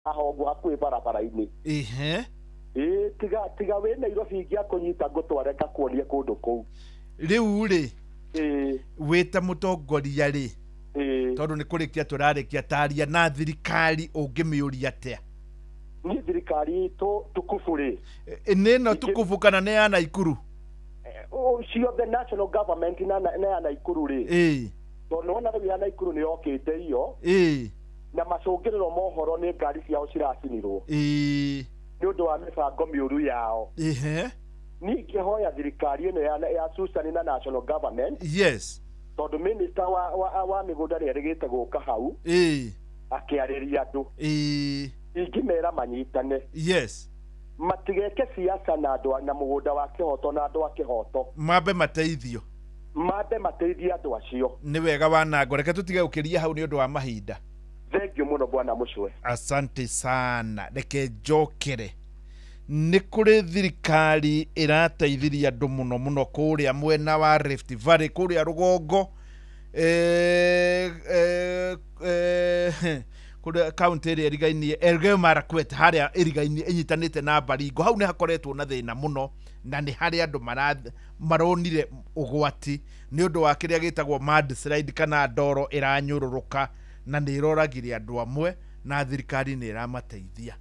Haha ũguo hakuhĩ barabara-inĩ. Ihe. Ĩĩ, tiga wĩ Nairobi ingĩakũnyita ngũtware ngakuonie kũndũ kũu. Rĩu rĩ, Ĩĩ. wĩ ta mũtongoria rĩ, Ĩĩ. tondũ nĩ kũrĩkia tũrarĩkia, taria na thirikari ũngĩmĩũria atĩa? Niĩ thirikari itũ tukufu rĩ, Nĩ ĩno tukufu kana nĩ ya Naikuru? Ciothe, national government na ya Naikuru rĩ, tondũ nĩwona rĩu ya Naikuru nĩ yokĩte iyo, na macũngĩrĩro mohoro nĩ ngari ciao ciracinirwo nĩ ũndũ wa mĩbango mĩũru yao. Niĩ ingĩhoya thirikari ĩno ya Susan na national government, tondũ minister wa mĩgũnda nĩ erĩgĩte gũka hau akĩarĩria andũ, ingĩmera manyitane, matigeke siasa na andũ na mũgũnda wa kĩhoto na andũ a kĩhoto. Mambe mateithio. Mambe mateithie andũ acio. Nĩ wega, Wanango, reke tũtige gũkĩria hau nĩ ũndũ wa mahinda. Thengiũ mũno, bwana Mũcwe. Asante sana. Reke njokere, nĩ kũrĩ thirikari ĩrateithirie andũ mũno mũno kũrĩa mwena wa Rift Valley, kũrĩa rũgongo, kũrĩa kaunti ĩrĩa ĩrigainie Elgeyo Marakwet, harĩa ĩrigainie ĩnyitanĩte na Baringo. Hau nĩ hakoretwo na thĩna mũno na nĩ harĩa andũ maronire ũgwati nĩ ũndũ wa kĩrĩa gĩtagwo mudslide, kana ndoro ĩranyũrũrũka na nĩ ĩroragire andũ amwe, na thirikari nĩ ĩramateithia.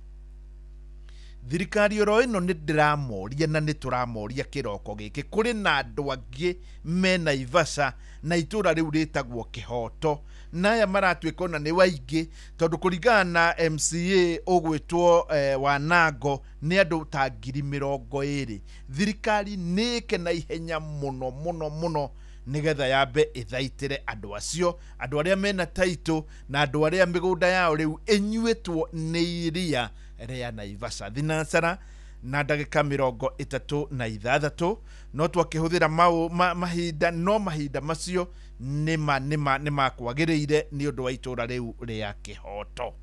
Thirikari oro ĩno nĩ ndĩramoria na nĩ tũramoria kĩroko gĩkĩ, kũrĩ na andũ angĩ me Naivasha na itũra rĩu rĩtagwo Kĩhoto, na aya maratuĩka ona nĩ waingĩ, tondũ kũringana na MCA ũgwĩtwo Wanango nĩ andũ ta 20,000. Thirikari nĩ ĩke na ihenya mũno mũno mũno nĩgetha yambe ĩthaitĩre andũ acio, andũ arĩa mena taitũ na andũ arĩa mĩgũnda yao rĩu ĩnyuĩtwo nĩ iria rĩa Naivasha. Thinacara na ndagĩka 36, no twakĩhũthĩra mahinda, no mahinda macio nĩma nĩ makwagĩrĩire nĩ ũndũ wa itũra rĩu rĩa Kĩhoto.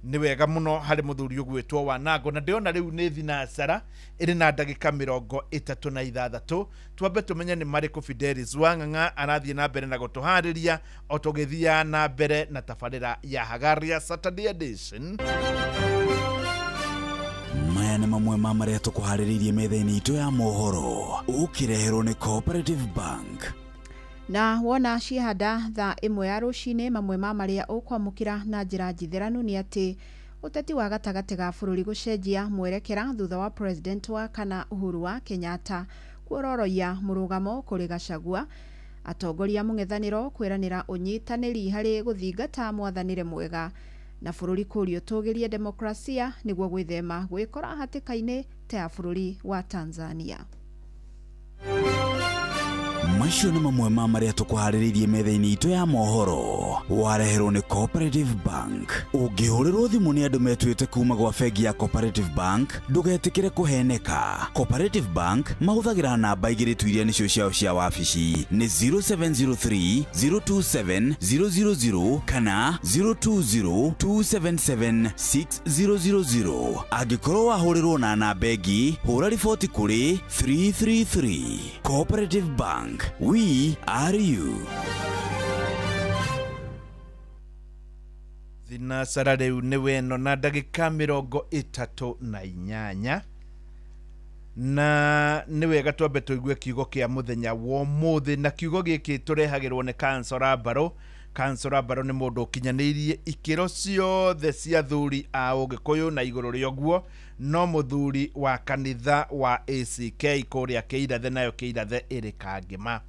Nĩ wega mũno harĩ mũthuri ũgwĩtwo Wanango, na ndĩrona rĩu nĩ thinacara ĩrĩ na ndagĩka 36. Twambe tũmenye nĩ marĩkũ Fidelis Wang'ang'a arathiĩ na mbere na gũtũharĩria o tũgĩthiaga na mbere na tabarĩra ya Hagaria Saturday Edition. Maya nĩ mamwe ma marĩa tũkũharĩrĩirie metha-inĩ itũ ya mohoro, ũkĩreherwo nĩ Cooperative Bank. Na wona ciehanda thaa 1 ya rũcinĩ, mamwe ma marĩa ũkwamũkĩra na njĩra njitheranu nĩ atĩ ũteti wa gatagatĩ ga bũrũri gũcenjia mwerekera thutha wa president wa kana Uhuru wa Kenyatta kuororoia mũrũgamo kũrĩ Gachagua, atongoria mũng'ethanĩro kwĩranĩra ũnyitanĩri harĩ gũthingata mwathanĩre mwega, na bũrũri kũrio tũgĩrie demokrasia nĩguo gwĩthema gwĩkora hatĩka-inĩ ta ya bũrũri wa Tanzania. Macio nĩ mamwe ma marĩa tũkũharĩrĩirie metha-inĩ itũ ya mohoro, wareherwo nĩ Cooperative Bank. Ũngĩhũrĩrwo thimũ nĩ andũ metuĩte kuma gwa bengi ya Cooperative Bank, ndũgetĩkĩre kũheneka. Cooperative Bank mahũthagĩra namba igĩrĩ tu iria nĩcio ciao cia wabici, nĩ 0703 027 000 kana 020 277 6000. Angĩkorwo wahũrĩrwo na namba ĩngĩ, hũra riboti kũrĩ 333. Cooperative Bank, we are you. Thinacara rĩu nĩ weno na ndagĩka 38, na nĩ wega twambe tũigue kiugo kĩa mũthenya wa ũmũthĩ, na kiugo gĩkĩ tũrehagĩrwo nĩ Kansora Mbarũ. Kansora Mbarũ nĩ mũndũ ũkinyanĩirie ikĩro ciothe cia thuri a Ũgĩkũyũ, na igũrũ rĩa ũguo no mũthuri wa kanitha wa ACK kũrĩa Kĩirathe, nayo Kĩirathe ĩrĩ Kangĩma.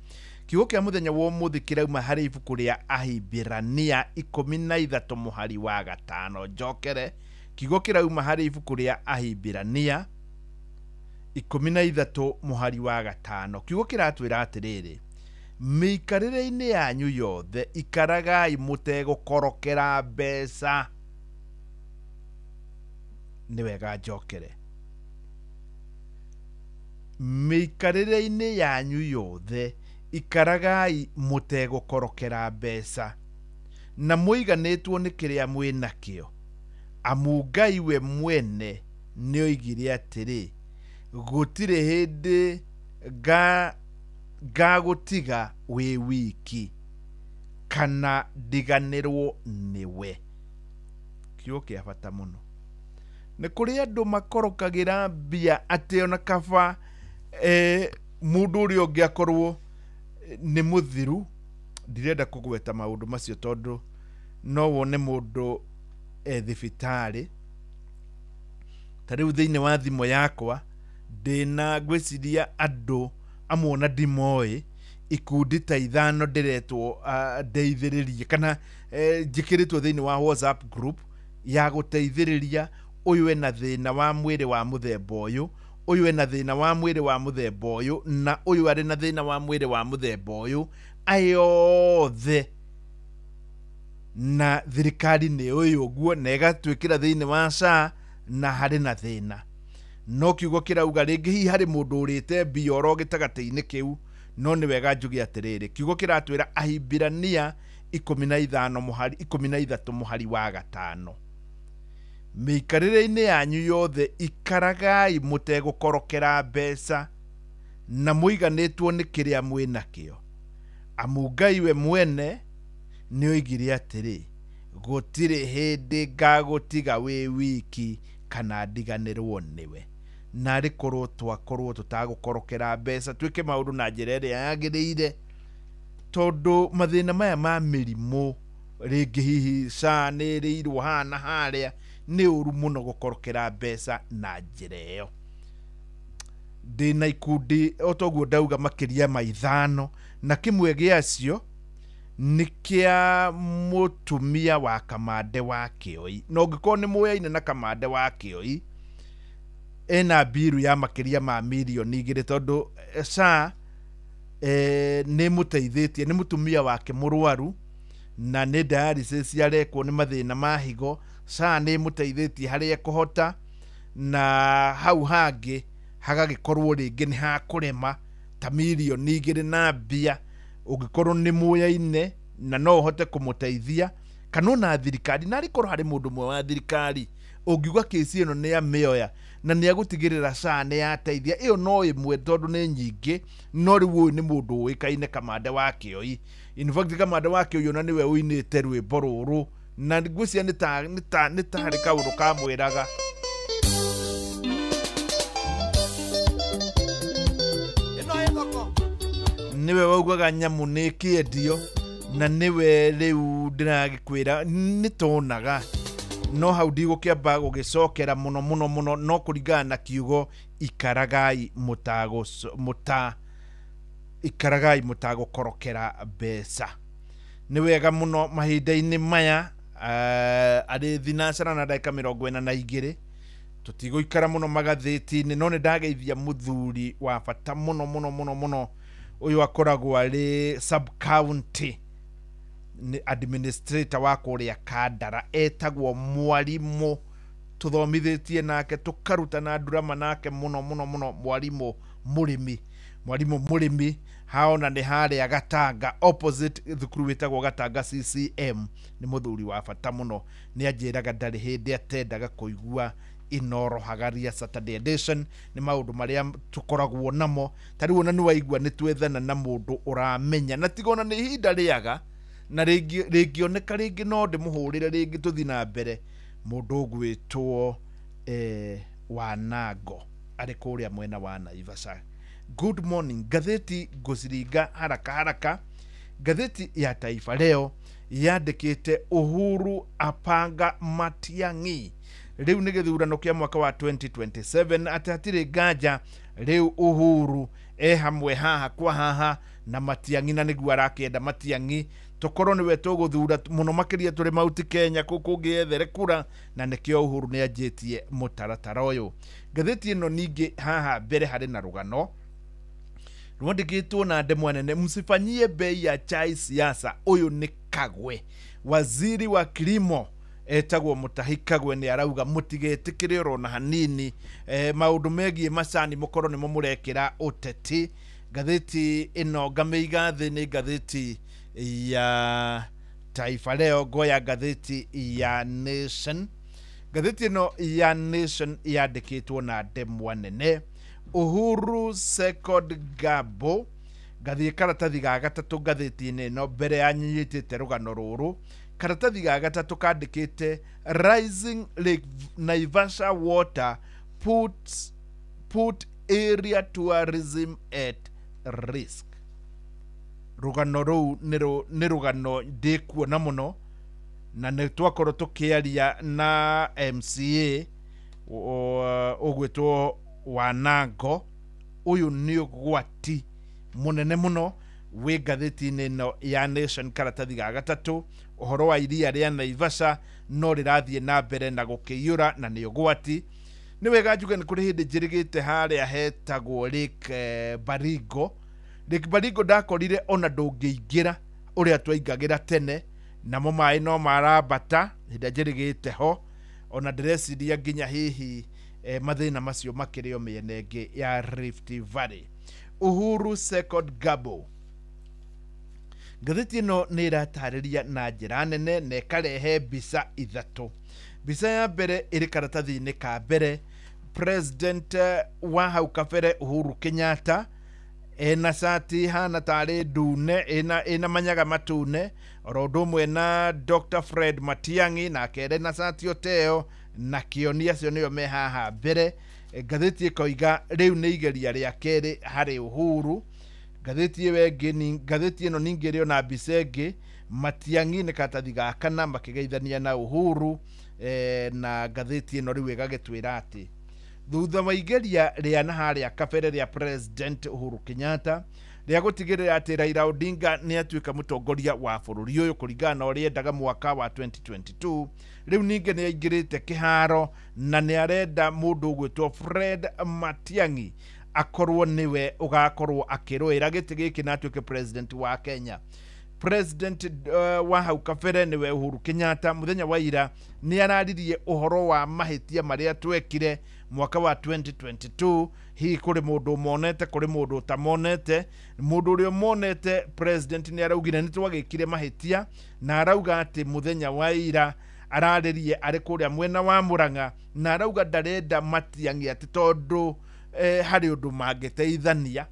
Kiugo kĩa mũthenya wa ũmũthĩ kĩrauma harĩ ibuku rĩa Ahibirania 13 mũhari wa 5. Njokere, kiugo kĩrauma harĩ ibuku rĩa Ahibirania 13 mũhari wa 5. Kiugo kĩratwĩra atĩrĩrĩ, mĩikarĩre-inĩ yanyu yothe ikaragai mũtegũkorokera mbeca. Nĩ wega njokere, mĩikarĩre-inĩ yanyu yothe ikaragai mũtegũkorokera mbeca, na mũiganĩtwo nĩ kĩrĩa mwĩnakĩo, amu Ngai we mwene nĩoigire atĩrĩ, gũtirĩ hĩndĩ ngagũtiga wĩ wiki kana ndiganĩrwo nĩwe. Kiugo kĩa bata mũno. Nĩ kũrĩ andũ makorokagĩra mbia atĩ ona kaba mũndũ ũrĩa ũngĩ akorwo nĩ mũthiru. Ndirenda kũgweta maũndũ macio tondũ no wone mũndũ thibitarĩ. Ta rĩu thĩinĩ wa thimũ yakwa ndĩna ngwĩciria andũ amwe ona ndimoĩ, ikundi ta 5 ndĩretwo ndeithĩrĩrie kana njĩkĩrĩtwo thĩinĩ wa WhatsApp group ya gũteithĩrĩria ũyũ ena thĩna wa mwĩrĩ wa mũthemba ũyũ, ũyũ ena thĩna wa mwĩrĩ wa mũthemba ũyũ, na ũyũ arĩ na thĩna wa mwĩrĩ wa mũthemba ũyũ, aya othe na thirikari nĩ ũyũ ũguo na ĩgatwĩkĩra thĩinĩ wa SHA na harĩ na thĩna. No kiugo kĩrauga rĩngĩ hihi harĩ mũndũ ũrĩte mbia oro gĩtagatĩ-inĩ kĩu, no nĩ wega njuge atĩrĩrĩ, kiugo kĩratwĩra Ahibirania 15 mũhari 13 mũhari wa 5, mĩikarĩre-inĩ yanyu yothe ikaragai mũtegũkorokera mbeca na mũiganĩtwo nĩ kĩrĩa mwĩnakĩo, amu Ngai we mwene nĩoigire atĩrĩ, gũtirĩ hĩndĩ ngagũtiga wĩ wiki kana ndiganĩrwo nĩwe. Narĩ korwo twakorwo tũtagũkorokera mbeca, twĩke maũndũ na njĩra ĩrĩa yagĩrĩire, tondũ mathĩna maya ma mĩrimũ rĩngĩ hihi SHA nĩ ĩrĩirwo haha na harĩa, nĩ ũru mũno gũkorokera mbeca na njĩra ĩyo. Ndĩna ikundi o toguo ndauga makĩria ma 5, na kĩmwe gĩacio nĩ kĩa mũtumia wa Kamande wa Kĩoi. Na ũngĩkorwo nĩ mũyaine na Kamande wa Kĩoi, ena mbiru ya makĩria ma mirioni 2, tondũ SHA nĩ mũteithĩtie, nĩ mũtumia wake mũrwaru na nĩ dialysis arekwo nĩ mathĩna ma higo. SHA nĩ mũteithĩtie harĩa ekũhota, na hau hangĩ hagagĩkorwo rĩngĩ nĩ hakũrema ta mirioni 2 na mbia. Ũngĩkorwo nĩ mũyaine na no ũhote kũmũteithia, kana ona thirikari, na arĩkorwo harĩ mũndũ ũmwe wa thirikari ũngiuga kĩci ĩno nĩ amĩoya na nĩ agũtigĩrĩra SHA nĩ yateithia, ĩyo no ĩmwe tondũ nĩ nyingĩ, no rĩu ũyũ nĩ mũndũ ũĩkaine Kamande wa Kĩoi. In fact Kamande wa Kĩoi ona nĩwe ũinĩte rwĩmbo rũrũ, na ngwĩciria nĩ ta harĩ kaũndũ kamwĩraga. Nĩwe waugaga nyamũ nĩ kĩendio, na nĩwe rĩu ndĩragĩkwĩra nĩ tonaga, no hau ndigũkĩamba gũgĩcokera mũno mũno mũno, no kũringana na kiugo ikaragai ikaragai mũtagũkorokera mbeca. Nĩ wega mũno mahinda-inĩ maya, arĩ thinacara na ndagĩka 42, tũtigũikara mũno magathĩti-inĩ, no nĩ ndageithia mũthuri wa bata mũno mũno mũno mũno. Ũyũ akoragwo arĩ sub county nĩ administrator wa kũrĩa Kandara, etagwo Mwarimũ, tũthomithĩtie nake tũkarutana ndurama nake mũno mũno mũno, Mwarimũ Mũrĩmi. Mwarimũ Mũrĩmi haona nĩ harĩa Gatanga opposite thukuru wĩtagwo Gatanga CCM. Nĩ mũthuri wa bata mũno, nĩ anjĩraga ndarĩ hĩndĩ atendaga kũigua Inoro Hagaria Saturday edition. Nĩ maũndũ marĩa tũkoragwo namo, ta rĩu ona nĩ waigua nĩ twethana na mũndũ ũramenya, na tiga ona nĩ ihinda rĩaga na rĩngĩoneka rĩngĩ no ndĩmũhũrĩre rĩngĩ tũthiĩ na mbere. Mũndũ ũgwĩtwo Wanango arĩ kũrĩa mwena wa Naivasha. Good morning. Ngathĩti ngũciringa haraka haraka. Ngathĩti ya Taifa Leo yandĩkĩte Uhuru apanga Matiang'i. Rĩu nĩ gĩthurano kĩa mwaka wa 2027, atĩ hatirĩ nganja rĩu Uhuru e hamwe haha kwa haha na Matiang'i, na nĩguo arakĩenda Matiang'i tũkorwo nĩwe tũgũthura mũno makĩria tũrĩ Mount Kenya kũu kũngĩ ethere kura, na nĩkĩo Uhuru nĩ anjĩtie mũtaratara ũyũ. Ngathĩti ĩno ningĩ haha mbere harĩ na rũgano rwandĩkĩtwo na ndemwa nene, msifanyie bei ya chai siasa. Ũyũ nĩ Kagwe, waziri wa kilimo etagwo Mutahi Kagwe, nĩ arauga mũtigetĩkĩre oro na hanini maũndũ megiĩ macani mũkorwo nĩmo mũrekĩra ũteti. Ngathĩti ĩno ngamĩiga thĩ, nĩ ngathĩti ya Taifa Leo. Ngoya ngathĩti ya Nation. Ngathĩti ĩno ya Nation yandĩkĩtwo na ndemwa nene, Uhuru second Gabo. Ngathiĩ karatathi ga gatatũ ngathĩti-inĩ ĩno mbere ya nyitĩte rũgano rũrũ. Karatathi ga gatatũ kandĩkĩte Rising Lake Naivasha water put area tourism at risk. Rũgano rũu nĩ rũgano ndĩkuona mũno, na nĩ twakorwo tũkĩaria na MCA ũgwĩtwo Wanango. Ũyũ nĩ ũgwati mũnene mũno wĩ ngathĩti-inĩ ĩno ya Nation karatathi ga gatatũ. Ũhoro wa iria rĩa Naivasha no rĩrathiĩ na mbere na gũkĩiyũra na nĩ ũgwati. Nĩ wega njuge nĩ kũrĩ hĩndĩ njĩrĩgĩte harĩa hetagwo Lake Baringo. Lake Baringo ndakorire ona ndũngĩingĩra ũrĩa twaingagĩra tene, namo maĩ no marambata hĩndĩ ĩrĩa njĩrĩgĩte ho. Ona ndĩreciria nginya hihi mathĩna macio makĩrĩ o mĩena ĩngĩ ya Rift Valley. Uhuru second Gabo. Ngathĩti ĩno nĩ ĩratarĩria na njĩra nene na ĩkarehe mbica ithatũ. Mbica ya mbere ĩrĩ karatathi-inĩ ka mbere, President wa hau kabere Uhuru Kenyatta ena cati hana tarĩ ndune, ĩna manyaga matune, oro ũndũ ũmwe na Dr. Fred Matiang'i nake ena cati o ta ĩyo, na Kĩoni acio nĩo me haha mbere. Ngathĩti ĩkoiga rĩu nĩ igeria rĩa kerĩ harĩ Uhuru. Ngathĩti ĩyo ĩngĩ, ngathĩti ĩno ningĩ ĩrĩ ona mbica ĩngĩ, Matiang'i nĩ karatathi ga kana makĩgeithania na Uhuru. Na ngathĩti ĩno rĩu ĩgagĩtwĩra atĩ thutha wa igeria rĩa na harĩa kabere rĩa President Uhuru Kenyatta rĩa gũtigĩrĩra atĩ Raila Odinga nĩ atuĩka mũtongoria wa bũrũri ũyũ kũringana na ũrĩa endaga mwaka wa 2022, rĩu ningĩ nĩ aingĩrĩte kĩharo na nĩ arenda mũndũ ũgwĩtwo Fred Matiang'i akorwo nĩwe ũgakorwo akĩrũĩra gĩtĩ gĩkĩ na atuĩke president wa Kenya. President wa hau kabere nĩwe Uhuru Kenyatta mũthenya wa ira nĩ araririe ũhoro wa mahĩtia marĩa twekire mwaka wa 2022. Hihi kũrĩ mũndũ ũmonete, kũrĩ mũndũ ũtamonete. Mũndũ ũrĩa ũmonete president nĩ araugire nĩ twagĩkire mahĩtia, na arauga atĩ mũthenya wa ira ararĩrie arĩ kũrĩa mwena wa Murang'a, na arauga ndarenda Matiang'i atĩ tondũ harĩ ũndũ mangĩteithania.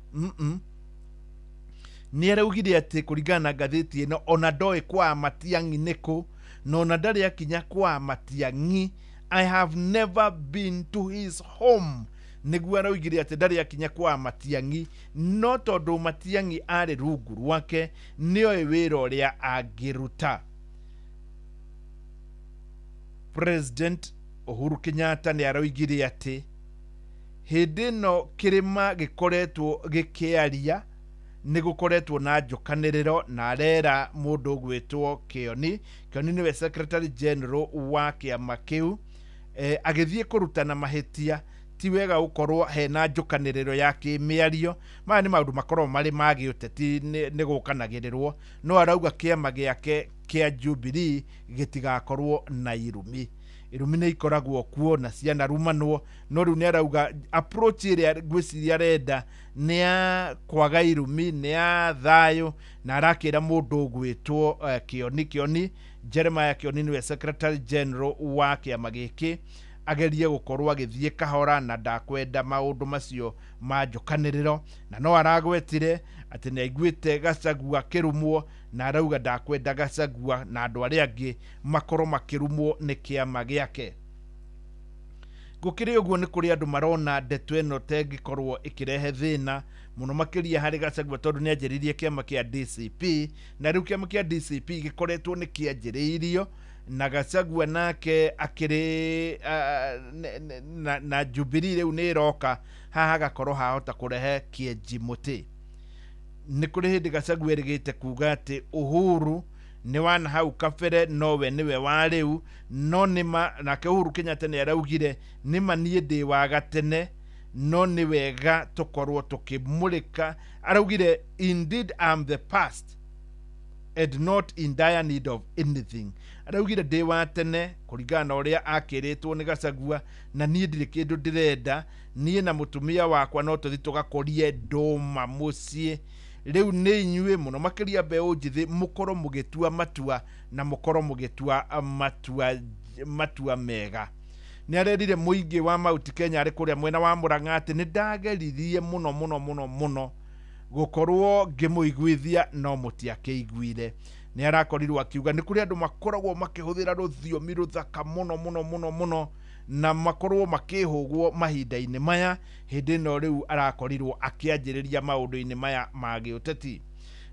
Nĩ araugire atĩ kũringana na ngathĩti ĩno ona ndoĩ kwa Matiang'i nĩkũ, na ona ndarĩ akinya kwa Matiang'i. I have never been to his home. Nĩguo araugire atĩ ndarĩ akinya kwa Matiang'i, no tondũ Matiang'i arĩ rungu rwake nĩoĩ wĩra ũrĩa angĩruta. President Uhuru Kenyatta nĩ araugire atĩ hĩndĩ ĩno kĩrĩma gĩkoretwo gĩkĩaria nĩ gũkoretwo na njũkanĩrĩro, na arera mũndũ ũgwĩtwo Kĩoni. Kĩoni nĩwe Secretary General wa kĩama kĩu, agĩthiĩ kũrutana mahĩtia. Ti wega gũkorwo hena njũkanĩrĩro ya kĩmĩario. Maya nĩ maũndũ makoragwo marĩ ma gĩũteti, nĩ gũkanagĩrĩrwo, no arauga kĩama gĩake kĩa Jubilee gĩtigakorwo na irumi. Irumi nĩ ikoragwo kuo na cianarumanwo, no rĩu nĩ arauga approach ĩrĩa ngwĩciria arenda nĩ ya kwaga irumi, nĩ ya thayũ, na arakĩra mũndũ ũgwĩtwo Kĩoni. Kĩoni Jeremiah Kĩoni nĩwe Secretary General wa kĩama gĩkĩ, agerie gũkorwo agĩthiĩ kahora na ndakwenda maũndũ macio ma njũkanĩrĩro. Na no aragwetire atĩ nĩ aiguĩte Gachagua akĩrumwo, na arauga ndakwenda Gachagua na andũ arĩa angĩ makorwo makĩrumwo nĩ kĩama gĩake. Gũkĩrĩ ũguo nĩ kũrĩ andũ marona ndeto ĩno ta ĩngĩkorwo ĩkĩrehe thĩna mũno makĩria harĩ Gachagua, tondũ nĩ anjĩrĩirie kĩama kĩa DCP, na rĩu kĩama kĩa DCP gĩkoretwo nĩ kĩanjĩrĩirio na Gachagua nake akĩrĩ na Jubilee rĩu nĩ ĩroka haha hagakorwo hahota kũrehe kĩenji mũtĩ. Nĩ kũrĩ hĩndĩ Gachagua erĩgĩte kuga atĩ Uhuru nĩ wana hau kabere nowe nĩwe wa rĩu, no nĩma nake Uhuru Kenyatta nĩ araugire nĩma niĩ ndĩ wa gatene, no nĩ wega tũkorwo tũkĩmũrĩka. Araugire indeed I'm the past and not in dire need of anything. Araugire ndĩ wa tene kũringana na ũrĩa akĩrĩtwo nĩ Gachagua, na niĩ ndirĩ kĩndũ ndĩrenda, niĩ na mũtumia wakwa no tũthiĩ tũgakũrie ndũma mũciĩ. Rĩu nĩ inyuĩ mũno makĩria mbeũ njĩthĩ mũkorwo mũgĩtua matua na mũkorwo mũgĩtua matua mega. Nĩ arerire mũingĩ wa Mount Kenya arĩ kũrĩa mwena wa Murang'a atĩ nĩ ndageririe mũno mũno mũno mũno gũkorwo ngĩmũiguithia no mũtiakĩiguire. Nĩ arakorirwo akiuga nĩ kũrĩ andũ makoragwo makĩhũthĩra rũthiomi rũthaka mũno mũno mũno mũno na makorwo makĩhũgwo mahinda-inĩ maya. Hĩndĩ ĩno rĩu arakorirwo akĩanjĩrĩria maũndũ-inĩ maya ma gĩũteti.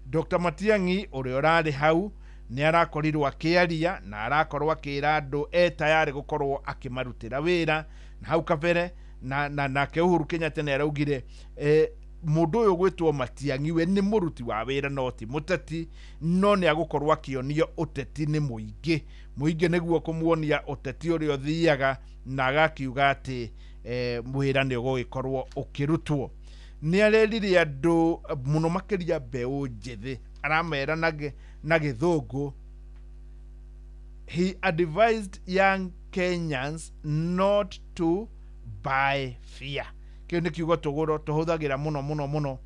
Dr. Matiang'i ũrĩa ũrarĩ hau nĩ arakorirwo akĩaria na arakorwo akĩra andũ e tayarĩ gũkorwo akĩmarutĩra wĩra na hau kabere na nake Uhuru Kenyatta nĩ araugire mũndũ ũyũ gwĩtwo Matiang'i we nĩ mũruti wa wĩra no ti mũteti, no nĩ agũkorwo akĩonio ũteti nĩ mũingĩ. Mũingĩ nĩguo kũmuonia ũteti ũrĩa ũthiaga, na agakiuga atĩ wĩra nĩ ũgũgĩkorwo ũkĩrutwo. Nĩ arerire andũ mũno makĩria mbeũ njĩthĩ, aramera na gĩthũngũ, he advised young Kenyans not to buy fear. Kĩu nĩ kiugo tũhũthagĩra mũno mũno mũno,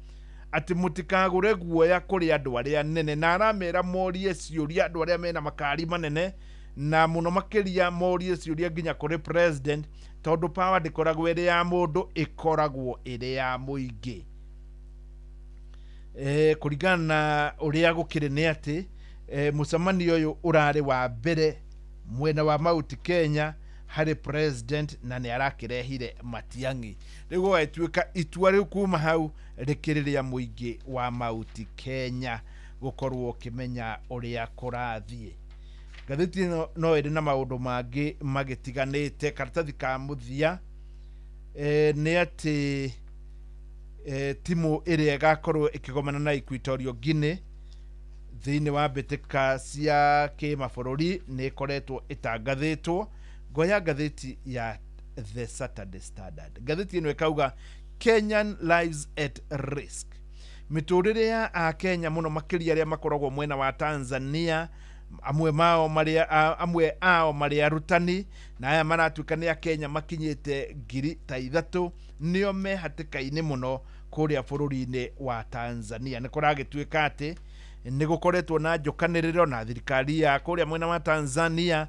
atĩ mũtikagũre guoya kũrĩ andũ arĩa nene, na aramera morie ciũria andũ arĩa mena makari manene, na mũno makĩria morie ciũria nginya kũrĩ president, tondũ power ndĩkoragwo ĩrĩ ya mũndũ, ĩkoragwo ĩrĩ ya mũingĩ. Kũringana na ũrĩa gũkĩrĩ nĩ atĩ mũcemanio ũyũ ũrarĩ wa mbere mwena wa Mount Kenya harĩ president, na nĩ arakĩrehire Matiang'i. Rĩu gũgagĩtuĩka itua rĩu kuma hau rĩkĩrĩ rĩa mũingĩ wa Mount Kenya gũkorwo ũkĩmenya ũrĩa kũrathiĩ. Ngathĩti ĩno no ĩrĩ na maũndũ mangĩ magĩtiganĩte. Karatathi ka mũthia nĩ atĩ timu ĩrĩa ĩgakorwo ĩkĩgomana na Equatorial Guinea thĩinĩ wa mbĩtĩka cia kĩmabũrũri nĩ ĩkoretwo ĩtangathĩtwo. Ngoya ngathĩti ya The Saturday Standard. Ngathĩti ĩno ĩkauga Kenyan lives at risk. Mĩtũrĩre ya Akenya mũno makĩria arĩa makoragwo mwena wa Tanzania, amwe ao marĩ arutani, na aya maratuĩka nĩ Akenya makinyĩte 3,000 nĩo me hatĩka-inĩ mũno kũrĩa bũrũri-inĩ wa Tanzania. Nĩ kũragĩtuĩka atĩ nĩ gũkoretwo na njũkanĩrĩro na thirikari ya kũrĩa mwena wa Tanzania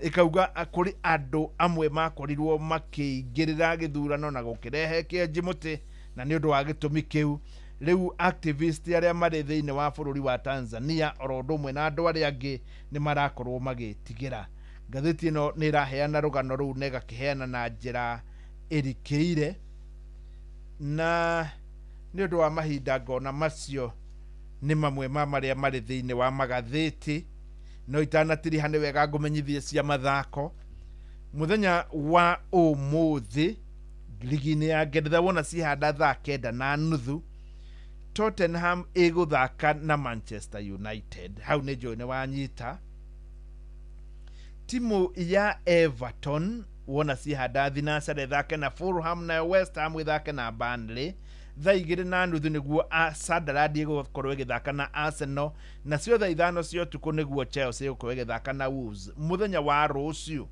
ĩkauga kũrĩ andũ amwe makorirwo makĩingĩrĩra gĩthurano na gũkĩrehe kĩenji mũtĩ, na nĩ ũndũ wa gĩtũmi kĩu rĩu activist arĩa marĩ thĩinĩ wa bũrũri wa Tanzania oro ũndũ ũmwe na andũ arĩa angĩ nĩ marakorwo magĩtigĩra. Ngathĩti ĩno nĩ ĩraheana rũgano rũu na ĩgakĩheana na njĩra ĩrikĩire, na nĩ ũndũ wa mahinda ngona macio nĩ mamwe ma marĩa marĩ thĩinĩ wa magathĩti. No itanatiriha nĩ wega ngũmenyithie cia mathako. Mũthenya wa ũmũthĩ ligi-inĩ ya Ngeretha wona cihanda thaa 9:30 Tottenham ĩgũthaka na Manchester United. Hau nĩ njũĩ nĩ wanyita. Timu ya Everton wona cihanda thinacara ĩthake na Fulham, nayo West Ham ĩthake na Burnley. Thaa 2:30 nĩguo Sunderland ĩgũkorwo ĩgĩthaka na Arsenal, nacio thaa 5 cia ũtukũ nĩguo Chelsea ĩgũkorwo ĩgĩthaka na Wolves. Mũthenya wa rũciũ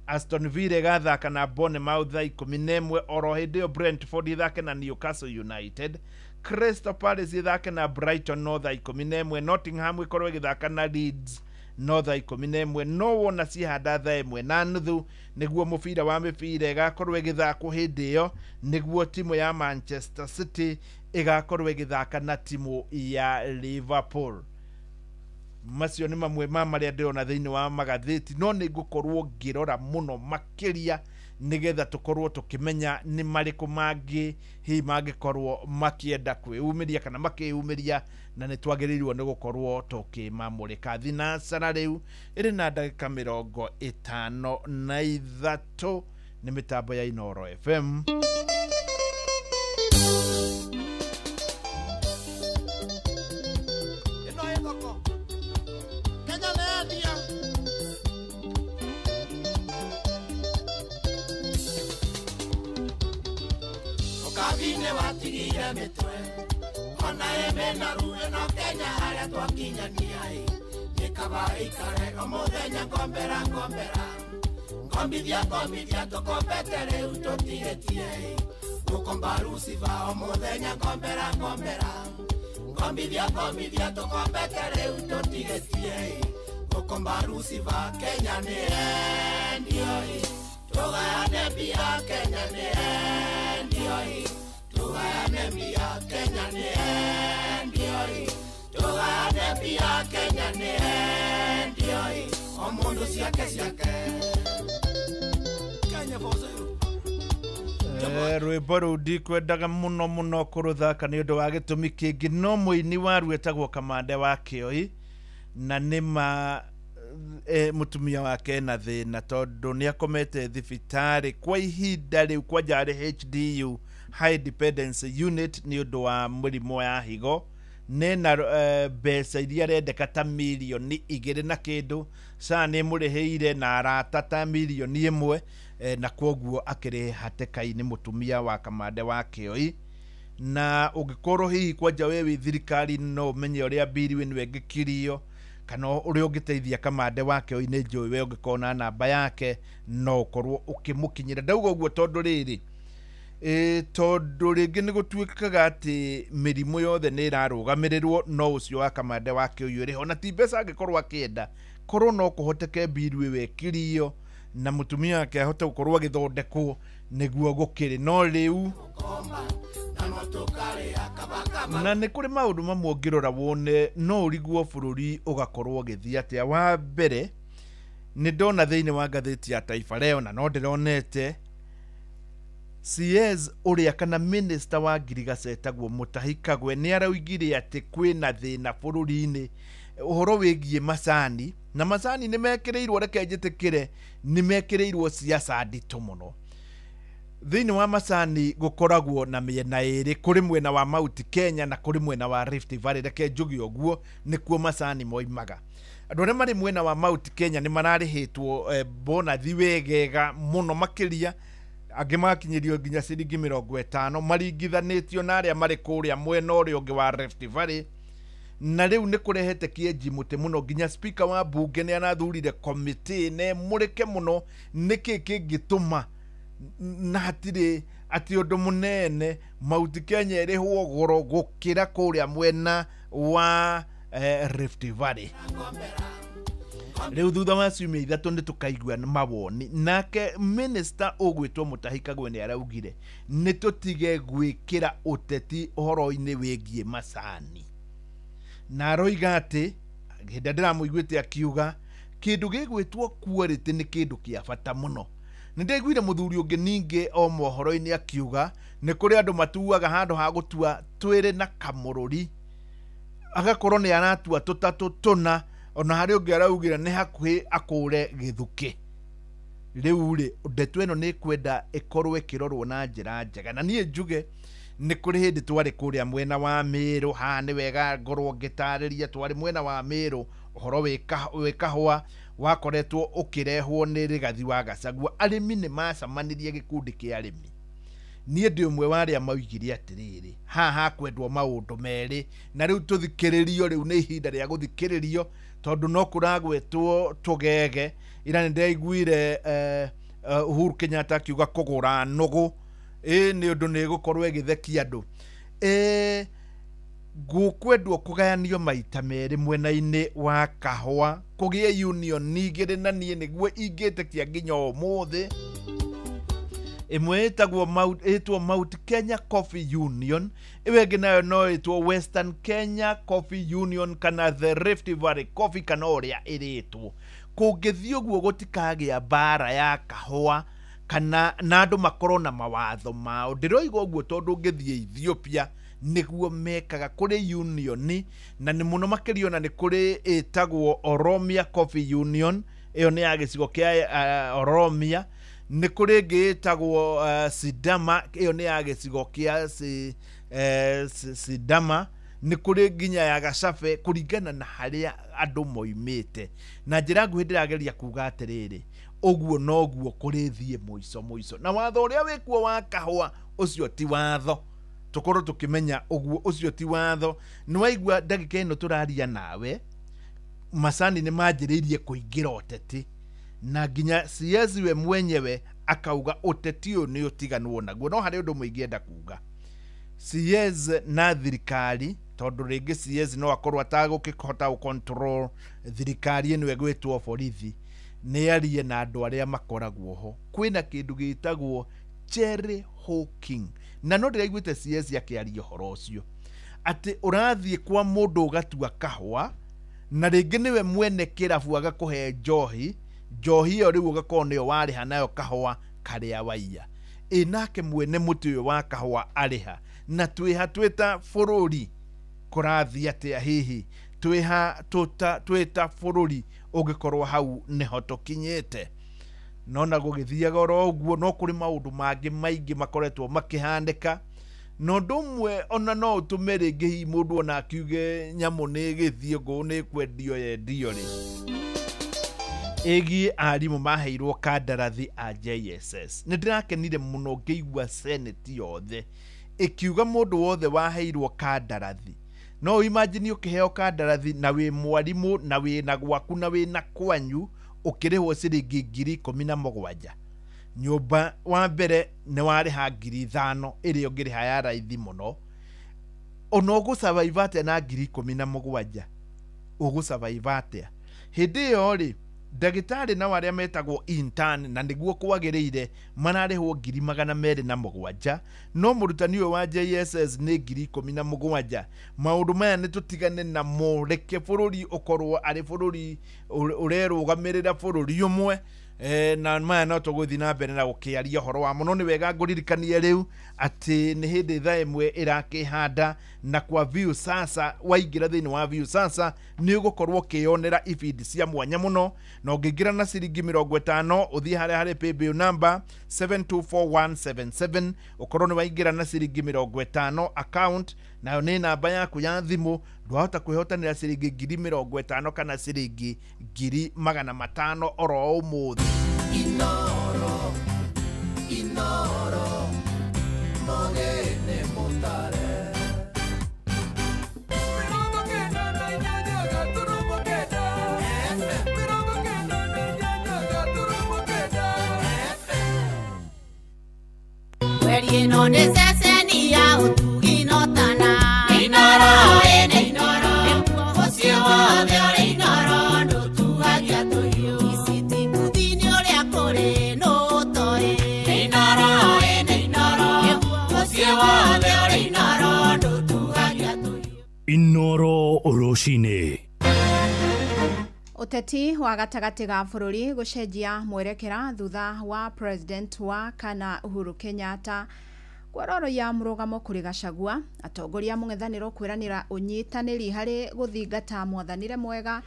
Aston Villa ĩgathaka na Bournemouth thaa 11, oro hĩndĩ ĩyo Brentford ĩthake na Newcastle United, Crystal Palace ĩthake na Brighton no thaa 11, Nottingham ĩkorwo ĩgĩthaka na Leeds no thaa 11. No wona cihanda thaa 1:30 nĩguo mũbira wa mĩbira ĩgakorwo ĩgĩthakwo hĩndĩ ĩyo, nĩguo timu ya Manchester City ĩgakorwo ĩgĩthaka na timu ya Liverpool. Macio nĩ mamwe ma marĩa ndĩrona thĩinĩ wa magathĩti, no nĩ ngũkorwo ngĩrora mũno makĩria nĩgetha tũkorwo tũkĩmenya nĩ marĩkũ mangĩ hihi mangĩkorwo makĩenda kwĩyumĩria kana makĩyumĩria, na nĩ twagĩrĩirwo nĩ gũkorwo tũkĩmamũrĩka. Thinacara rĩu ĩrĩ na ndagĩka 53 nĩ mĩtambo ya Inooro FM. Ona eme na ruo no Kenya harĩa twakinyania ĩ nĩ kaba ikare o mũthenya ngombera ngombera ngombithia ngombithia tũkombete rĩu tũtigĩtie ĩ gũkomba Lucifer o mũthenya ngombera ngombera ngombithia ngombithia tũkombete rĩu tũtigĩtie ĩ gũkomba Lucifer Kenya nĩ endio ĩ tũgayane mbia Kenya nĩ endio ĩ tũgayane mbia Kenya nĩ endio ĩ tũgayane mbia Kenya nĩ endio o mũndũ ciake ciake Kenya for zero. Rwĩmbo rũu ndikwendaga mũno mũno kũrũthaka nĩ ũndũ wa gĩtũmi kĩngĩ, no mũini waruo etagwo Kamande wa Kĩoi, na nĩma mũtumia wake ena thĩna tondũ nĩ akomete thibitarĩ kwa ihinda rĩu, kwanja arĩ HDU, High Dependency Unit, nĩ ũndũ wa mũrimũ ya higo. Nena mbeca iria arendeka ta mirioni 2 na kĩndũ, SHA nĩ ĩmũrĩhĩire na arata ta mirioni 1, na kwoguo akĩrĩ hatĩka-inĩ mũtumia wa Kamande wa Kĩoi. Na ũngĩkorwo hihi kwanja we wĩ thirikari no ũmenye ũrĩa mbiri ĩno ĩngĩkirio kana ũrĩa ũngĩteithia Kamande wa Kĩoi, nĩ njũĩ we ũngĩkorwo na namba yake no ũkorwo ũkĩmũkinyĩra. Ndauga ũguo tondũ rĩrĩ, tondũ rĩngĩ nĩ gũtuĩkaga atĩ mĩrimũ yothe nĩ ĩrarũgamĩrĩrwo, no ũcio wa Kamande wa Kĩoi ũrĩ ho, na ti mbeca angĩkorwo akĩenda, korwo no kũhoteke mbiru ĩyo ĩkirio na mũtumia wake ahote gũkorwo agĩthondekwo nĩguo gũkĩrĩ. No rĩu na nĩ kũrĩ maũndũ mamwe ũngĩrora wone no ũrigwo bũrũri ũgakorwo ũgĩthiĩ atĩa. Wa mbere nĩ ndona thĩinĩ wa ngathĩti ya Taifa Leo, na no ndĩronete CS ũrĩa kana minister wa ngirigaca etagwo Mutahi Kagwe nĩ araugire atĩ kwĩna thĩna bũrũri-inĩ ũhoro wĩgiĩ macani, na macani nĩ mekĩrĩirwo, reke njĩtĩkĩre, nĩ mekĩrĩirwo siasa nditũ mũno. Thĩinĩ wa macani gũkoragwo na mĩena ĩrĩ, kũrĩ mwena wa Mount Kenya na kũrĩ mwena wa Rift Valley, reke njuge ũguo, nĩkuo macani moimaga. Andũ arĩa marĩ mwena wa Mount Kenya nĩ mararĩhĩtwo bonathi wegega mũno makĩria, angĩ magakinyĩrio nginya ciringi 50, maringithanĩtio na arĩa marĩ kũrĩa mwena ũrĩa ũngĩ wa Rift Valley. Na rĩu nĩ kũrehete kĩenji mũtĩ mũno, nginya speaker wa bunge nĩ arathurire committee na ĩmũrĩke mũno nĩkĩ kĩngĩtũma na hatirĩ atĩ ũndũ mũnene Mount Kenya ĩrĩhwo goro gũkĩra kũrĩa mwena wa Rift Valley. Rĩu thutha wa ciumia 3 nĩ tũkaigua mawoni. Nake minister ũgwĩtwo Mutahi Kagwe nĩ araugire nĩ tũtige gwĩkĩra ũteti ũhoro-inĩ wĩgiĩ macani, na aroiga atĩ hĩndĩ ndĩramũiguĩte akiuga kĩndũ gĩgwĩtwo quality nĩ kĩndũ kĩa bata mũno. Nĩ ndaiguire mũthuri ũngĩ ningĩ o mohoro-inĩ akiuga nĩ kũrĩ andũ matuaga handũ ha gũtua twĩrĩ na kamũrũri, agakorwo nĩ aratua tũtatũ tũna, ona harĩ ũngĩ araugire nĩ hakuhĩ akũre gĩthukĩ. Rĩu rĩ, ndeto ĩno nĩ kwenda ĩkorwo ĩkĩrorwo na njĩra njega. Na niĩ njuge nĩ kũrĩ hĩndĩ twarĩ kũrĩa mwena wa Mĩrũ, haha nĩ wega ngorwo ngĩtarĩria, twarĩ mwena wa Mĩrũ ũhoro wĩ kahũa wakoretwo ũkĩrehwo nĩ Rigathi wa Gachagua. Arĩmi nĩ macemanirie gĩkundi kĩa arĩmi. Niĩ ndĩ ũmwe wa arĩa maugire atĩrĩrĩ, haha hakwendwo maũndũ merĩ, na rĩu tũthikĩrĩrio, rĩu nĩ ihinda rĩa gũthikĩrĩrio tondũ no kũragwetwo tũgege. Ira nĩ ndaiguire Uhuru Kenyatta akiuga kũgũra nũgũ, nĩ ũndũ nĩ ĩgũkorwo ĩgĩthekia andũ. Gũkwendwo kũgayanio maita merĩ mwena-inĩ wa kahũa, kũgĩe union igĩrĩ, na niĩ nĩguo ingĩtĩkia nginya ũmũthĩ. Ĩmwe ĩtwo Mount Kenya Coffee Union, ĩyo ĩngĩ nayo no ĩtwo Western Kenya Coffee Union kana the Rift Valley Coffee kana ũrĩa ĩrĩtwo. Kũngĩthiĩ ũguo gũtikagĩa mbara ya kahũa kana na andũ makorwo na mawatho mao. Ndĩroiga ũguo tondũ ũngĩthiĩ Ethiopia nĩguo mekaga, kũrĩ union na nĩ mũno makĩria ona nĩ kũrĩ ĩtagwo Oromia Coffee Union, ĩyo nĩ ya gĩcigo kĩa Oromia. Nĩ kũrĩ ĩngĩ ĩtagwo Sidama, ĩyo nĩ ya gĩcigo kĩa Sidama. Nĩ kũrĩ nginya ya Gacabe, kũringana na harĩa andũ moimĩte. Na njĩra nguhĩ ndĩrageria kuga atĩrĩrĩ, ũguo noguo kũrĩthiĩ mũico mũico. Na watho ũrĩa wĩkuo wa kahũa ũcio ti watho, tũkorwo tũkĩmenya ũguo, ũcio ti watho. Nĩ waigua ndagĩka ĩno tũraria nawe, macani nĩ manjĩrĩirie kũingĩra ũteti, na nginya CS we mwenyewe akauga ũteti ũyũ nĩ ũtiganwo naguo. No harĩ ũndũ mũingĩenda kuga, CS na thirikari, tondũ rĩngĩ CS no akorwo atagũkĩhota gũ control thirikari ĩno ĩgwĩtwo borithi, nĩ arie na andũ arĩa makoragwo ho. Kwĩna kĩndũ gĩtagwo cherry hawking, na no ndĩraiguĩte CS akĩaria ũhoro ũcio, atĩ ũrathiĩ kwa mũndũ ũgatua kahũa Na rĩngĩ nĩwe mwene kĩrabu agakũhe njohi, njohi ĩyo rĩu ũgakorwo nĩyo warĩha nayo kahũa karĩa waiya. Ĩ nake mwene mũtĩ ũyũ wa kahũa arĩha? Na twĩha twĩta bũrũri kũrathiĩ atĩa hihi? Twĩha twĩta bũrũri ũngĩkorwo hau nĩho tũkinyĩte. No na gũgĩthiaga oro ũguo, no kũrĩ maũndũ mangĩ maingĩ makoretwo makĩhanĩka. Na ũndũ ũmwe ona no ũtũme rĩngĩ hihi mũndũ ona akiuge nyamũ nĩ ĩgĩthiĩ, ngũũ nĩ ĩkwendio yendio rĩ. Ĩgiĩ arimũ maheirwo kandarathi a JSS. Nĩ ndĩrakenire mũno ngĩigua Senate yothe ĩkiuga mũndũ wothe waheirwo kandarathi. No imagine ũkĩheo kandarathi na wĩ mwarimũ na wĩ na gwaku na wĩ na kwanyu ũkĩrĩhwo ciringi 17,000. Nyũmba wa mbere nĩ warĩha 5,000 ĩrĩa ũngĩrĩha ya raithi mũno. Ona ũgũ-survive atĩa na 17,000? Ũgũ-survive atĩa? Hĩndĩ ĩyo rĩ, ndagĩtarĩ nao arĩa metagwo intern na nĩguo kwagĩrĩire mararĩhwo 207,000, no mũrutani ũyũ wa JSS nĩ 17,000. Maũndũ maya nĩ tũtigane namo, reke bũrũri ũkorwo arĩ bũrũri ũrerũgamĩrĩra bũrũri ũmwe. Na maya no tũgũthiĩ na mbere na gũkĩaria ũhoro wa mũno. Nĩ wega ngũririkanie rĩu atĩ nĩ hĩndĩ thaa ĩmwe ĩrakĩhanda, na kwa Viusasa waingĩra thĩinĩ wa Viusasa nĩ ũgũkorwo ũkĩyonera ibindi cia mwanya mũno. Na ũngĩingĩra na ciringi 50 ũthiĩ harĩa harĩ paybill number 724177, ũkorwo nĩ waingĩra na ciringi 50 account, nayo nĩ namba yaku ya thimũ, ndwahota kwĩhotanĩra ciringi 50,000 kana ciringi 500,000 oro ũmũthĩ. Inoro, inoro, mogene mutare. Ino necessary ya utugi no tana. Inoro ene inoro, ucio wothe uri inoro ndutuagia tuhiũ. Isiti kuthini uria kuri no toe. Inoro ene inoro, ucio wothe uri inoro ndutuagia tuhiũ. Inoro rũcinĩ. Ũteti wa gatagatĩ ga bũrũri gũcenjia mwerekera thutha wa president wa kana Uhuru Kenyatta kwororoia mũrũgamo kũrĩ Gachagua. Atongoria mũng'ethanĩro kwĩranĩra ũnyitanĩri harĩ gũthingata mwathanĩre mwega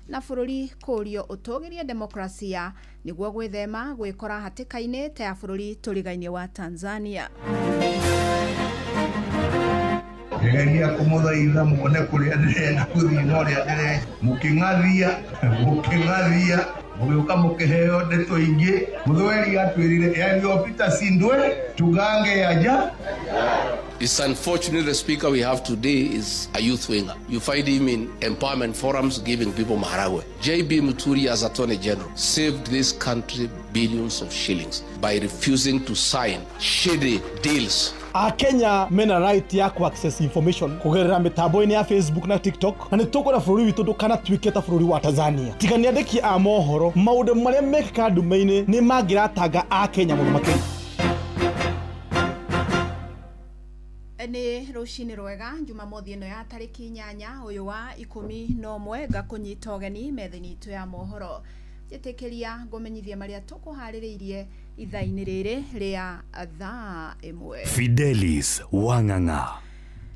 na bũrũri kũũrio ũtũgĩrie demokrasia nĩguo gwĩthema gwĩkora hatĩka-inĩ ta ya bũrũri tũrigainie wa Tanzania. Ngeria kumuthaitha muone kuria ndirenda kuthii na uria ndire muking'athia muking'athia mugiuka mukiheo ndeto ingi. Muthweri atwirire yaliyopita si ndwe tugange yaja. It's unfortunate the speaker we have today is a youth winger. You find him in empowerment forums giving people maharagwe. J.B. Muturi as Attorney General saved this country billions of shillings by refusing to sign shady deals. Akenya mena right ya ku access information kugerera mitambo-inĩ ya Facebook na TikTok, na nĩtũkwenda bũrũri witũ ndũkanatuĩke ta bũrũri wa Tanzania. Tiga nĩ andĩki a mohoro, maũndũ marĩa mekĩkaga ndume-inĩ nĩ mangĩratanga Akenya mũno makĩria. Nĩ rũcinĩ rwega Jumamothi ĩno ya tarĩki 8 ũyũ wa 11 ngakũnyita ũgeni metha-inĩ itũ ya mohoro. Njĩtĩkĩria ngũmenyithie marĩa tũkũharĩrĩirie ithaa-inĩ rĩrĩ rĩa thaa 1. Fidelis Wang'ang'a.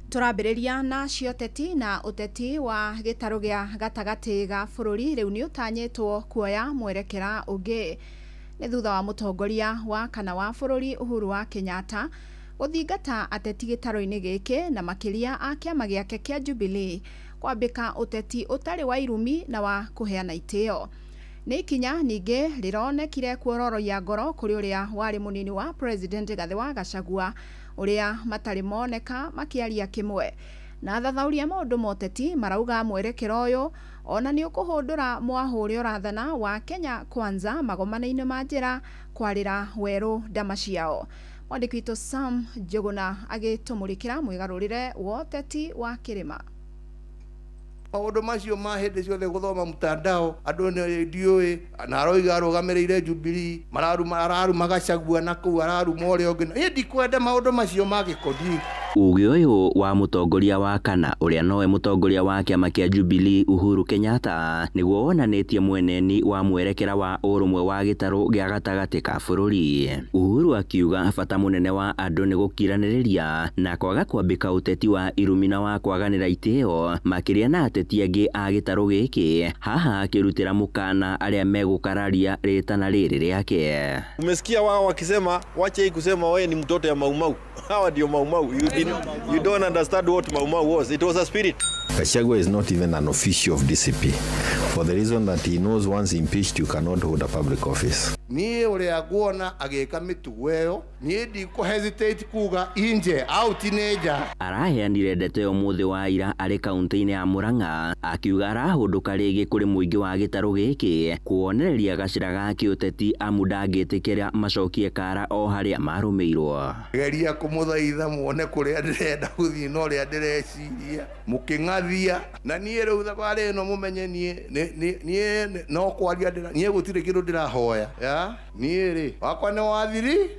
Tũrambĩrĩria na cioteti na ũteti wa gĩtarũ gĩa gatagatĩ ga bũrũri rĩu nĩ ũtanyĩtwo kuoya mwerekera ũngĩ. Nĩ thutha wa mũtongoria wa kana wa bũrũri Uhuru wa Kenyatta gũthingata ateti gĩtarũ-inĩ gĩkĩ na makĩria a kĩama gĩake kĩa Jubilee kwambĩka ũteti ũtarĩ wa irumi na wa kũheana itĩo. Nĩ ikinya ningĩ rĩronekire kuororoia ngoro kũrĩ ũrĩa warĩ mũnini wa president Rigathĩ wa Gachagua ũrĩa matarĩ moneka makĩaria kĩmwe. Na athathaũri a maũndũ ma ũteti marauga mwerekera ũyũ ona nĩ ũkũhũndũra mwahũ ũrĩa ũrathana wa Kenya Kwanza magomano-inĩ ma njĩra kwarĩra werũ ndama ciao. Mwandĩki witũ Sam Njuguna agĩtũmũrĩkĩra mwĩgarũrĩre wa ũteti wa kĩrĩma. Maũndũ macio ma hĩndĩ ciothe gũthoma mtandao andũ nĩ ndiũĩ na aroiga arũgamĩrĩire Jubilee mararuma araruma Gachagua na kũu araruma ũrĩa ũngĩ. Niĩ ndikwenda maũndũ macio ma gĩkoni. Uge ũyũ wa mũtongoria wa kana ũrĩa nowe mũtongoria wa kĩama kĩa Jubilee Uhuru Kenyatta nĩguo wonanĩtie mweneni wa mwerekera wa ũrũmwe wa gĩtarũ gĩa gatagatĩ ka bũrũri. Uhuru akiuga bata mũnene wa andũ nĩ gũkiranĩrĩria na kwaga kwambĩka ũteti wa irumi na wa kwaganĩra itĩo makĩria na ateti angĩ a gĩtarũ gĩkĩ, haha akĩrutĩra mũkana arĩa megũkararia rĩtana rĩrĩ rĩake. Umesikia wao wakisema wache hii kusema wewe ni mtoto ya Maumau. Hawa ndio Maumau. You don't understand what Maumau was. It was a spirit. Gachagua is not even an official of DCP for the reason that he knows once impeached you cannot hold a public office. Niĩ ũrĩa nguona agĩka mĩtugo ĩyo, niĩ ndikũ hesitate kuga inje out nĩ Araheanire ndeto ĩyo mũthĩ wa ira arĩ kaunti-inĩ ya Murang'a, akiuga arahũndũka rĩngĩ kũrĩ mũingĩ wa gĩtarũ gĩkĩ kuonereria gacĩra ga kĩũteti amu ndangĩtĩkĩra macokie kara o harĩa marũmĩirwo. Geria kũmũthaitha muone kũrĩa ndĩrenda gũthiĩ na ũrĩa ndĩreciria mũkĩng'athia na niĩ rĩu thabarĩ ĩno mũmenye niĩ no kwaria niĩ gũtirĩ kĩndũ ndĩrahoya niĩ rĩ wakwa nĩ wathiri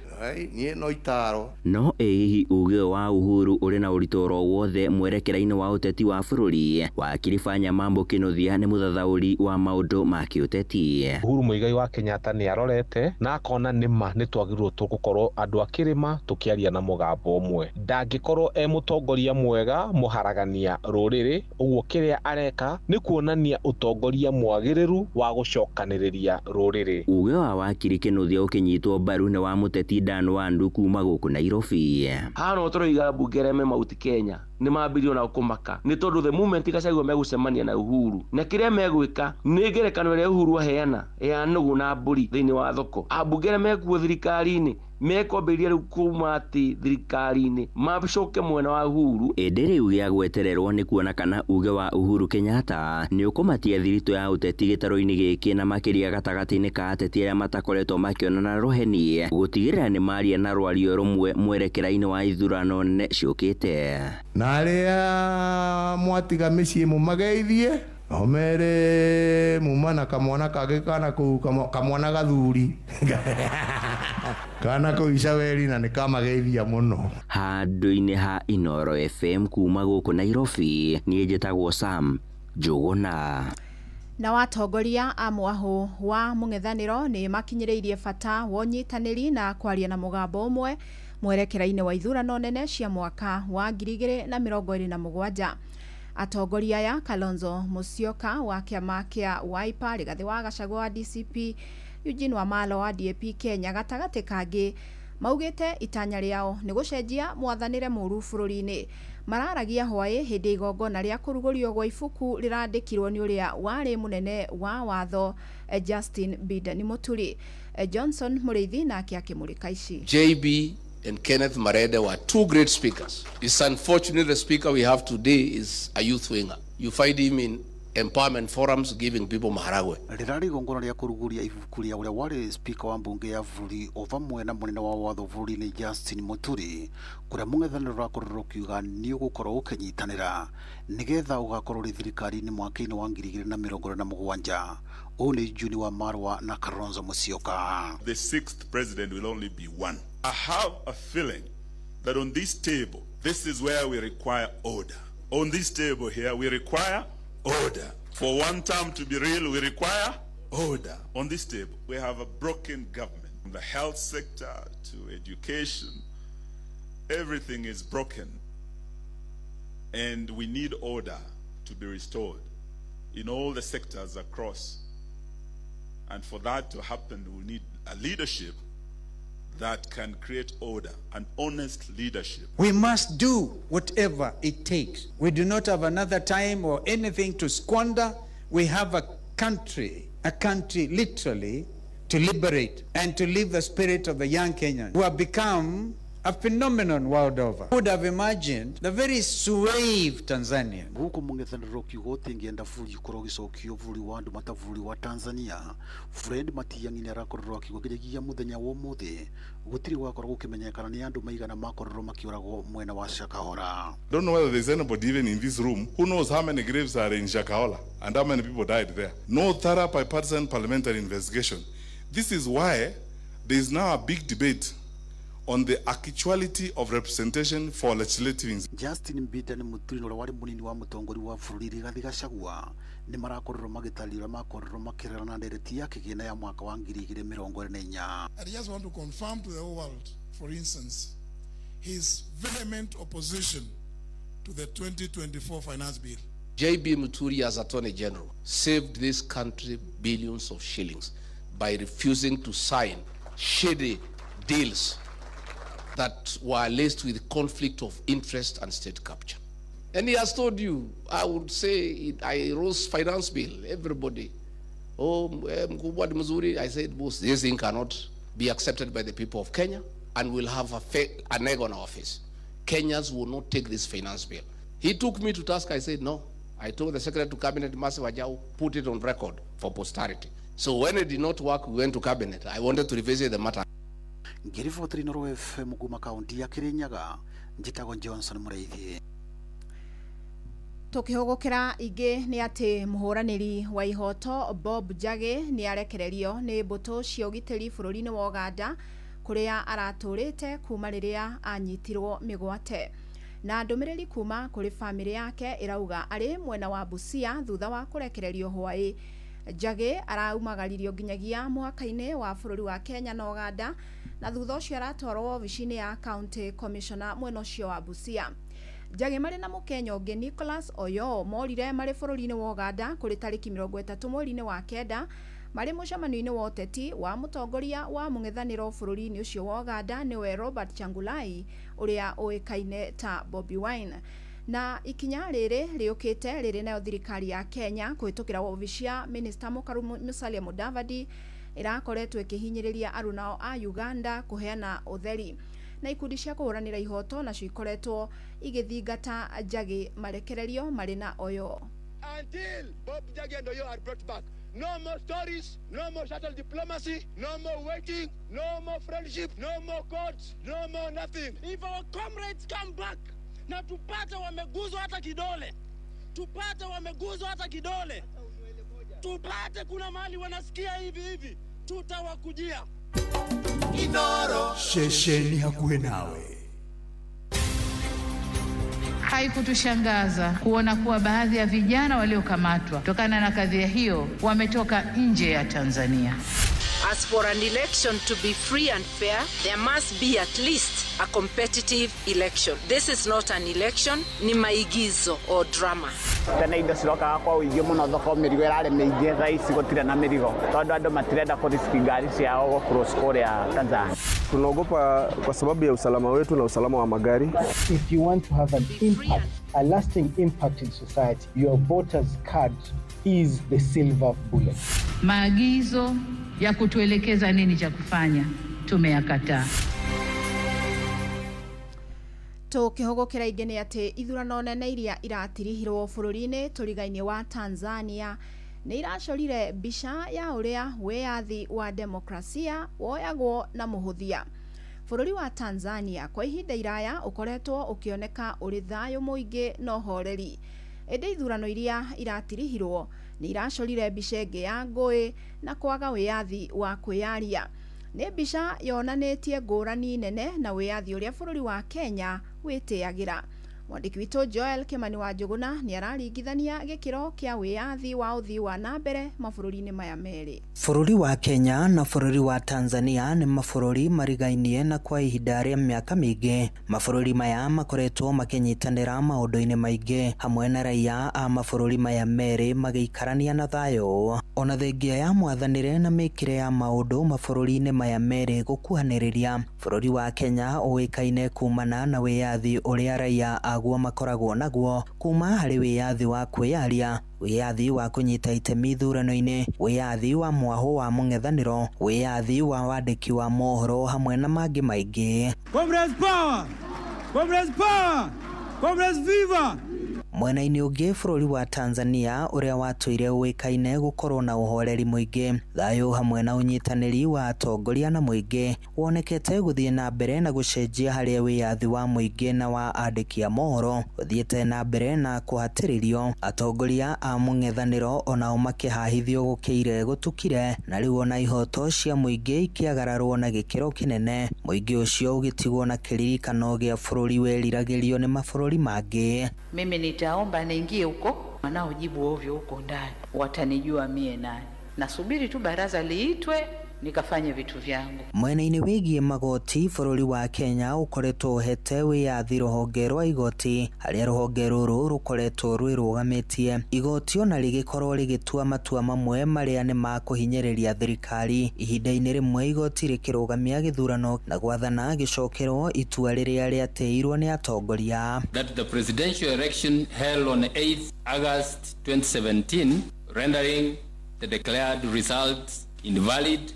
niĩ no itaro. No ĩ hihi uge wa Uhuru ũrĩ na ũritũ oro wothe mwerekera-inĩ wa ũteti wa bũrũri? Wakiri Fanya Mambo Kinuthia nĩ mũthathaũri wa maũndũ ma kĩũteti. Uhuru Muigai wa Kenyatta nĩ arorete na akona nĩma nĩ twagĩrĩirwo tũgũkorwo andũ a kĩrĩma tũkĩaria na mũgambo ũmwe. Ndangĩkorwo e mũtongoria mwega mũharagania rũrĩrĩ, ũguo kĩrĩa areka nĩ kuonania ũtongoria mwagĩrĩru wa gũcokanĩrĩria rũrĩrĩ. Uge wa wakiri Kinuthia ũkĩnyitwo mbaru nĩ wa mũteti Dan Wandu kuma gũkũ Nairobi. Haha no tũroiga mbunge arĩa me Mount Kenya nĩ mambirie ona kũmaka nĩ tondũ the moment Gachagua megũcemania na Uhuru na kĩrĩa megwĩka nĩ ngerekano ĩrĩa Uhuru aheana ya nũgũ na mbũri thĩinĩ wa thoko. Ambunge arĩa mekuo thirikari-inĩ mekwambĩrĩria rĩu kuma atĩ thirikari-inĩ macoke mwena wa Uhuru. Ĩndĩ rĩu gĩa gwetererwo nĩ kuona kana uge wa Uhuru Kenyatta nĩ ũkũmatia thiritũ ya ũteti gĩtarũ-inĩ gĩkĩ na makĩria gatagatĩ-inĩ ka ateti arĩa matakoretwo makĩonana rũheni gũtigĩrĩra nĩ maria na rwario rũmwe mwerekera-inĩ wa ithurano nene ciũkĩte. Na arĩa mwatiga mĩciĩ mũmageithie omere muma na kamwana kangĩ kana kũu kamwana gathuri kana kũu Icaweri na nĩ kamageithia mũno. Handũ-inĩ ha Inooro FM kuma gũkũ Nairobi, niĩ njĩtagwo Sam Njũgũna. Na watongoria a mwahũ wa mũng'ethanĩro nĩ makinyĩrĩirie bata wa ũnyitanĩri na kwaria na mũgambo ũmwe mwerekera-inĩ wa ithurano nene cia mwaka wa 2027. Atongoria aya Kalonzo Musyoka wa kĩama kĩa Wiper, Rigathĩ wa Gachagua wa DCP, Eugene Wamalwa wa DAP Kenya gatagatĩ kangĩ maugĩte itanya rĩao nĩ gũcenjia mwathanĩre mũru bũrũri-inĩ. Mararagia hwaĩ hĩndĩ igongona rĩa kũrugũrio gwa ibuku rĩrandĩkirwo nĩ ũrĩa warĩ mũnene wa watho Justin Bidani Muturi. Johnson Mũrĩithi nake akĩmũrĩka ici. JB and Kenneth Marede were two great speakers. It's unfortunate the speaker we have today is a youth winger. You find him in empowerment forums giving people maharagwe. Rĩrarĩ igongona rĩa kũrugũria ibuku rĩa ũrĩa warĩ speaker wa mbunge ya bũrũri o vamwe na mũnene wa watho bũrũri-inĩ Justin Muturi, kũrĩa mũng'ethanĩro ũrakorirwo ũkiuga nĩ ũgũkorwo ũkĩnyitanĩra nĩgetha ũgakorwo ũrĩ thirikari-inĩ mwaka-inĩ wa 2027. Ũũ nĩ Eugene Wamalwa na Kalonzo Musyoka. The sixth president will only be one. I have a feeling that on this table, this is where we require order. On this table here, we require order. For one term to be real, we require order. On this table, we have a broken government. From the health sector to education, everything is broken. And we need order to be restored in all the sectors across. And for that to happen, we need a leadership that can create order, an honest leadership. We must do whatever it takes. We do not have another time or anything to squander. We have a country literally to liberate and to live the spirit of the young Kenyan who have become a phenomenon world over. Would have imagined the very suave Tanzanian. Guku mũng'ethanĩro ũkiuga ũtingĩenda bũrũri ũkorwo ũgĩcokio bũrũri wa andũ mata bũrũri wa Tanzania. Fred Matiang'i nĩ arakorirwo akiuga nginyagia mũthenya wa ũmũthĩ gũtirĩ gwakorwo gũkĩmenyekana nĩ andũ maigana makorirwo makĩũragwo mwena wa Shakahola. Don't know whether there's anybody even in this room who knows how many graves are in Shakahola and how many people died there. No thorough bipartisan parliamentary investigation. This is why there is now a big debate on the actuality of representation for legislative. Justin Mbita Muturi ũrĩa warĩ mũnini wa mũtongoria wa bũrũri Rigathi Gachagua nĩ marakorirwo magĩtarĩria ũrĩa makorirwo makĩrera na ndereti ya kĩgĩna ya mwaka wa 2024. I just want to confirm to the whole world, for instance, his vehement opposition to the 2024 finance bill. J.B. Muturi, as Attorney General, saved this country billions of shillings by refusing to sign shady deals that were laced with conflict of interest and state capture. And he has told you, I would say, I rose finance bill, everybody. Oh, mkubwa ni mzuri. I said, boss, this thing cannot be accepted by the people of Kenya and we'll have an egg on our face. Kenyans will not take this finance bill. He took me to task. I said, no. I told the Secretary to Cabinet, Mercy Wajau, put it on record for posterity. So when it did not work, we went to Cabinet. I wanted to revisit the matter. Ngiribotiri Inooro FM kuma kaunti ya Kirinyaga, njitagwo Johnson Mureithi. Tukihugukira ingi ni ati muhuraniri wa ihoto Bob Njagi ni arekererio ni mbutu cia ugitiri bururi-ini wa Uganda kuria araturite kuma riria anyitirwo migwate. Na ndumiriri kuma kuri family yake irauga ari mwena wa Busia thutha wa kurekererio hwai. Njagi araumagaririo nginyagia mwaka-ini wa bururi wa Kenya na Uganda na thutha ucio aratwarwo obici-ini ya County Commissioner mwena ucio wa Busia. Njagi marĩ na mũkenya ũngĩ Nicholas Oyo morire marĩ bũrũri-inĩ wa Uganda kũrĩ tarĩki 30 mweri-inĩ wa kenda marĩ mũcemanio-inĩ wa ũteti wa mũtongoria wa mũng'ethanĩro bũrũri-inĩ ũcio wa Uganda nĩwe Robert Kyagulanyi ũrĩa ũĩkaine ta Bobi Wine. Na ikinya rĩrĩ rĩũkĩte rĩrĩ nayo thirikari ya Kenya kũhĩtũkĩra wabici ya Minister Mũkaru Musalia Mudavadi ĩrakoretwo ĩkĩhinyĩrĩria arunao a Uganda kũheana ũtheri. Na ikundi cia kũhũranĩra ihoto nacio ikoretwo igĩthingata Njagi marekererio marĩ na Oyo. Until Bob Njagi and Oyo are brought back, no more stories, no more shuttle diplomacy, no more waiting, no more friendship, no more courts, no more nothing. If our comrades come back na tupate wameguzwa hata kidole, tupate wameguzwa hata kidole, tupate kuna mahali wanasikia hivi hivi, tutawakujia. Inooro ceceni hakuhĩ nawe. Haikutushangaza kuona kuwa baadhi ya vijana waliokamatwa kutokana na kadhia hiyo wametoka nje ya Tanzania. As for an election to be free and fair, there must be at least a competitive election. This is not an election, ni maigizo or drama. Tene indo cirokaga kwa ũingĩ mũno thoko, mĩrigo ĩrarĩ mĩingĩ, thaa ici gũtirĩ na mĩrigo tondũ andũ matirenda kũriski ngari ciao gũcross kũrĩa Tanzania. Tunaogopa kwa sababu ya usalama wetu na usalama wa magari. If you want to have an impact, a lasting impact in society, your voter's card is the silver bullet. Maagizo ya kutuelekeza nini cha kufanya tumeyakataa. Tukihugukira ingi ni ati ithurano nene iria iratirihirwo bũrũri-inĩ tũriga-inĩ wa Tanzania nĩ iracorire mbica ya ũrĩa wĩyathi wa demokrasia woyagwo na mũhũthia. Bũrũri wa Tanzania kwa ihinda iraya ũkoretwo ũkĩoneka ũrĩ thayũ mũingĩ na ũhoreri, ĩndĩ ithurano iria iratirihirwo nĩ iracorire mbica ĩngĩ ya ngũĩ na kwaga wĩyathi wa kwĩyaria. Nĩ mbica yonanĩtie ngũrani nene na wĩyathi ũrĩa bũrũri wa Kenya wĩtĩagĩra. Mwandĩki witũ Joel Kimani wa Njũgũna nĩ araringithania gĩkĩro kĩa wĩyathi wa ũthii wa na mbere mabũrũri-inĩ maya merĩ. Bũrũri wa Kenya na bũrũri wa Tanzania nĩ mabũrũri marigainie na kwa ihinda rĩa mĩaka mĩingĩ. Mabũrũri maya makoretwo makĩnyitanĩra maũndũ-inĩ maingĩ hamwe na raia a mabũrũri maya merĩ magĩikarania na thayũ. Ona thengia ya mwathanĩre na mĩkĩre ya maũndũ mabũrũri-inĩ maya merĩ gũkuhanĩrĩria, bũrũri wa Kenya ũĩkaine kumana na wĩyathi ũrĩa raia aguo makoragwo naguo kuma harĩ wĩyathi wa kwĩyaria, wĩyathi wa kũnyita itemi ithurano-inĩ, wĩyathi wa mwahũ wa mũng'ethanĩro, wĩyathi wa wandĩki wa mohoro hamwe na mangĩ maingĩ. Comrades power! Comrades power! Comrades viva! Mwena-inĩ ũngĩ bũrũri wa Tanzania ũrĩa watũire ũĩkaine gũkorwo na ũhoreri mũingĩ, thayũ hamwe na ũnyitanĩri wa atongoria na mũingĩ wonekete gũthiĩ na mbere na gũcenjia harĩa wĩyathi wa mũingĩ na wa andĩki a mohoro ũthiĩte na mbere na kũhatĩrĩrio. Atongoria a mũng'ethanĩro onao makĩhahithio gũkĩire gũtukire, na rĩu ona ihoto cia mũingĩ ikĩagararwo na gĩkĩro kĩnene, mũingĩ ũcio ũgĩtigwo na kĩririkano gĩa bũrũri weriragĩrio nĩ mabũrũri mangĩ. Mimi nitaomba niingie huko, wanaojibu ovyo huko ndani watanijua mie nani. Nasubiri tu baraza liitwe nikafanye vitu vyangu. Mwena-inĩ wĩgiĩ magoti, bũrũri wa Kenya ũkoretwo ũhete wĩyathi rũhonge rwa igoti, harĩa rũhonge rũrũ rũkoretwo rwĩrũgamĩtie. Igoti ona rĩgĩkorwo rĩgĩtua matua mamwe marĩa nĩ ma kũhinyĩrĩria thirikari. Ihinda-inĩ rĩmwe igoti rĩkĩrũgamia gĩthurano na gwathana gĩcokerwo itua rĩrĩa rĩatĩirwo nĩ atongoria. That the presidential election held on 8th August 2017, rendering the declared results invalid,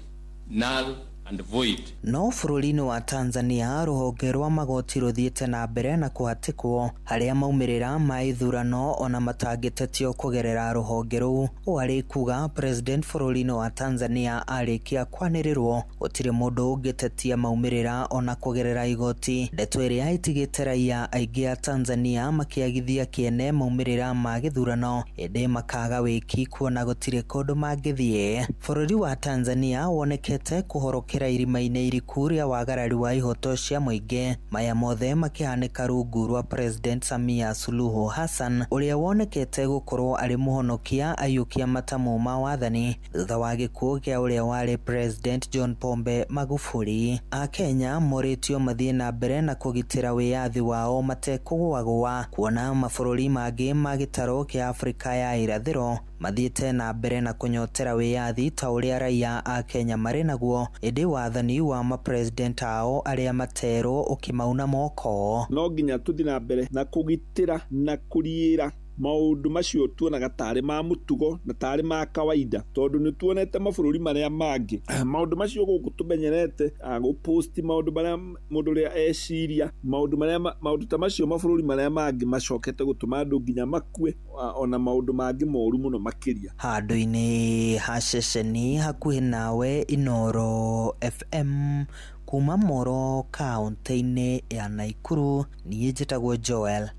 null and void. No bũrũri-inĩ wa Tanzania rũhonge rwa magoti rũthiĩte na mbere na kũhatĩkwo, harĩa maumĩrĩra ma ithurano ona matangĩtetio kũgerera rũhonge rũu. Ũũ arĩ kuga president bũrũri-inĩ wa Tanzania arĩkia kwanĩrĩrwo gũtirĩ mũndũ ũngĩtetia maumĩrĩra ona kũgerera igoti, ndeto ĩrĩa ĩtigĩte raia aingĩ a Tanzania makĩagithia kĩene maumĩrĩra ma gĩthurano, ĩndĩ makaga wĩki kuona gũtirĩ kũndũ mangĩthiĩ. Bũrũri wa Tanzania wonekete kũhorokera irima-inĩ iriku rĩa wagarari wa ihoto cia mũingĩ, maya mothe makĩhanĩka rungu rwa President Samia Suluhu Hassan ũrĩa wonekete gũkorwo arĩ mũhonokia aiyũkia matamu ma wathani thutha wa gĩkuũ kĩa ũrĩa warĩ President John Pombe Magufuli. Akenya morĩtio mathiĩ na mbere na kũgitĩra wĩyathi wao matekũgũagũa, kuona mabũrũri mangĩ ma gĩtarũ kĩa Afrika ya irathĩro mathiĩte na mbere na kũnyotera wĩyathi ta ũrĩa raia a Kenya marĩ naguo, ĩndĩ wathani wa mapresident ao arĩa materwo ũkĩmauna moko. No nginya tũthiĩ na mbere na kũgitĩra na kũriĩra maũndũ macio tuonaga tarĩ ma mũtugo na tarĩ ma kawaida, tondũ nĩ tuonete mabũrũri marĩa mangĩ maũndũ macio gũkũ tũmenyerete gũpost maũndũ marĩa mũndũ ũrĩa eciria, maũndũ marĩa maũndũ ta macio mabũrũri marĩa mangĩ macokete gũtũma andũ nginya makue, ona maũndũ mangĩ moru mũno makĩria. Handũ-inĩ ha ceceni hakuhĩ nawe Inooro FM kuma Moro kaũntĩ-inĩ ya Naikuru, niĩ njĩtagwo Joel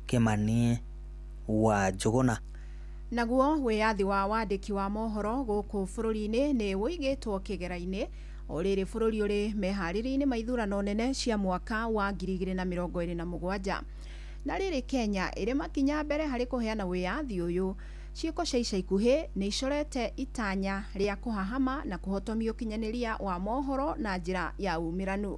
Kimani wa Njũgũna. Naguo wĩyathi wa wandĩki wa mohoro gũkũ bũrũri-inĩ nĩ ũigĩtwo kĩgera-inĩ o rĩrĩ bũrũri ũrĩ meharĩria-inĩ ma ithurano nene cia mwaka wa 2027. Na rĩrĩ Kenya ĩrĩ makinya mbere harĩ kũheana wĩyathi ũyũ, ciĩko cia ica ikuhĩ nĩ icorete itanya rĩa kũhahama na kũhotomia ũkinyanĩria wa mohoro na njĩra ya umĩranu.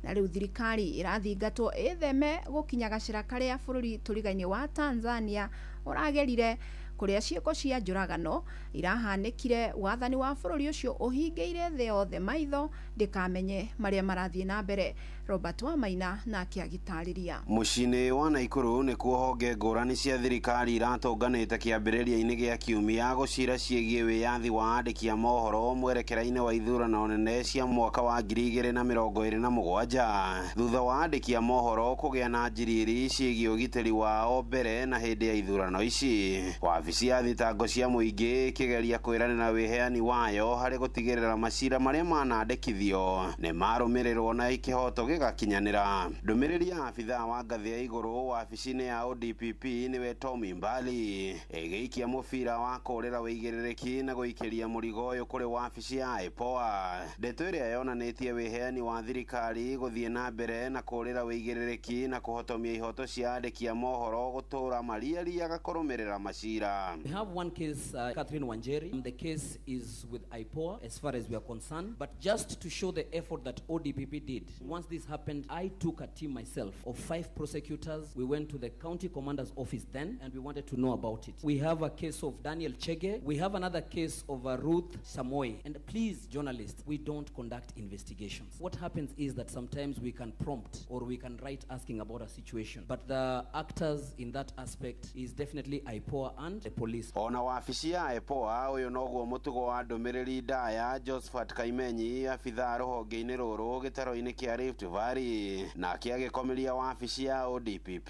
Na rĩu thirikari ĩrathingatwo ĩtheme gũkinya gacĩra karĩa bũrũri tũrigainĩ wa Tanzania ũragerire, kũrĩa ciĩko cia njũragano irahanĩkire wathani wa bũrũri ũcio ũhingĩire thĩ yothe maitho ndĩkamenye marĩa marathiĩ na mbere. Robert Wamaina nake agĩtarĩria. Mũciĩ-inĩ wa Naikuru nĩkuo honge ngũrani cia thirikari iratonganĩte kĩambĩrĩria-inĩ gĩa kiumia gũcira ciĩgiĩ wĩyathi wa andĩki a mohoro mwerekera-inĩ wa ithurano nene cia mwaka wa 2027, thutha wa andĩki a mohoro kũgĩa na njiriri ciĩgiĩ ũgitĩri wao mbere na hĩndĩ ya ithurano ici. Wabici ya thitango cia mũingĩ ĩkĩgeria kwĩranĩra wĩheani wayo harĩ gũtigĩrĩra macira marĩa manandĩkithio nĩ marũmĩrĩrwo na kĩhoto gĩgakinyanĩra. Ndũmĩrĩri ya abithaa wa ngathĩ ya igũrũ wabici-inĩ ya ODPP nĩwe Tommy Mbali ĩgĩikia mũbira wa kũrĩra wĩigĩrĩrĩki na gũikĩria mũrigo ũyũ kũrĩ wabici ya IPOA, ndeto ĩrĩa yonanĩtie wĩheani wa thirikari gũthiĩ na mbere na kũrĩra wĩigĩrĩrĩki na kũhotomia ihoto cia andĩki a mohoro gũtũra mariariaga kũrũmĩrĩra macira. We have one case, Catherine Wanjeri. The case is with IPOA as far as we are concerned. But just to show the effort that ODPP did, once this happened, I took a team myself of 5 prosecutors. We went to the county commander's office then, and we wanted to know about it. We have a case of Daniel Chege. We have another case of Ruth Samoei. And please, journalists, we don't conduct investigations. What happens is that sometimes we can prompt or we can write asking about a situation. But the actors in that aspect is definitely IPOA and the police. Ona wabici ya IPOA ũyũ noguo mũtugo wa ndũmĩrĩri ndaya Josephat Kaimenyi abithaa rũhonge-inĩ rũrũ gĩtaro-inĩ kĩa Rift Valley nake agĩkomeria wabici ya ODPP.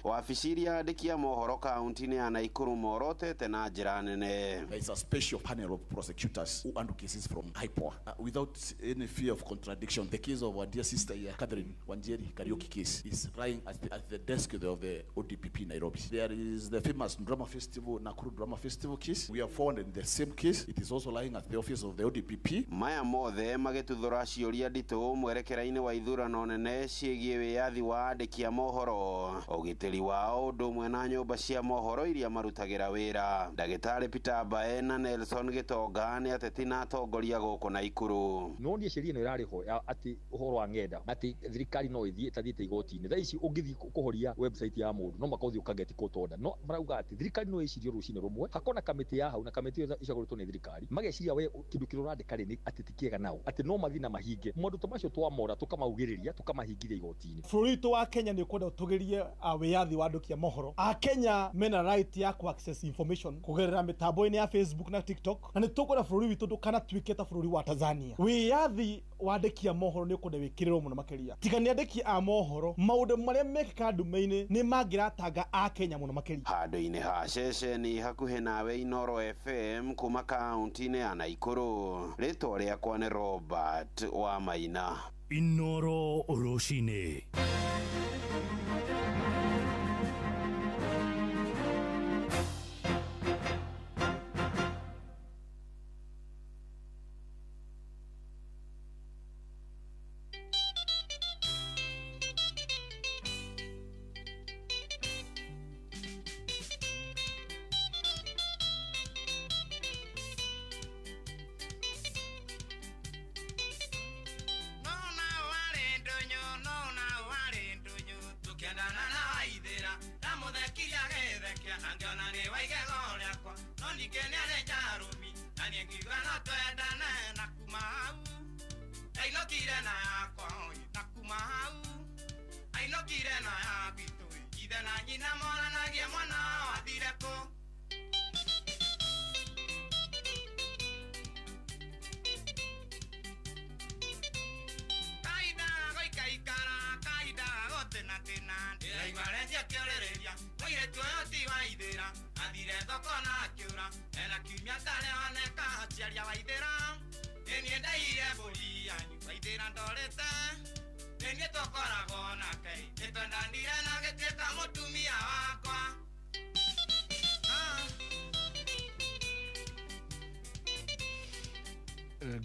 Wabici iria andĩki a mohoro kaunti-inĩ ya Nakuru morotete na njĩra nene. There is a special panel of prosecutors who handle cases from IPOA without any fear of contradiction. The case of our dear sister here, Catherine Wanjeri Kariuki case, is lying at the desk of the ODPP Nairobi. There is the famous Drama Festival, Nakuru Drama Festival case. We are found in the same case. It is also lying at the office of the ODPP. Maya mothe magĩtuthũra ciũria nditũ mwerekera-inĩ wa ithurano nene ciĩgiĩ wĩyathi wa andĩki a mohoro, ũgitĩri wao ũndũ ũmwe na nyũmba cia mohoro iria marutagĩra wĩra. Ndagĩtarĩ Peter Mbae na Nelson Gĩtonga nĩ ateti na atongoria gũkũ Nakuru. No niĩ sheria ĩno ĩrarĩ ho atĩ ũhoro wa ng'enda atĩ thirikari no ĩthiĩ ĩtathiĩte igoti-inĩ. Thaa ici ũngĩthiĩ kũhoria website ya mũndũ no makorwo ũthiĩ ũkageti court order, no marauga atĩ thirikari no ĩcirie rũcinĩ rũmwe hakona kamĩtĩ ya hau na kamĩtĩ ĩyo ĩcagũrĩtwo nĩ thirikari mageciria we kĩndũ kĩrĩa ũrandĩka rĩ nĩ atĩ ti kĩega nao atĩ no mathiĩ na mahinge maũndũ ta macio twamora tũkamaugĩrĩria tũkamahingithia igoti-inĩ. Bũrũri witũ wa Kenya nĩ ũkwenda ũtũgĩrie wĩyathi wa andĩki a mohoro. A Kenya mena right ya ku access information kũgerera mĩtambo-inĩ ya Facebook na TikTok, na nĩ tũkwenda bũrũri witũ ndũkanatuĩke ta bũrũri wa Tanzania. Wĩyathi wa andĩki a mohoro nĩ ũkwenda wĩkĩrĩrwo mũno makĩria. Tiga nĩ andĩki a mohoro, maũndũ marĩa mekĩkaga ndume-inĩ nĩ mangĩratanga a Kenya mũno makĩria. Handũ-inĩ ha ceceni hakuhĩ nawe Inoro FM kuma kaunti-inĩ ya Nakuru, rĩtwa rĩakwa nĩ Robert wa Maina. Inoro rũcinĩ.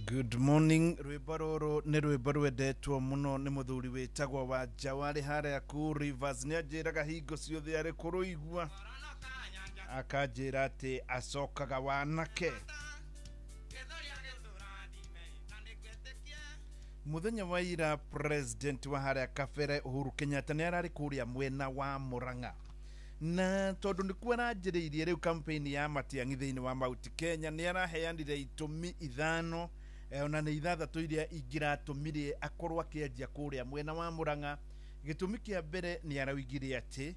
Good morning. Rwĩmbo rũrũ nĩ rwĩmbo rwendetwo mũno nĩ mũthuri wĩtagwo Wanja warĩ harĩa kũ Rivers. Nĩ anjĩraga hingo ciothe arĩ kũrũigua, akanjĩra atĩ acokaga wanake. Mũthenya wa ira president wa harĩa kabere Uhuru Kenyatta nĩ ararĩ kũrĩa mwena wa Murang'a, na tondũ nĩkuo aranjĩrĩirie rĩu campaign ya Matiang'i thĩinĩ wa Mount Kenya, nĩ araheanire itũmi ithano ona nĩ ithathatũ iria ingĩratũmire akorwo akĩanjia kũrĩa mwena wa Murang'a. Gĩtũmi kĩa mbere nĩ araugire atĩ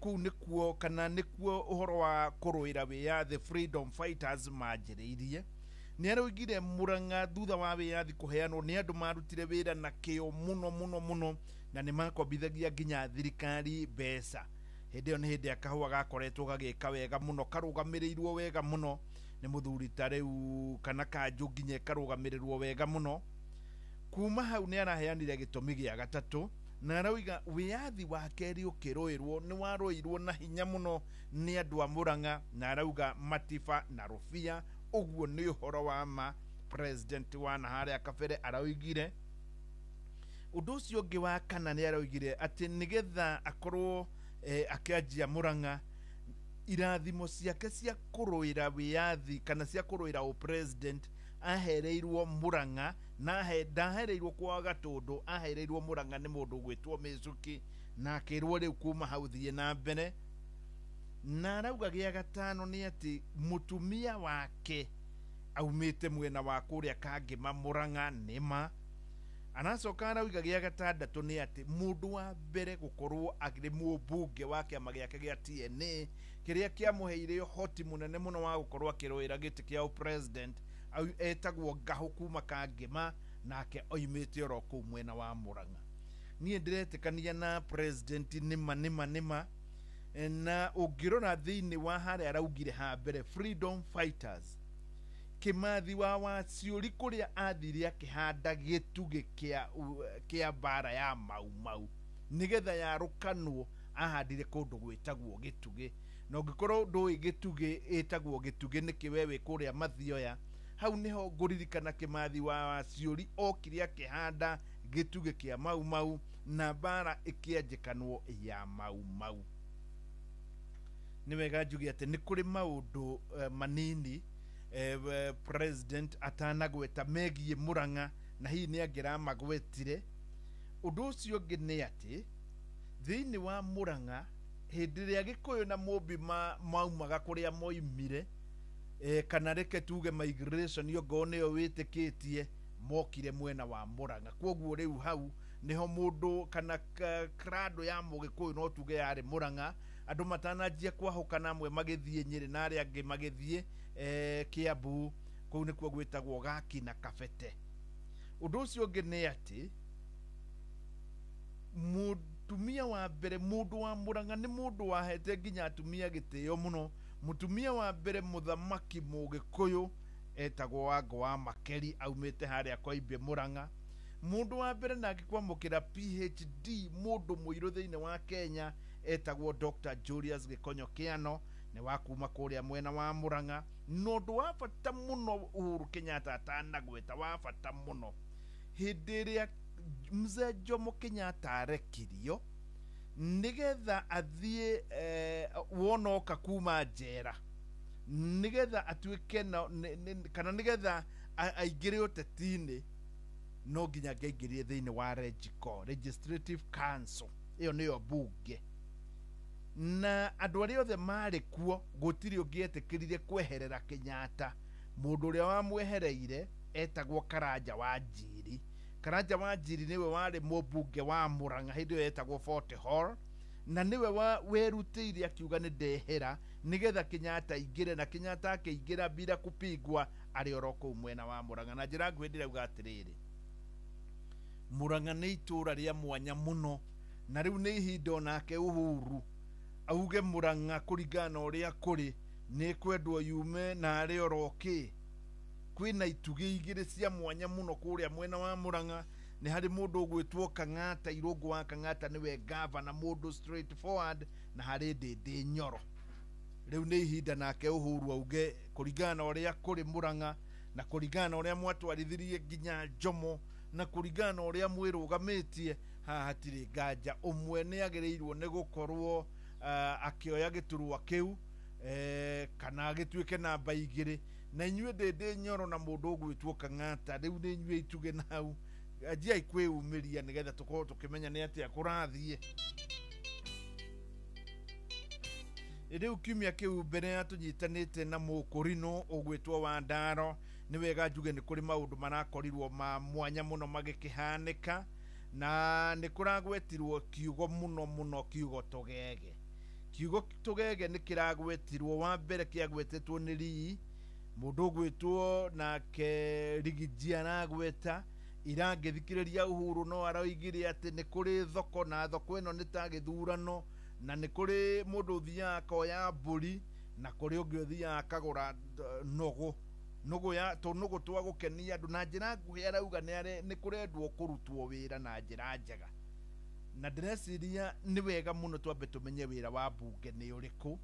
kũu nĩkuo kana nĩkuo ũhoro wa kũrũĩra wĩyathi freedom fighters manjĩrĩirie. Nĩ araugire Murang'a thutha wa wĩyathi kũheanwo nĩ andũ marutire wĩra na kĩo mũno mũno mũno, na nĩ makombithagia nginya thirikari mbeca. Hĩndĩ ĩyo nĩ hĩndĩ ya kahũa gakoretwo gagĩka wega mũno, karũgamĩrĩirwo wega mũno nĩ mũthuri ta rĩu kana kanjũ nginya ĩkarũgamĩrĩrwo wega mũno. Kuma hau nĩ araheanire gĩtũmi gĩa gatatũ, na arauga wĩyathi wa kerĩ ũkĩrũĩrwo nĩ warũĩirwo na hinya mũno nĩ andũ a Murang'a, na arauga Matiba na Rũbia. Ũguo nĩ ũhoro wa ma president wa na harĩa kabere araugire. Ũndũ ũcio ũngĩ wa kana nĩ araugire atĩ nĩgetha akorwo akĩanjia Murang'a, irathimo ciake cia kũrũĩra wĩyathi kana cia kũrũĩra ũpresident ahereirwo Murang'a, na ndahereirwo kwa Gatũndũ, ahereirwo Murang'a nĩ mũndũ ũgwĩtwo Mĩcuki, na akĩrwo rĩu kuma hau thiĩ na mbere. Na arauga gĩa gatano nĩ atĩ mũtumia wake aumĩte mwena wa kũrĩa Kangĩma Murang'a nĩma. Aracoka arauga gĩa gatandatũ nĩ atĩ mũndũ wa mbere gũkorwo arĩ mũmbunge wa kĩama gĩake gĩa TNA kĩrĩa kĩamũheire ũhoti mũnene mũno wa gũkorwo akĩrũĩra gĩtĩ kĩa ũpresident etagwo Ngahũ kuma Kangĩma, Nake oimĩte oro kũu mwena wa Murang'a. Niĩ ndĩretĩkania na president nĩma nĩma nĩma. Na ũngĩrora thĩinĩ wa harĩa araugire ha mbere freedom fighters, Kimathi wa Waciũri kũrĩa athire akĩhanda gĩtugĩ kĩa mbara ya Mau Mau nĩgetha yarũkanwo, ahandire kũndũ gwĩtagwo Gĩtugĩ. Na ũngĩkorwo ndũĩ Gĩtugĩ ĩtagwo Gĩtugĩ nĩkĩ, we wĩ kũrĩa Mathioya, hau nĩho ngũririkana Kimathi wa Waciũri okire akĩhanda gĩtugĩ kĩa Mau Mau na mbara ĩkĩanjĩkanwo ya Mau Mau. Nĩ wega njuge atĩ nĩ kũrĩ maũndũ manini president atanagweta megiĩ Murang'a, na hihi nĩ angĩramagwetire. Ũndũ ũcio ũngĩ nĩ atĩ thĩinĩ wa Murang'a hĩndĩ ĩrĩa Gĩkũyũ na Mũmbi maumaga kũrĩa moimire, kana reke tuge migration ongorwo nĩyo wĩtĩkĩtie, mokire mwena wa Murang'a. Koguo rĩu hau nĩho mũndũ kana krado ya Mũgĩkũyũ no tuge yarĩ Murang'a, andũ matananjia kwahũkana, amwe magĩthiĩ Nyĩrĩ na arĩa angĩ magĩthiĩ Kiambu. Kũu nĩkuo gwĩtagwo Gaki na Kabete. Ũndũ ũcio ũngĩ nĩ atĩ mũtumia wa mbere, mũndũ wa Murang'a nĩ mũndũ wahete nginya atumia gĩtĩo mũno. Mũtumia wa mbere mũthamaki Mũgĩkũyũ etagwo Wango wa Makeri, aumĩte harĩa Koimbĩ Murang'a. Mũndũ wa mbere nake kwamũkĩra PhD mũndũ mũirũ thĩinĩ wa Kenya etagwo Dr. Julius Gĩkonyo Kĩano, nĩ wa kuma kũrĩa mwena wa Murang'a. Na ũndũ wa bata mũno Uhuru Kenyatta atanagweta, wa bata mũno, hĩndĩ ĩrĩa Mzee Jomo Kenyatta arekirio nĩgetha athiĩ wonoka kuma njera nĩgetha atuĩke kana nĩgetha aingĩre ũteti-inĩ, no nginya angĩaingĩrire thĩinĩ wa REGICO, Legislative Council, ĩyo nĩyo bunge. Na andũ arĩa othe marĩ kuo gũtirĩ ũngĩetĩkĩrire kweherera Kenyatta. Mũndũ ũrĩa wamwehereire etagwo Karanja wa Njiri. Karanja wa Njiri nĩwe warĩ mũmbunge wa Murang'a hĩndĩ ĩyo etagwo Fort Hall, na nĩwe werutĩire akiuga nĩ ndehera nĩgetha Kenyatta aingĩre, na Kenyatta akĩingĩra bila kupigwa arĩ oro kũu mwena wa Murang'a. Na njĩra nguhĩ ndĩrauga atĩrĩrĩ, Murang'a nĩ itũũra rĩa mwanya mũno, na rĩu nĩ ihinda onake Uhuru auge Murang'a kũringana na ũrĩa kũrĩ nĩ kwendwo yume na arĩ oro kĩ. Kwĩna itugĩ igĩrĩ cia mwanya mũno kũrĩa mwena wa Murang'a. Nĩ harĩ mũndũ ũgwĩtwo Kang'ata, Irũngũ wa Kang'ata nĩwe gavana, mũndũ straight forward, na harĩ Ndĩndĩ Nyoro. Rĩu nĩ ihinda nake Uhuru auge kũringana na ũrĩa kũrĩ Murang'a na kũringana na ũrĩa mwatwarithirie nginya Jomo na kũringana na ũrĩa mwĩrũgamĩtie, haha hatirĩ nganja ũmwe nĩ agĩrĩirwo nĩ gũkorwo akĩoya gĩturwa kĩu, kana gĩtuĩke namba igĩrĩ. Na inyuĩ Ndĩndĩ Nyoro na mũndũ ũgwĩtwo Kang'ata, rĩu nĩ inyuĩ itugĩ na hau, anjiai kwĩyumĩria nĩgetha tũkorwo tũkĩmenya nĩ atĩa kũrathiĩ. Rĩu kiumia kĩu mbere ya tũnyitanĩte na mũkũrinũ ũgwĩtwo wa Ndaro, nĩ wega njuge nĩ kũrĩ maũndũ marakorirwo ma mwanya mũno magĩkĩhanĩka, na nĩ kũragwetirwo kiugo mũno mũno, kiugo tũgege. Kiugo tũgege nĩ kĩragwetirwo, wa mbere kĩagwetetwo nĩ Rii, mũndũ ũgwĩtwo nake Rigiji aragweta irangĩthikĩrĩria Uhuru no aroigire atĩ nĩ kũrĩ thoko, na thoko ĩno nĩ ta gĩthurano, na nĩ kũrĩ mũndũ ũthiaga akoya mbũri na kũrĩ ũngĩ ũthiaga akagũra nũgũ, nũgũ ya tũnũgũ twa gũkenia andũ. Na njĩra nguhĩ arauga nĩ kũrendwo kũrutwo wĩra na njĩra njega, na ndĩreciria nĩ wega mũno twambe tũmenye wĩra wa mbunge nĩ ũrĩkũ,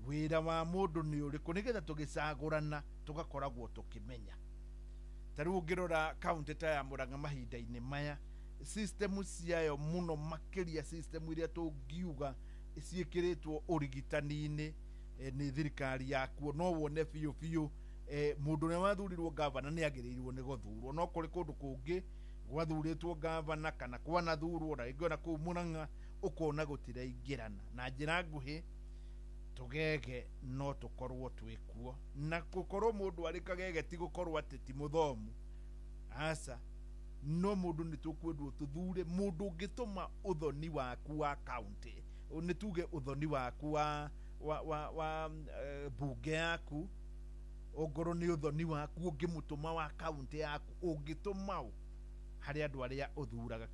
wĩra wa mũndũ nĩ ũrĩkũ, nĩgetha tũgĩcagũrana tũgakoragwo tũkĩmenya. Ta rĩu ũngĩrora kaunti ta ya Murang'a mahinda-inĩ maya, system ciayo mũno makĩria system iria tũngiuga ciĩkĩrĩtwo ũrigitani-inĩ nĩ thirikari yakuo, no wone biũ biũ mũndũ ũrĩa wathurirwo gavana nĩ agĩrĩirwo nĩ gũthurwo. No kũrĩ kũndũ kũngĩ gwathurĩtwo gavana kana kwanathurwo, na rĩngĩ ona kũu Murang'a ũkona gũtiraingĩrana. Na njĩra nguhĩ tũgege no tũkorwo twĩkuo, na gũkorwo mũndũ arĩ kagege ti gũkorwo atĩ ti mũthomu, aca, no mũndũ nĩ tũkwendwo tũthure mũndũ ũngĩtũma ũthoni waku wa kaunti, nĩ tuge ũthoni waku wa bunge yaku, ongorwo nĩ ũthoni waku ũngĩmũtũma wa kaunti yaku, ũngĩtũma ũ Harĩ andũ arĩa ũthuraga.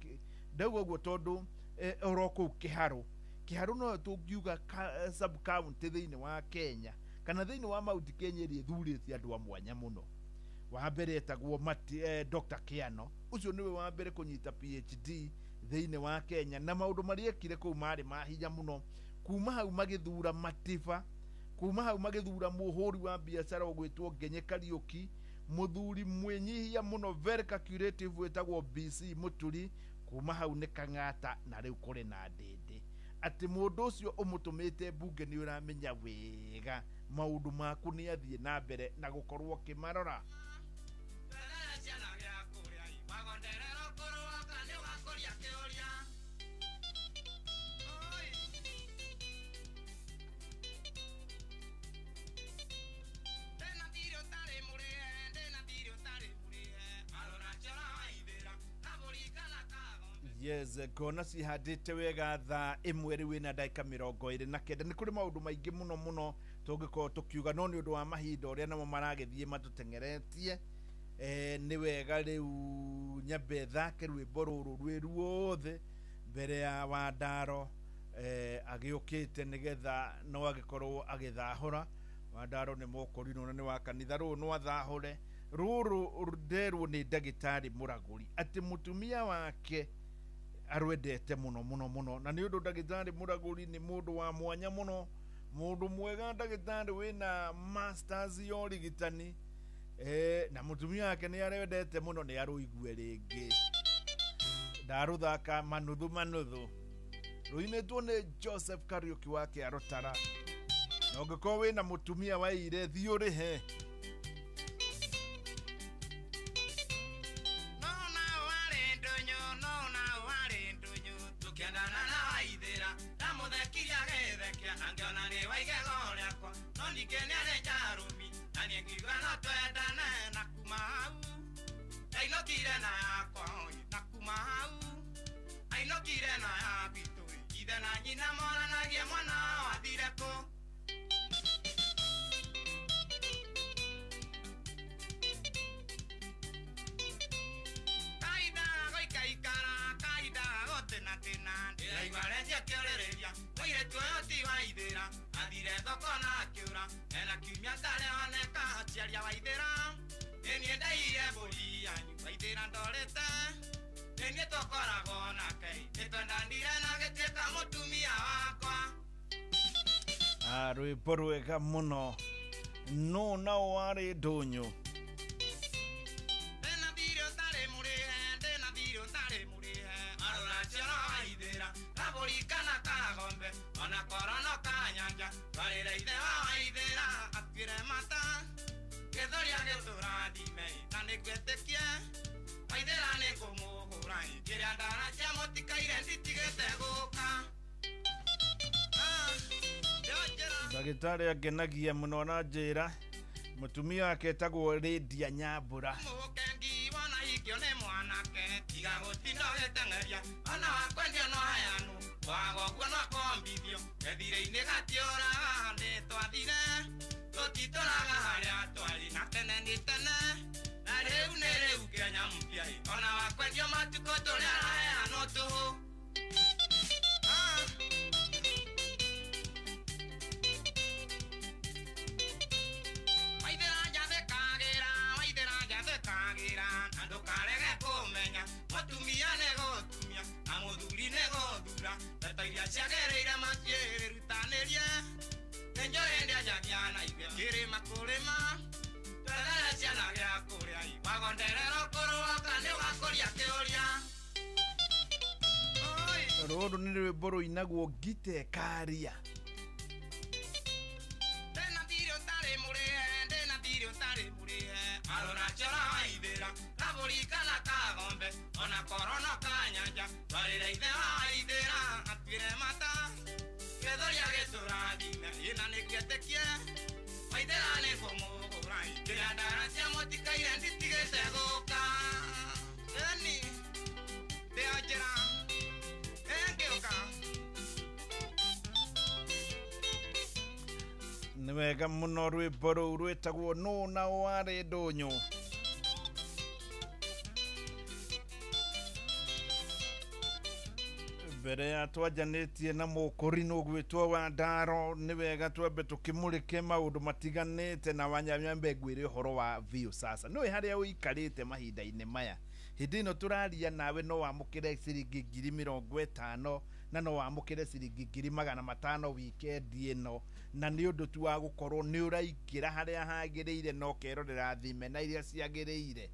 Ndauga ũguo tondũ oro kũu Kĩharũ, Kĩharũ no tũngiuga sub county thĩinĩ wa Kenya kana thĩinĩ wa Mount Kenya ĩrĩa ĩthurĩte andũ a mwanya mũno. Wa mbere etagwo Dr. Kiano, ũcio nĩwe wa mbere kũnyita PhD thĩinĩ wa Kenya, na maũndũ marĩa ekire kũu marĩ ma hinya mũno. Kuma hau magĩthura Matiba, kuma hau magĩthura mũhũri wa biacara ũgwĩtwo Ngenye Kariũki, mũthuri mwĩnyihia mũno, very calculative, wĩtagwo BC Mũturi. Kuma hau nĩ Kang'ata, na rĩu kũrĩ na Ndĩndĩ. Atĩ mũndũ ũcio ũmũtũmĩte mbunge nĩ ũramenya wega maũndũ maku nĩ athiĩ na mbere na gũkorwo ũkĩmarora. Yes, ngona cihandĩte wega thaa 1 rĩu ĩna ndagĩka 29. Nĩ kũrĩ maũndũ maingĩ mũno mũno tũngĩkorwo tũkiuga, no nĩ ũndũ wa mahinda ũrĩa namo maragĩthiĩ matũteng'eretie, nĩ wega rĩu nyambe thake rwĩmbo rũrũ rwĩ ruothe mbere ya Wandaro agĩũkĩte, nĩgetha no agĩkorwo agĩthahũra. Wandaro nĩ mũkũrinũ na nĩ wa kanitha, rũrũ no athahũre rũrũ nderwo nĩ ndagĩtarĩ mũragũri atĩ mũtumia wake arwendete mũno mũno mũno, na nĩ ũndũ ndagĩtarĩ mũragũri nĩ mũndũ wa mwanya mũno, mũndũ mwega, ndagĩtarĩ wĩna masters ya ũrigitani, na mũtumia wake nĩ arwendete mũno, nĩ arũigue rĩngĩ. Ndarũthaka manuthu manuthu, rũinĩtwo nĩ Joseph Kariũki wa Kĩarũtara. Na ũngĩkorwo wĩna mũtumia wa ire, thiĩ ũrĩhe. Rwĩmbo rwega mũno, no nao warĩ ndũnyũ. Ndagĩtarĩ angenagia mũno na njĩra mũtumia wake etagwo Lydia Nyambura. Rũrũ nĩ rwĩmbo rũinagwo ngite karia. Nĩ wega mũno rwĩmbo rũu rwĩtagwo nũ na warĩ ndũnyũ. Mbere ya twanjanĩtie na mũkũrinũ gwĩtwo wa Ndaro, nĩ wega twambe tũkĩmũrĩke maũndũ matiganĩte na wanyambe ngwĩre ũhoro wa Viusasa. Nĩũĩ harĩa ũikarĩte mahinda-inĩ maya, hĩndĩ ĩno tũraria nawe no wamũkĩre ciringi 50,000 na no wamũkĩre ciringi 500,000 wikendi ĩno, na nĩ ũndũ tu wa gũkorwo nĩ ũraingĩra harĩa hagĩrĩire na ũkerorera thimena iria ciagĩrĩire.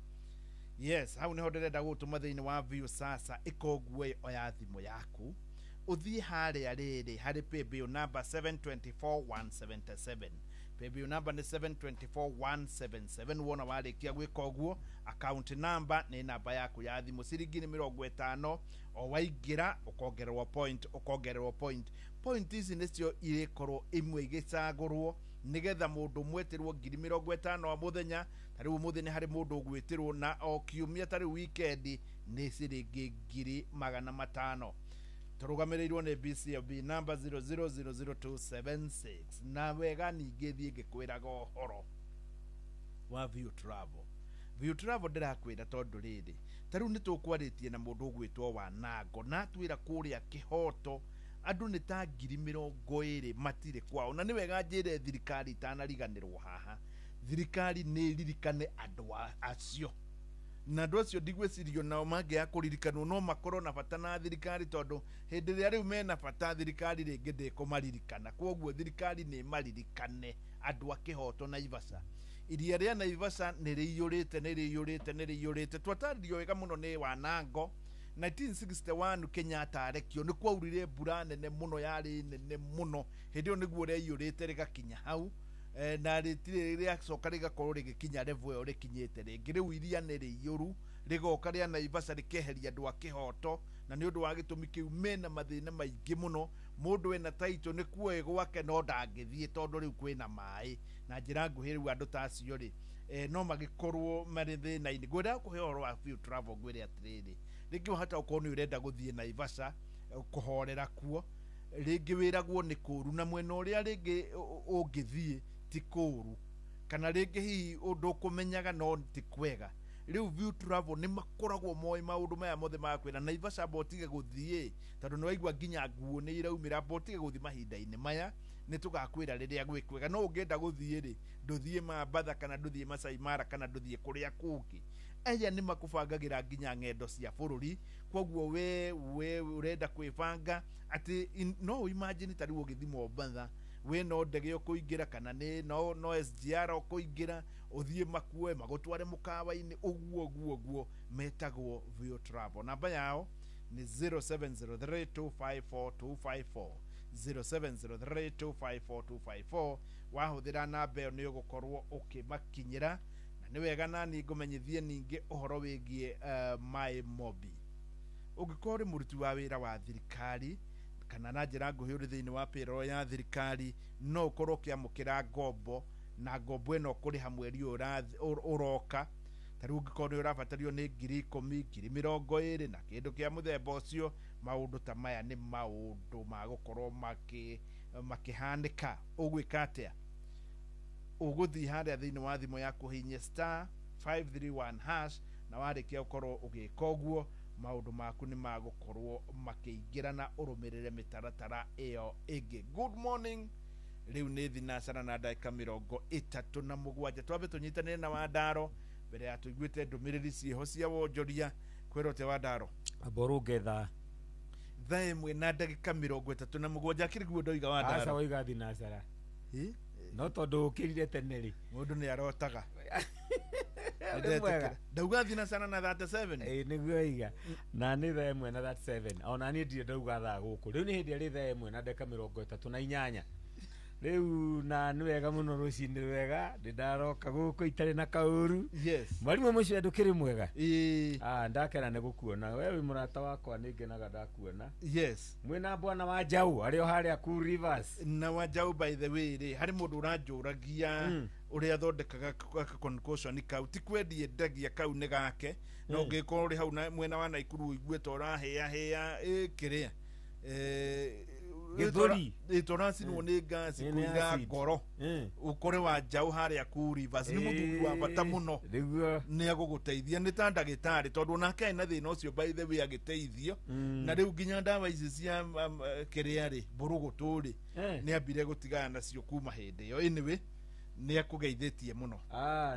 Yes, hau niho ndĩrenda gũtũma thĩinĩ wa Viusasa. Ĩkoguo oya thimũ yaku ũthiĩ harĩa rĩrĩ harĩ paybill number 724177. Paybill number nĩ 724177. Wona warĩkia gwĩka ũguo, account number nĩ namba yaku ya thimũ, ciringi nĩ 50. O waingĩra ũkongererwo point, ũkongererwo point. Point ici nĩcio irĩkorwo imwe igĩcagũrwo nigetha mũndũ mwetĩrwo 50,000 o mũthenya. Ta rĩu ũmũthĩ nĩ harĩ mũndũ ũgwĩtĩrwo, na o kiumia ta rĩu wikendi nĩ ciringi 500,000. Tũrũgamĩrĩirwo nĩ BCB number 0000276. Na wega ningĩ thiĩ ngĩkwĩraga ũhoro wa View Travel. View Travel ndĩrakwĩra tondũ rĩrĩ, ta rĩu nĩ tũkwarĩtie na mũndũ ũgwĩtwo wa Nango, na atwĩra kũrĩa Kĩhoto andũ nĩ ta 20,000 matirĩ kwao. Na nĩ wega njĩre thirikari itanariganĩrwo haha, thirikari nĩ ĩririkane andũ acio, na andũ acio ndigwĩcirio nao mangĩaga kũririkanwo no makorwo na bata na thirikari, tondũ hĩndĩ ĩrĩa rĩu mena bata thirikari rĩngĩ ndĩkũmaririkana. Kwoguo thirikari nĩ ĩmaririkane andũ a Kĩhoto Naivasha. Iria rĩa Naivasha nĩ rĩiyũrĩte, nĩ rĩiyũrĩte, nĩ rĩiyũrĩte. Twatarĩrio wega mũno nĩ Wanango. 1961 Kenyatta arekio, nĩ kwaurire mbura nene mũno, yarĩ nene mũno. Hĩndĩ ĩyo nĩguo rĩaiyũrĩte rĩgakinya hau, na rĩtirĩ rĩacoka rĩgakorwo rĩgĩkinya level ĩyo rĩkinyĩte rĩngĩ. Rĩu iria nĩ rĩiyũru, rĩgoka rĩa Naivasha rĩkeheria andũ a Kĩhoto, na nĩ ũndũ wa gĩtũmi kĩu mena mathĩna maingĩ mũno. Mũndũ ena taitũ nĩ kuoĩ gwake no ndangĩthiĩ tondũ rĩu kwĩna maĩ. Na njĩra nguhĩ rĩu andũ ta acio rĩ, no magĩkorwo marĩ thĩna-inĩ. Ngwendaga kũhe ũhoro wa View Travel ngwĩre atĩrĩrĩ, rĩngĩ wahota gũkorwo nĩ ũrenda gũthiĩ Naivasha kũhorera kuo, rĩngĩ wĩragwo nĩ kũũru, na mwena ũrĩa rĩngĩ ũngĩthiĩ ti kũũru, kana rĩngĩ hihi ũndũ ũkũmenyaga no ti kwega. Rĩu View Travel nĩ makoragwo moĩ maũndũ maya mothe makwĩra Naivasha amba ũtige gũthiĩ, tondũ nĩ waigua nginya nguo nĩ iraumĩra, amba ũtige gũthiĩ mahinda-inĩ maya, nĩ tũgakwĩra rĩrĩa gwĩ kwega. No ũngĩenda gũthiĩ rĩ, ndũthiĩ Mambatha kana ndũthiĩ Masai Mara kana ndũthiĩ kũrĩa kũngĩ. Aya nĩ makũbangagĩra nginya ng'endo cia bũrũri. Kwoguo we ũrenda kwĩbanga atĩ no imagine ta rĩu ũgĩthiĩ Mombatha we no ndege ũkũingĩra kana nĩ no SGR ũkũingĩra, ũthiĩ makuoe magũtware mũkawa-inĩ, ũguo ũguo ũguo. Metagwo View Travel. Namba yao nĩ 0703254254, 0703254254. Wahũthĩra namba ĩyo nĩ ũgũkorwo ũkĩmakinyĩra. Na nĩ wega nani ngũmenyithie ningĩ ũhoro wĩgiĩ My Mobi. Ũngĩkorwo ũrĩ mũruti wa wĩra wa thirikari kana na njĩra nguhĩ ũrĩ thĩinĩ wa payroll ya thirikari, no ũkorwo ũkĩamũkĩra ngombo, na ngombo ĩno ũkũrĩha mweri ũyũ ũroka. Ta rĩu ũngĩkorwo nĩ ũrabatario nĩ 10,000, 20,000 na kĩndũ kĩa mũthemba ũcio, maũndũ ta maya nĩ maũndũ ma gũkorwo makĩhanĩka. Ũgwĩka atĩa? Ũgũthiĩ harĩa thĩinĩ wa thimũ yaku ũhihinye *531#, na warĩkia gũkorwo ũgĩka ũguo, maũndũ maku nĩ magũkorwo makĩingĩra na ũrũmĩrĩre mĩtaratara ĩyo ĩngĩ. Good morning. Rĩu nĩ thinacara na ndagĩka 37. Twambe tũnyitanĩre na Wandaro mbere ya tũiguĩte ndũmĩrĩri ciĩho cia wonjoria. Kwĩrwo te Wandaro aborũngetha thaa 1 na ndagĩka 37. Akĩrĩ guo ndoiga Wandaro? Aca waiga thinacara no tondũ ũkĩrire tene rĩ, mũndũ nĩ arotaga. Ndauga thinacara na 37. Ĩĩ nĩguo iga na nĩ thaa 1 na 37. Ona niĩ ndirĩ ndauga thaa gũkũ. Rĩu nĩ hĩndĩ ĩrĩ thaa 1 na ndagĩka 38. Rĩu na nĩ wega mũno rũcinĩ wega, ndĩ ndaroka gũkũ itarĩ na kaũru. Yes. Mwarimũ mũcio ndũkĩrĩ mwega? Ĩĩ. Ndakena nĩ gũkuona. We wĩ mũrata wakwa, nĩ ngenaga ndakuona. Yes. Mwĩna bwana wa Njaũ arĩ o harĩa Cool Rivers. Na wa Njaũ by the way rĩ, harĩ mũndũ ũranjũragia ũrĩa athondekaga concoction kau, ti kwendia endagia kau nĩ gake, no ũngĩkorwo ũrĩ hau mwena wa Naikuru ũigue ta ũrahĩahĩa kĩrĩa Gĩthũri. Tũracinwo nĩ ngasi Nĩ kũiga acid. ngoro ũkore wa njaũ harĩa ku Rivers nĩ mũthuri wa bata mũno nĩguo nĩ agũgũteithia nĩ ta ndagĩtarĩ tondũ onake arĩ na thĩna ũcio by the way agĩteithio na rĩu nginya ndawa ici cia kĩrĩa rĩ mbũrũgũtũ rĩ nĩ ambire gũtigana nacio kuma hĩndĩ ĩyo. Anyway, nĩ akũgeithĩtie mũno.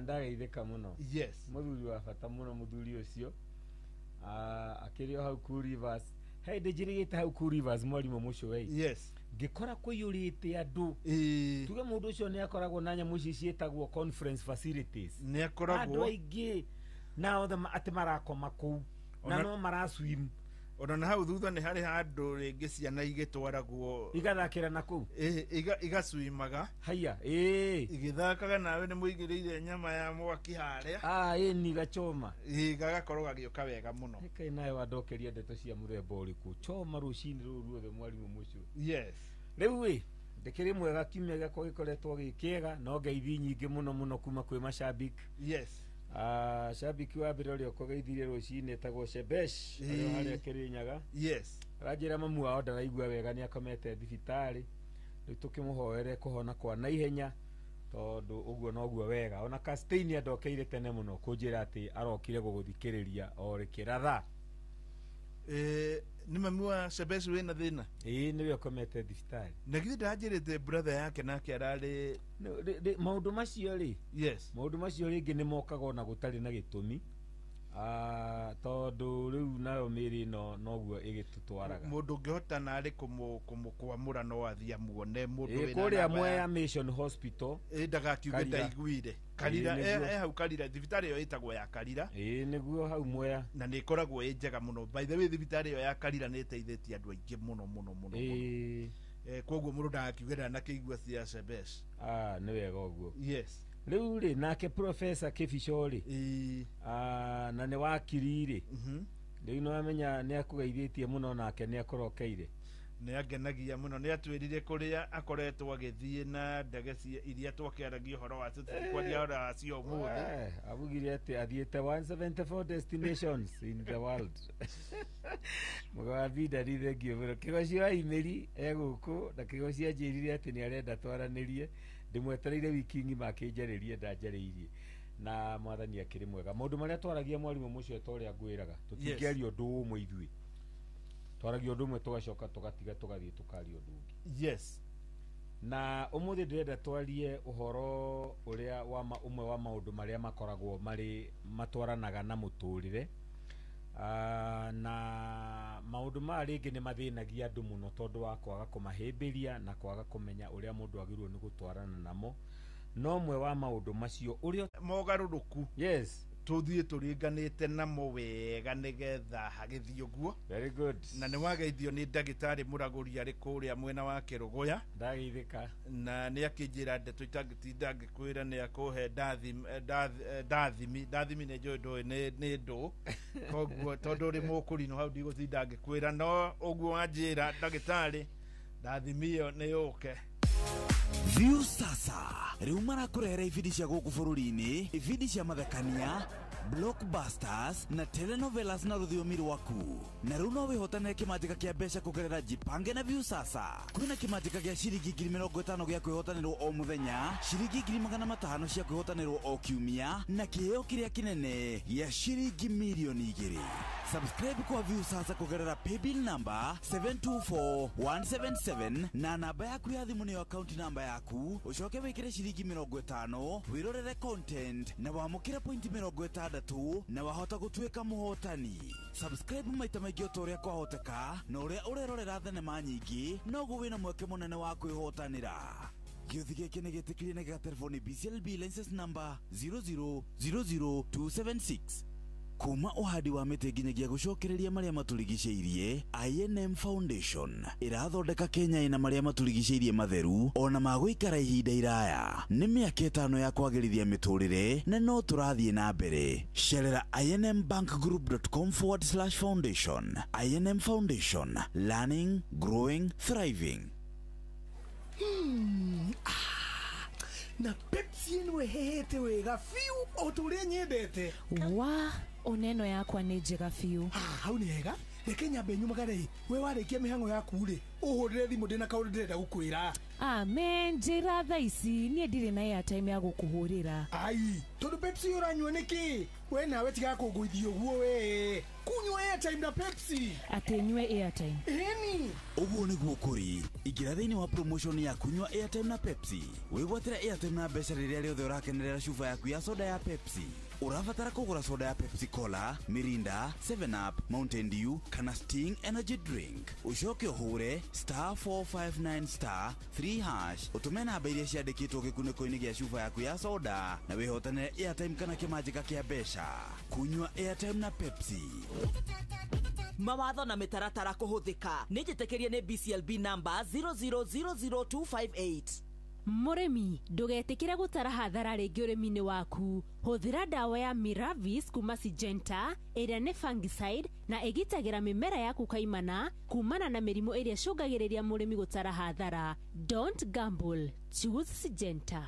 Ndageithĩka mũno. Yes. Mũthuri wa bata mũno mũthuri ũcio. Akĩrĩ o hau ku Rivers. Hey, ndĩnjĩrĩgĩte hau ku Rivers mwarimũ Mũcũwei. Yes. Ngĩkora kũiyũrĩte andũ. Tuge mũndũ ũcio nĩ akoragwo na nyamũ ici ciĩtagwo conference facilities. Nĩ akoragwo. Andũ aingĩ na othe atĩ marakoma kũu na no maraswim. Ona na hau thutha nĩ harĩ handũ rĩngĩ ciana igĩtwaragwo igathakĩra na kũu igasuimaga haya igĩthakaga nawe nĩ mũigĩrĩire nyama ya mwaki harĩa ni gachoma gagakorwo gagĩũka wega mũno. Kaĩ nawe wandokeria ndeto cia mũthemba ũrĩkũ choma rũcinĩ rũrũ ruothe mwarimũ mũcio. Yes. Rĩu ĩ ndĩkĩrĩ mwega kiumia gĩakwa gĩkoretwo gĩ kĩega no ngeithi nyingĩ mũno mũno kuma kwĩ macambiki. Yes. Shabiki wa mbere ũrĩa ũkũgeithirie rũcinĩ etagwo Shebesh ũrĩa harĩa Kĩrĩnyaga. Yes. Aranjĩra mamu wao ndaraigua wega nĩ akomete thibitarĩ rĩu tũkĩmũhoere kũhona kwa naihenya tondũ ũguo noguo wega. Ona Castein andokeire tene mũno kũnjĩra atĩ arokire gũgũthikĩrĩria o rĩkĩratha. Nĩ mami wa Shebesh wĩna thĩna? Ĩĩ nĩwe ũkomete thibitarĩ. Na githĩ ndanjĩrĩte brother yake nake ararĩ maũndũ macio rĩ. Yes. Maũndũ macio rĩngĩ nĩ mokaga ona gũtarĩ na gĩtũmi tondũ rĩu nayo mĩĩrĩ ĩno noguo ĩgĩtũtwaraga. Mũndũ ũngĩhota narĩ kũmũkwamũra no athiĩ amuone mũndũ wĩna kũrĩa Mwea Mission Hospital. Ndagakiuge ndaiguire. Karira hau Karira thibitarĩ ĩyo ĩtagwo ya Karira. Nĩguo hau Mwea. Na nĩ ĩkoragwo ĩ njega mũno. By the way thibitarĩ ĩyo ya Karira nĩ ĩteithĩtie andũ aingĩ mũno mũno mũno. Koguo mũndũ ndagakiuge ndanakĩigua cia Shebesh. Nĩ wega ũguo. Yes. Rĩu rĩ nake Professor Kĩbico rĩ na nĩ wakiri rĩ rĩu nĩ wamenya nĩ akũgeithĩtie mũno nake nĩ akũrokeire. Nĩ angenagia mũno nĩ atwĩrire kũrĩa akoretwo agĩthiĩ na ndege iria twakĩaragia ũhoro wacio tũtikwaria ũhoro wacio ũmũthĩ. Augire atĩ athiĩte 174 destinations in the world. Mũgawa Bindari thengio mũno. Kĩgoci wa Imĩri e gũkũ na Kĩgoci anjĩrire atĩ nĩ arenda twaranĩrie ndĩmwetereire wiki ng'ima akĩnjarĩrie ndanjarĩirie na mwathani akĩrĩ mwega. Maũndũ marĩa twaragia mwarimũ mũcio ta ũrĩa ngwĩraga tũtingĩaria ũndũ ũmwe ithuĩ twaragia ũndũ ũmwe tũgacoka tũgatiga tũgathiĩ tũkaria ũndũ ũngĩ. Yes. Na ũmũthĩ ndĩrenda twarie ũhoro ũrĩa wa ũmwe wa maũndũ marĩa makoragwo marĩ matwaranaga na mũtũrĩre na maũndũ maya rĩngĩ nĩ mathĩnagia andũ mũno tondũ wa kwaga kũmahĩmbĩria na kwaga kũmenya ũrĩa mũndũ agĩrĩirwo nĩ gũtwarana namo. No ũmwe wa maũndũ macio ũrĩa mogarũrũku. Yes. Tũthiĩ tũringanĩte namo wega nĩgetha hagĩthiĩ ũguo. Very good. Na nĩ wageithio nĩ ndagĩtarĩ mũragũri arĩ kũrĩa mwena wa Kĩrũgũya. Ndageithĩka. Na nĩ akĩnjĩra ndeto itangĩtinda ngĩkwĩra nĩ akũhe ndathimi nĩ njũĩ ndũĩ nĩ ndũ koguo tondũ ũrĩ mũkũrinũ hau ndigũtinda ngĩkwĩra no ũguo wanjĩra ndagĩtarĩ ndathimi ĩyo nĩ yũke. View sasa rĩu marakũrehera ibindi cia gũkũ bũrũri-inĩ, ibindi cia mathekania, blockbusters na telenovelas na rũthiomi rwaku. Na rĩu no wĩhotanĩre kĩmanjĩka kĩa mbeca kũgerera Jipange na View sasa. Kwĩna kĩmanjĩka gĩa ciringi 50,000 gĩa kwĩhotanĩrwo o mũthenya, ciringi 500,000 cia kwĩhotanĩrwo o kiumia, na kĩheo kĩrĩa kĩnene gĩa ciringi 2,000,000. Subscribe kwa View sasa kũgerera paybill number 724177 na namba yaku ya thimũ nĩyo account number yaku, ũcoke wĩkĩre ciringi 50 wĩrorere content na wamũkĩre point 60 na wahota gũtuĩka mũhotani. Subscribe maita maingĩ o ta ũrĩa kwahoteka na ũrĩa ũrerorera thenema nyingĩ noguo wĩna mweke mũnene wa kwĩhotanĩra. Gĩũthi gĩkĩ nĩ gĩtĩkĩrie na gĩgaterefoni BCLB license number 0000276. Kuma ũhandi wa mĩtĩ nginyagia gũcokereria marĩa matũrigicĩirie, INM Foundation ĩrathondeka Kenya ĩna marĩa matũrigicĩirie matheru ona ma gũikara ihinda iraya. Nĩ mĩaka 5 ya kwagĩrithia mĩtũrĩre na no tũrathiĩ na mbere. Cerera inmbankgroup.com/foundation. INM Foundation, learning, growing, thriving. Na Pepsi ĩno ĩhehete wega biũ o ta ũrĩa nyendete. Wa oneno yakwa nĩ njega biũ. Hau nĩ hega. Reke nyambe nyumagare we warĩkia mĩhang'o yaku rĩ ũhũrĩre thimũ ndĩna kaũndũ ndĩrenda gũkwĩra. Amen, njĩra thaa ici niĩ ndirĩ na airtime ya gũkũhũrĩra. Ai, tondũ Pepsi ũranyua nĩkĩ? We nawe tiga kũngũithia ũguo we. Kunyua airtime na Pepsi. Atĩ nyue airtime. Ĩni. Ũguo nĩguo kũrĩ. Ingĩra thĩinĩ wa promotion ya kunyua airtime na Pepsi. Wĩgwatĩre airtime na mbeca rĩrĩa rĩothe ũrakenerera cuba yaku ya soda ya Pepsi. Ũrabatara kũgũra soda ya Pepsi Cola, Mirinda, 7 Up, Mountain Dew kana Sting Energy Drink. Ũcoke ũhũre *459*3# ũtũme namba iria ciandĩkĩtwo gĩkunĩko-inĩ gĩa cuba yaku ya soda na wĩhotanĩre airtime kana kĩmanjĩka kĩa mbeca. Kunyua airtime na Pepsi. Mawatho na mĩtaratara kũhũthĩka nĩ njĩtĩkĩrie nĩ BCLB number 0000258. Mũrĩmi, ndũgetĩkĩre gũtara hathara rĩngĩ ũrĩmi-inĩ waku. Hũthĩra ndawa ya Miravis kuma Syngenta ĩrĩa nĩ fungicide na ĩgitagĩra mĩmera yaku kaimana kumana na mĩrimũ ĩrĩa ĩcũngagĩrĩria mũrĩmi gũtara hathara. Don't gamble, choose Syngenta.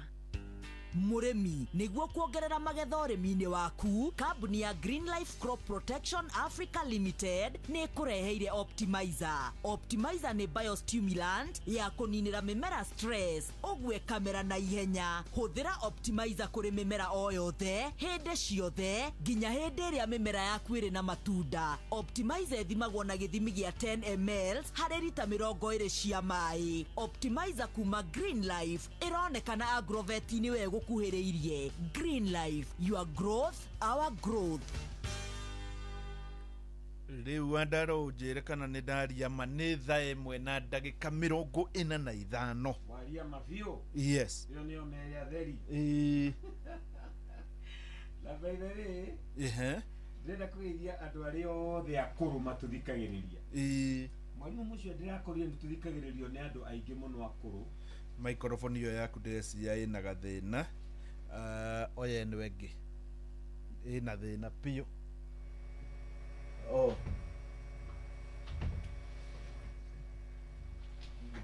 Mũrĩmi, nĩguo kuongerera magetha ũrĩmi-inĩ waku, kambuni ya Green Life Crop Protection Africa Limited nĩ ĩkũreheire Optimizer. Optimizer nĩ biostimulant ya kũninĩra mĩmera stress, ũguo ĩkamera na ihenya. Hũthĩra Optimizer kũrĩ mĩmera o yothe, hĩndĩ ciothe, nginya hĩndĩ ĩrĩa mĩmera yaku ĩrĩ na matunda. Optimizer ĩthimagwo na gĩthimi gĩa 10 ml harĩ rita 20 cia maĩ. Optimizer kuma Green Life ĩronekana agrovet-inĩ we gũkuhĩrĩirie. Green Life, your growth, our growth. Rĩu andaro ũnjĩre kana nĩ ndaria ma. Nĩ 1:45. Waria mabiũ. Yes. Ĩyo nĩyo merĩa theri. Ĩĩ. Na by the way, Ehe. ndĩrenda kũgeithia andũ arĩa othe akũrũ matũthikagĩrĩria. Ĩĩ. Mwarimũ mũcio, ndĩrakorire nĩ tũthikagĩrĩrio nĩ andũ aingĩ mũno akũrũ. Microphone ĩyo yaku ndĩreciria ĩna gathĩna. Oya ĩno ĩngĩ ĩna thĩna biũ. Oh,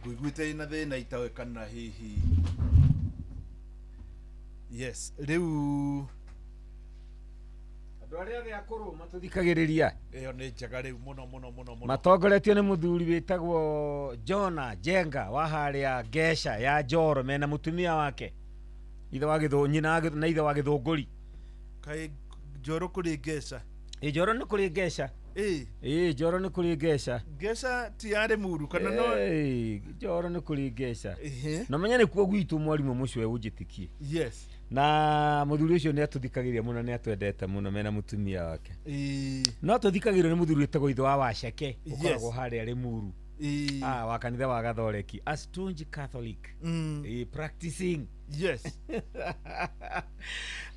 ngũiguĩte ĩna thĩna itawe kana hihi. Yes, rĩu. Andũ arĩa othe akũrũ matũthikagĩrĩria. Ĩyo nĩ njega rĩu mũno mũno mũno mũno. Matongoretio nĩ mũthuri wĩtagwo Jona Jenga wa harĩa Ngeca ya Njoro, mena mũtumia wake, ithe wa gĩthũ nyina wa na ithe wa Gĩthũngũri. Kaĩ Njoro kũrĩ Ngeca? Ĩ, Njoro nĩ kũrĩ Ngeca. Ĩ. Ĩ, Njoro nĩ kũrĩ Ngeca. Ngeca ti yarĩ muru kana no? Ĩ, Njoro nĩ kũrĩ Ngeca. Ehe. Na menye nĩkuo gwitũ, mwarimũ mũcio, ũnjĩtĩkie. Na mũthuri ũcio nĩ atũthikagĩrĩria mũno, nĩ atwendete mũno mena mũtumia wake. No tũthikagĩrĩrio nĩ mũthuri wĩtagwo ithe wa Waceke, ũkoragwo harĩa Rĩmuru. Ah, wa kanitha wa Gathoreki, a staunch Catholic. Practicing.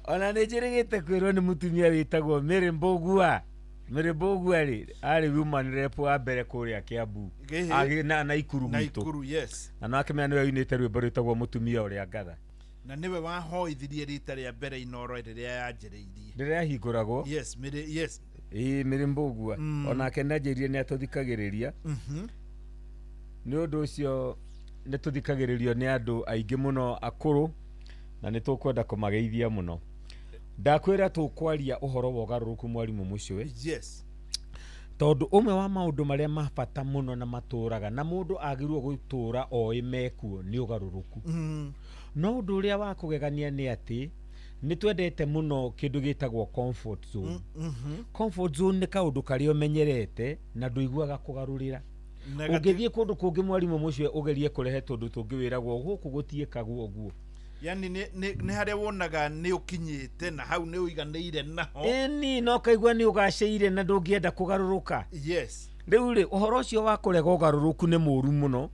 Ona nĩ njĩrĩgĩte kwĩrwo nĩ mũtumia wĩtagwo Mary Mbũgua. Mary Mbũgua rĩ, arĩ woman rep wa mbere kũrĩa Kiambu. Gĩhĩ. Na Naikuru gwitũ. Naikuru, yes. Na no akĩmenya nĩwe ũinĩte rwĩmbo rwĩtagwo Mũtumia Ũrĩa Ngatha. Na nĩwe wahoithirie rita rĩa mbere Inoro rĩrĩa yanjĩrĩirie. Rĩrĩa yahingũragwo. Yes, Mary, yes. Ĩĩ, Mary Mbũgua. Onake nĩ anjĩrire nĩ atũthikagĩrĩria. Nĩ ũndũ ũcio nĩ tũthikagĩrĩrio nĩ andũ aingĩ mũno akũrũ na nĩ tũkwenda kũmageithia mũno. Ndakwĩra tũkwaria ũhoro wa ũgarũrũku, mwarimũ mũcwe. Tondũ ũmwe wa maũndũ marĩa ma bata mũno na matũraga na mũndũ agĩrĩirwo gũtũra oĩ mekuo nĩ ũgarũrũku. No ũndũ ũrĩa wa kũgegania nĩ atĩ nĩ twendete mũno kĩndũ gĩtagwo comfort zone. Comfort zone nĩ kaũndũ karĩa ũmenyerete na ndũiguaga kũgarũrĩra. Ũngĩthiĩ kũndũ kũngĩ, mwarimũ mũcio, ũgerie kũrehe tũndũ tũngĩ, wĩragwo gũkũ gũtiĩkagwo ũguo. Yani nĩ harĩa wonaga nĩ ũkinyĩte na hau nĩ ũiganĩire naho. Ĩni, no kaigua nĩ ũgacĩire na ndũngĩenda kũgarũrũka. Rĩu rĩ, ũhoro ũcio wa kũrega ũgarũrũku nĩ mũũru mũno,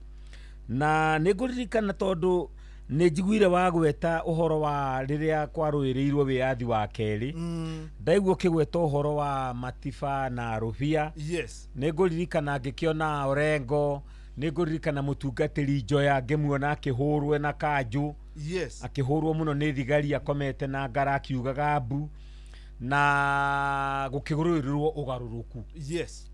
na nĩ ngũririkana tondũ nĩ njiguire wagweta ũhoro wa rĩrĩa kwarũĩrĩirwo wĩyathi wa kerĩ. Ndaigua ũkĩgweta ũhoro wa Matiba na Rũbia. Nĩ ngũririkana ngĩkĩona Orengo, nĩ ngũririkana mũtungatĩri Njoya ngĩmuona akĩhũrwo na kanjũ. Akĩhũrwo mũno nĩ thigari, akomete na ngara akiugaga mbu na gũkĩgũrũrĩrwo ũgarũrũku.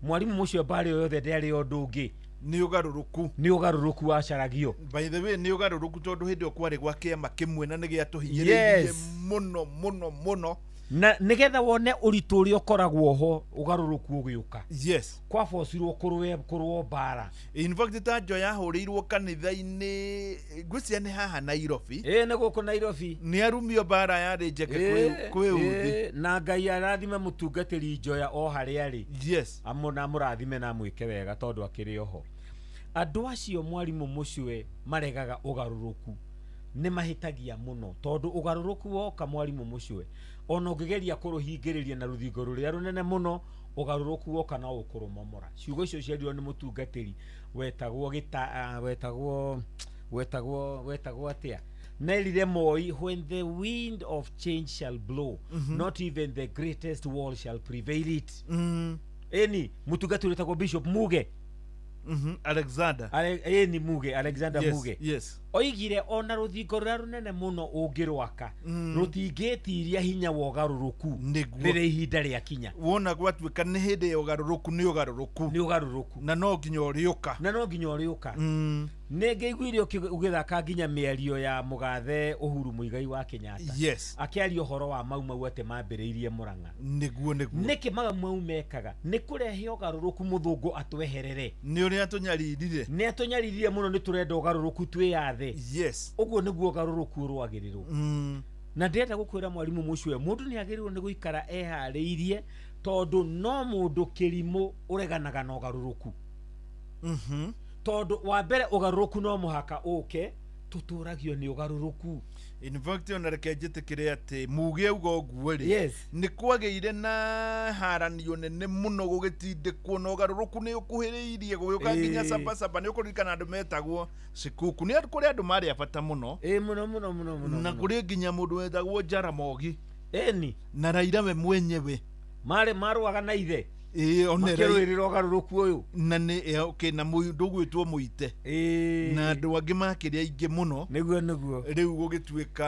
Mwarimũ mũcio, mbarĩ o yothe ndĩarĩ ũndũ ũngĩ. Nĩ ũgarũrũku. Nĩ ũgarũrũku wacaragio. By the way, nĩ ũgarũrũku, tondũ hĩndĩ ĩyo kwarĩ gwa kĩama kĩmwe na nĩ gĩatũhinyĩrĩirie mũno mũno mũno. Na nigetha wone ũritũ ũrĩa ũkoragwo ho ũgarũrũku ũgĩũka. Yes. Kwabocirwo kũrũo mbara. In fact ta Njoya ahũrĩirwo kanitha-inĩ, ngwĩciria nĩ haha Nairobi. Ĩĩ, nĩ gũkũ Nairobi. Nĩ arumio mbara yarĩ njeke kwĩ uthi. Na Ngai arathime mũtungatĩri Njoya o harĩa arĩ. Yes. Na amũrathime na amwĩke wega tondũ akĩrĩ oho. Andũ acio mwarimũ Mũcue maregaga ũgarũrũku nĩ mahĩtagia mũno, tondũ ũgarũrũku woka mwarimũ Mũcue ona ũngĩgeria kũrũhingĩrĩria na rũthingo rũrĩa rũnene mũno, ũgarũrũku woka no ũkũrũmomora. Ciugo icio ciarirwo nĩ mũtungatĩri wetagwo gĩta wetagwo atĩa? Nerire Moi, when the wind of change shall blow, not even the greatest wall shall prevail it. Eni mũtungatĩri wetagwo Bishop Muge. Alexander. Eni Muge, Alexander. Yes, Muge. Yes. Oigire ona rũthingo rũrĩa rũnene mũno ũngĩrwaka rũtingĩtiria hinya wa ũgarũrũku rĩrĩa ihinda rĩakinya. Wona gwatuĩka nĩ hĩndĩ ya ũgarũrũku, nĩ ũgarũrũku. Nĩ ũgarũrũku. Na no nginya ũrĩũka. Na no nginya ũrĩũka. Nĩ ngĩiguire ũgĩthaka nginya mĩario ya mũgathe Uhuru Muigai wa Kenyatta. Yes. Akĩaria ũhoro wa Mau Mau atĩ mambĩrĩirie Murang'a. Nĩguo nĩguo. Nĩkĩ Mau Mau mekaga? Nĩ kũrehe ũgarũrũku mũthũngũ atweherere. Nĩ ũrĩa atũnyaririre. Nĩ atũnyaririre mũno, nĩ tũrenda ũgarũrũku twĩyathe. Yes. Ũguo nĩguo ũgarũrũku ũrũagĩrĩrwo. Na ndĩrenda gũkwĩra mwarimũ Mũcue, mũndũ nĩ agĩrĩirwo nĩ gũikara eharĩirie, tondũ no mũndũ kĩrimũ ũreganaga na ũgarũrũku. Tondũ wa mbere ũgarũrũku no mũhaka ũke, tũtũragio nĩ ũgarũrũku. In fact ona reke njĩtĩkĩre atĩ muge auga ũguo rĩ, Yes. nĩ kwagĩire na haranio nene mũno gũgĩtindĩkwo na ũgarũrũku nĩ ũkuhĩrĩirie gũgĩũka nginya sabasaba. Nĩ ũkũririkana andũ metagwo Sikuku, nĩ kũrĩ andũ marĩ a bata mũno. Ĩĩ, mũno mũno mũno mũno. Na kũrĩ nginya mũndũ wetagwo Jaramogi. Ĩni. Na Raila we mwenyewe. Marĩ marũaga na ithe. Ĩĩ, one Makĩrũĩrĩra ũgarũrũku ũyũ. Na nĩ okay, na mũndũ ũgwĩtwo Mũite. Na andũ angĩ makĩrĩ aingĩ mũno. Nĩguo nĩguo. Rĩu gũgĩtuĩka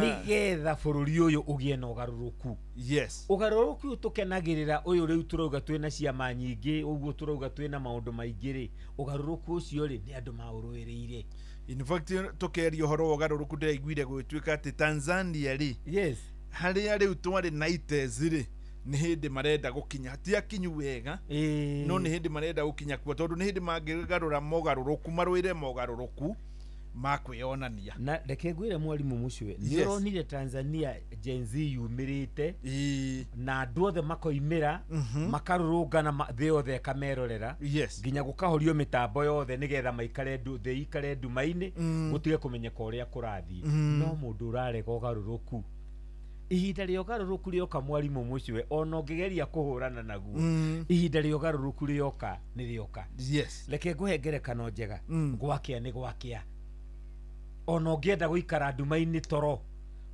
nĩgetha bũrũri ũyũ ũgĩe na ũgarũrũku. Yes. Ũgarũrũku ũyũ tũkenagĩrĩra ũyũ rĩu tũrauga twĩna ciama nyingĩ, ũguo tũrauga twĩna maũndũ maingĩ rĩ, ũgarũrũku ũcio rĩ nĩ andũ maũrũĩrĩire. In fact tũkeria ũhoro wa ũgarũrũku ndĩraiguire gũgĩtuĩka atĩ Tanzania rĩ, yes, harĩa rĩu twarĩ na itezi rĩ, nĩ hĩndĩ marenda gũkinya, ti akinyu wega, no nĩ hĩndĩ marenda gũkinya kuo, tondũ nĩ hĩndĩ mangĩgarũra mogarũrũku, marũĩre mogarũrũku ma kwĩyonania. Na reke ngwĩre mwarimũ Mũcue, nĩ Yes. ũronire Tanzania Gen Z yumĩrĩte na andũ othe makoimĩra, makarũrũngana, thĩ yothe ĩkamerorera. Yes. Nginya gũkahorio mĩtambo yothe nĩgetha maikare thĩ ikare nduma-inĩ, gũtige kũmenyeka ũrĩa kũrathiĩ. No mũndũ ũrarega ũgarũrũku, ihinda rĩa ũgarũrũku rĩoka mwarimũ Mũcue, ona ũngĩgeria kũhũrana naguo, ihinda rĩa ũgarũrũku rĩoka nĩ rĩoka. Yes. Reke ngũhe ngerekano njega. Gwakĩa nĩ gwakĩa. Ona ũngĩenda gũikara nduma-inĩ toro,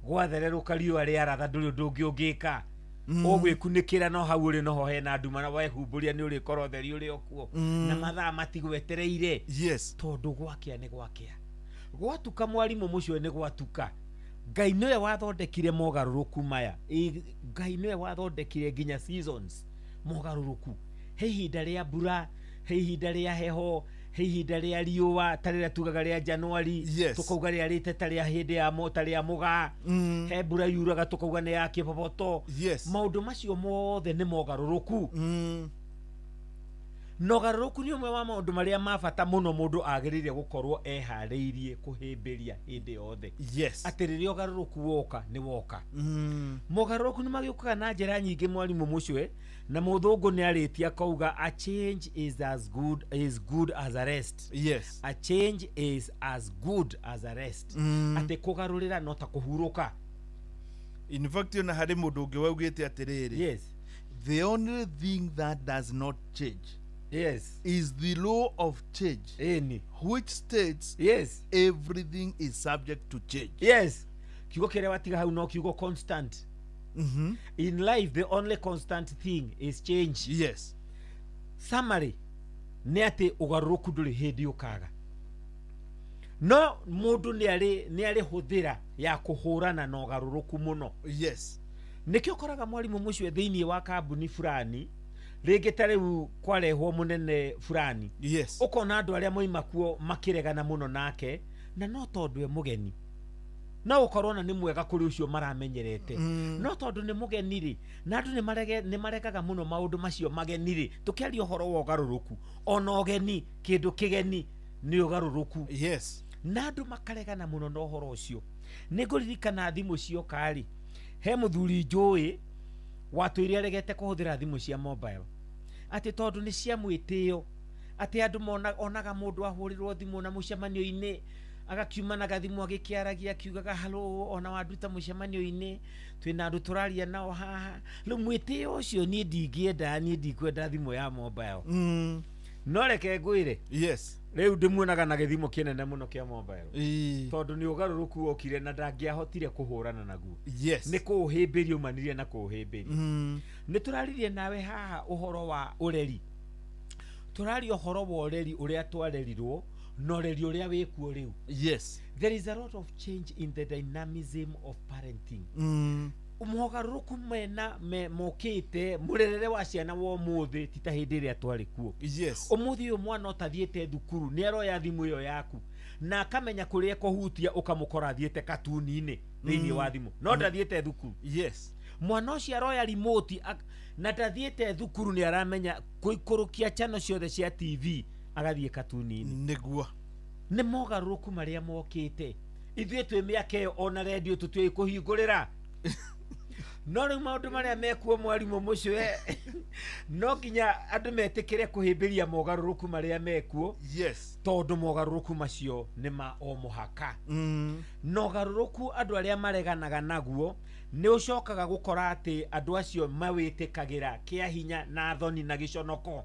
gwathererũka riũa rĩaratha, ndũrĩ ũndũ ũngĩ ũngĩka. Ũgwĩkunĩkĩra no hau ũrĩ noho hena nduma, na wehumbũria nĩ ũrĩkora ũtheri ũrĩ o kuo. Na mathaa matigwetereire. Yes. Tondũ gwakĩa nĩ gwakĩa. Gwatuka mwarimũ Mũcue nĩ gwatuka. Ngai nĩwe wathondekire mogarũrũku maya. Ngai nĩwe wathondekire nginya seasons mogarũrũku. He ihinda rĩa mbura, he ihinda rĩa heho, he ihinda rĩa riũa, ta rĩrĩa tugaga rĩa Januari, Yes. tukauga rĩarĩte ta rĩa hĩndĩ ya ta rĩa mũgaa. He mbura yuraga tukauga nĩ ya kĩboboto. Yes. Maũndũ macio mothe nĩ mogarũrũku. Na ũgarũrũku nĩ ũmwe wa maũndũ marĩa ma bata mũno mũndũ agĩrĩire gũkorwo eharĩirie kũhĩmbĩria hĩndĩ yothe. Yes. Atĩ rĩrĩa ũgarũrũku woka nĩ woka. Mogarũrũku nĩ magĩũkaga na njĩra nyingĩ mwarimũ Mũcue, na mũthũngũ nĩ arĩtie akauga a change is as good, is good as a rest. Yes. A change is as good as a rest. Atĩ kũgarũrĩra no ta kũhurũka. In fact ona harĩ mũndũ ũngĩ waugĩte atĩrĩrĩ, Yes. the only thing that does not change, yes, is the law of change. Ĩni. Which states, yes, everything is subject to change. Yes. Kiugo kĩrĩa watiga hau no kiugo constant. In life the only constant thing is change. Yes. Summary nĩ atĩ ũgarũrũku ndũrĩ hĩndĩ ũkaga. No mũndũ nĩ arĩ hũthĩra ya kũhũrana na ũgarũrũku mũno. Yes. Nĩkĩo ũkoraga mwarimũ Mũcue thĩinĩ wa kambuni fulani, rĩngĩ ta rĩu kwarehwo mũnene fulani. Yes. Ũkona andũ arĩa moima kuo makĩregana mũno nake, na no tondũ e mũgeni. No ũkorwo na nĩ mwega kũrĩ ũcio maramenyerete. No tondũ nĩ mũgeni rĩ, na andũ nĩ maregaga mũno maũndũ macio mageni rĩ, tũkĩaria ũhoro wa ũgarũrũku, ona ũgeni, kĩndũ kĩgeni nĩ ũgarũrũku. Yes. Na andũ makaregana mũno na ũhoro ũcio. Nĩ ngũririkana thimũ cioka rĩ, he mũthuri njũĩ watũire aregete kũhũthĩra thimũ cia mobile, atĩ tondũ nĩ cia mwĩtĩo, atĩ andũ onaga mũndũ ahũrĩrwo thimũ na mũcemanio-inĩ agakiuma na gathimũ agĩkĩaragia akiugaga halo, ona wanduta mũcemanio-inĩ twĩna andũ tũraria nao haha. Rĩu mwĩtĩo ũcio niĩ ndingĩenda, niĩ ndikwenda thimũ ya mobile. No reke ngwĩre, yes, rĩu ndĩmuonaga na gĩthimo kĩnene mũno kĩa mobile, tondũ nĩ ũgarũrũku wokire na ndangĩahotire kũhũrana naguo. Yes. Nĩ kũũhĩmbĩria umanirie na kũũhĩmbĩria. Nĩ tũraririe nawe haha ũhoro wa ũreri, tũraria ũhoro wa ũreri ũrĩa twarerirwo na ũreri ũrĩa wĩkuo rĩu. Yes. There is a lot of change in the dynamism of parenting. Mogarũrũku mena mokĩte mũrerere wa ciana wa ũmũthĩ ti ta hĩndĩ ĩrĩa twarĩ kuo. Yes. Ũmũthĩ ũyũ mwana ũtathiĩte thukuru nĩ aroya thimũ ĩyo yaku na akamenya kũrĩa ekũhutia, ũkamũkora athiĩte katuni-inĩ thĩinĩ wa thimũ, no ndathiĩte thukuru. Yes. Mwana ũcio aroya remote na ndathiĩte thukuru, nĩ aramenya kũikũrũkia channel ciothe cia TV agathiĩ katuni-inĩ. Nĩguo. Nĩ mogarũrũku marĩa mokĩte. Ithuĩ twĩ mĩaka ĩyo ona redio tũtiũĩ kũhingũrĩra. No rĩu maũndũ marĩa mekuo mwarimũ mũcwe, no nginya andũ metĩkĩre kũhĩmbĩria mogarũrũku marĩa mekuo. Yes. Tondũ mogarũrũku macio nĩ ma o mũhaka. Na ũgarũrũku andũ arĩa mareganaga naguo nĩ ũcokaga gũkora atĩ andũ acio mawĩtĩkagĩra kĩa hinya na thoni na gĩconoko.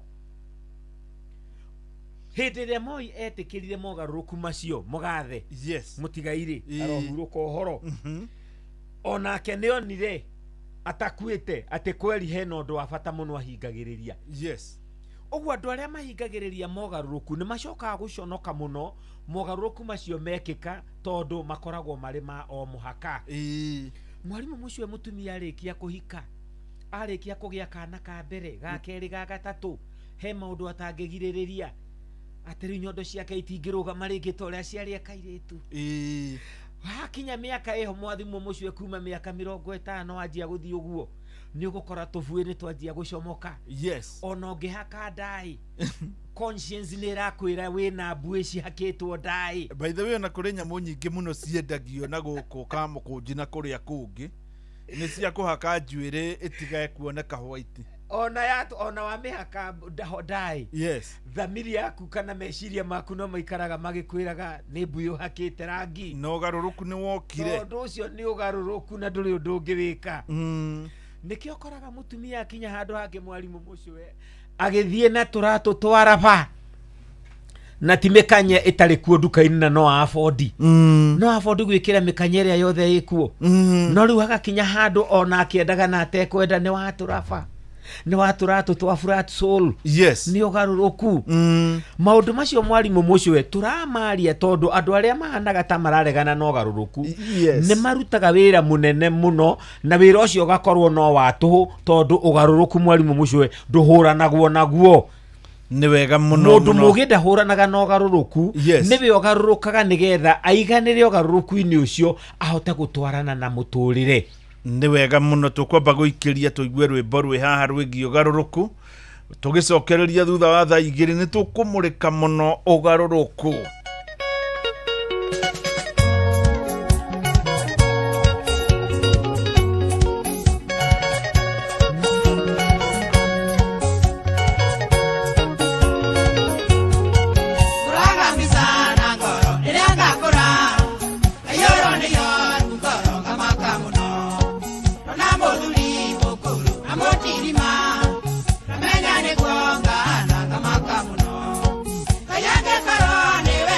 Hĩndĩ ĩrĩa Moi etĩkĩrire mogarũrũku macio mũgathe, yes, mũtigairĩ arohurũka ũhoro, onake nĩ onire atakuĩte atĩ kweri hena ũndũ wa bata mũno ahingagĩrĩria. Yes. Ũguo andũ arĩa mahingagĩrĩria mogarũrũku nĩ macokaga gũconoka mũno mogarũrũku macio mekĩka, tondũ makoragwo marĩ ma o mũhaka. Mwarimũ mũcio mũtumia arĩkia kũhika, arĩkia kũgĩa kana ka mbere, ga kerĩ, ga gatatũ, he maũndũ atangĩgirĩrĩria, atĩ rĩu nyondo ciake itingĩrũgama rĩngĩ ta ũrĩa ciarĩ kairĩtu. Hakinya mĩaka ĩho mwathimũ mũcio kuma mĩaka 50 wanjia gũthiĩ ũguo, nĩ ũgũkora tũbuĩ nĩ twanjia gũcomoka. Yes. Ona ũngĩhaka ndaĩ, conscience nĩ ĩrakwĩra wĩna mbuĩ cihakĩtwo ndaĩ. By the way, ona kũrĩ nyamũ nyingĩ mũno ciendagio na gũkũ Kamũkũnji na kũrĩa kũngĩ, nĩ cia kũhaka njuĩrĩ ĩtigae kuoneka white. Ona ya ona wamĩhaka ndaĩ, yes, thamiri yaku kana meciria maku no maikaraga magĩkwĩraga nĩ mbuĩ ũhakĩte rangi. Na ũgarũrũku nĩ wokire. Tondũ ũcio nĩ ũgarũrũku na ndũrĩ ũndũ ũngĩwĩka. Nĩkĩo ũkoraga mũtumia akinya handũ hangĩ mwarimũ mũcwe agĩthiĩ na tũratũ twa raba na ti mĩkanye ĩtarĩ kuo nduka-inĩ, na no afford. No afford gwĩkĩra mĩkanye ĩrĩa yothe ĩkuo. No rĩu hagakinya handũ ona akĩendaga na atekwenda nĩ watũraba, nĩ watũratũ twa flat sole. Yes. Nĩ ũgarũrũku. Maũndũ macio mwarimũ mũcwe tũramaria tondũ andũ arĩa mahanaga ta mararegana na ũgarũrũku, yes, nĩ marutaga wĩra mũnene mũno, na wĩra ũcio ũgakorwo no wa tũhũ, tondũ ũgarũrũku mwarimũ mũcwe ndũhũranagwo naguo. Nĩ wega mũno. Mũndũ mũgĩ ndahũranaga na ũgarũrũku, nĩwe ũgarũrũkaga nĩgetha aiganĩre ũgarũrũku-inĩ ũcio ahote gũtwarana na mũtũrĩre. Nĩ wega mũno. Tũkwamba gũikĩria tũigue rwĩmbo rwĩ haha rwĩgiĩ ũgarũrũku, tũgĩcokereria thutha wa thaa 2 nĩ tũkũmũrĩka mũno ũgarũrũku. Kayake karone we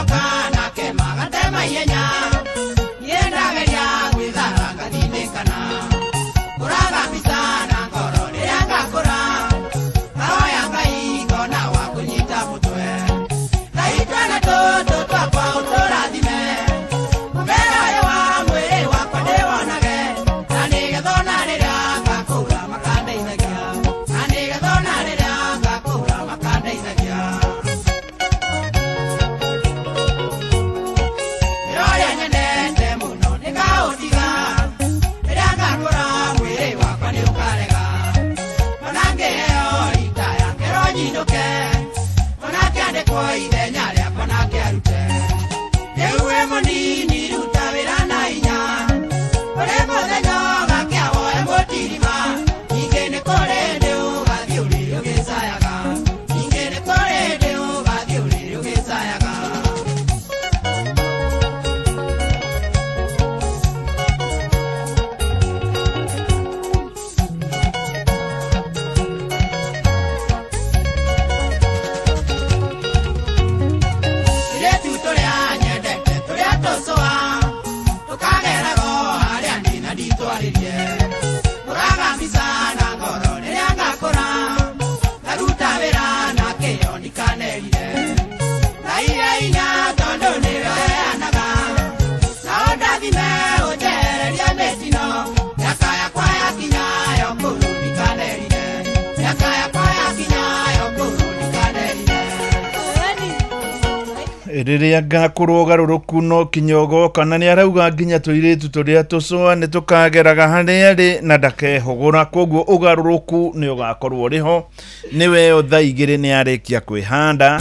guoka nake magatema ihenya niĩ ndageria gwĩthara ngathindĩkana kũraga mbica na ngoro rĩrĩa ngakũra ngahoya Ngai ngona wa kũnyita mũtwe Ngai twana tũtũ twakwa ũtũrathime mũmera ũyũ wa mwĩrĩ wakwa ndĩwonage na nĩgetha ona rĩrĩa ngakũra makandeithagia na nĩgetha ona rĩrĩa ngakũra makandeithagia wĩra ũrĩa nyendete mũno nĩngaũtiga rĩrĩa ngakũra mwĩrĩ wakwa nĩũkarega ona ngĩheo rita ya ngero nyinũke ona kĩandĩkwo ithenya rĩakwa nake arute rĩu wĩ mũnini ruta wĩra na hinya ũrĩ mũthenya ũgakĩa woe mũtirima ningĩ nĩ kũrĩ hĩndĩ ũgathiĩ ũrĩrĩ ũgĩcayaga ningĩ nĩ kũrĩ hĩndĩ ũgathiĩ ũrĩrĩ ũgĩcayaga. Tũirĩtu tũrĩa nyendete tũrĩa tũcũa tũkagerago harĩa ndĩ na nditwarĩrie ngũraga mbica na ngoro rĩrĩa ngakũra ngaruta wĩra na kĩyo ndikanerire Ngai e hinya tondũ nĩwe ũheanaga na ũndathime ũnjehererie mĩtino mĩaka yakwa yakinya ya ũkũrũ ndikanerire mĩaka yakwa yakinya ya ũkũrũ ndikanerire. Rĩrĩa ngakũrwo ũgarũrũku no kinya ũgoka na nĩ arauga nginya tũirĩtu tũrĩa tũcũa nĩ tũkageraga harĩa arĩ na ndakehũgũra koguo ũgarũrũku nĩ ũgakorwo ũrĩ ho nĩwe thaa 2 nĩ arĩkia kwĩhanda.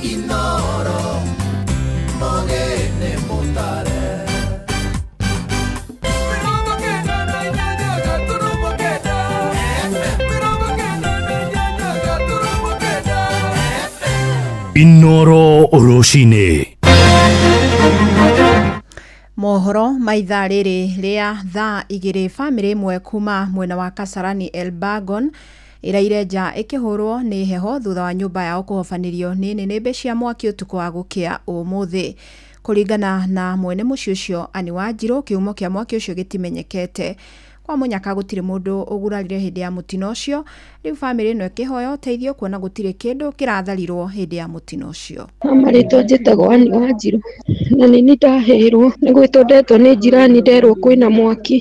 Inoro mogene mutare 98.9 Inoro rũcinĩ. Mohoro ma ithaa rĩrĩ rĩa thaa 2 bamĩrĩ ĩmwe kuma mwena wa Kasarani Elbagon ĩraire nja ĩkĩhũrwo nĩ heho thutha wa nyũmba yao kũhobanĩrio nĩ nĩnĩmbĩ cia mwaki ũtukũ wa gũkĩa ũmũthĩ. Kũringana na mwene mũciĩ ũcio Anne Wanjirũ, kĩhumo kĩa mwaki ũcio gĩtimenyekete. Kwa mũnyaka gũtirĩ mũndũ ũgurarire hĩndĩ ya mũtino ũcio. Rĩu bamĩrĩ ĩno ĩkĩhoya ũteithio kuona gũtirĩ kĩndũ kĩratharirwo hĩndĩ ya mũtino ũcio. Marĩtwa njĩtagwo Anne Wanjirũ na nĩ niĩ ndaheirwo nĩ gwĩtwo ndetwo nĩ jirani nderwo kwĩna mwaki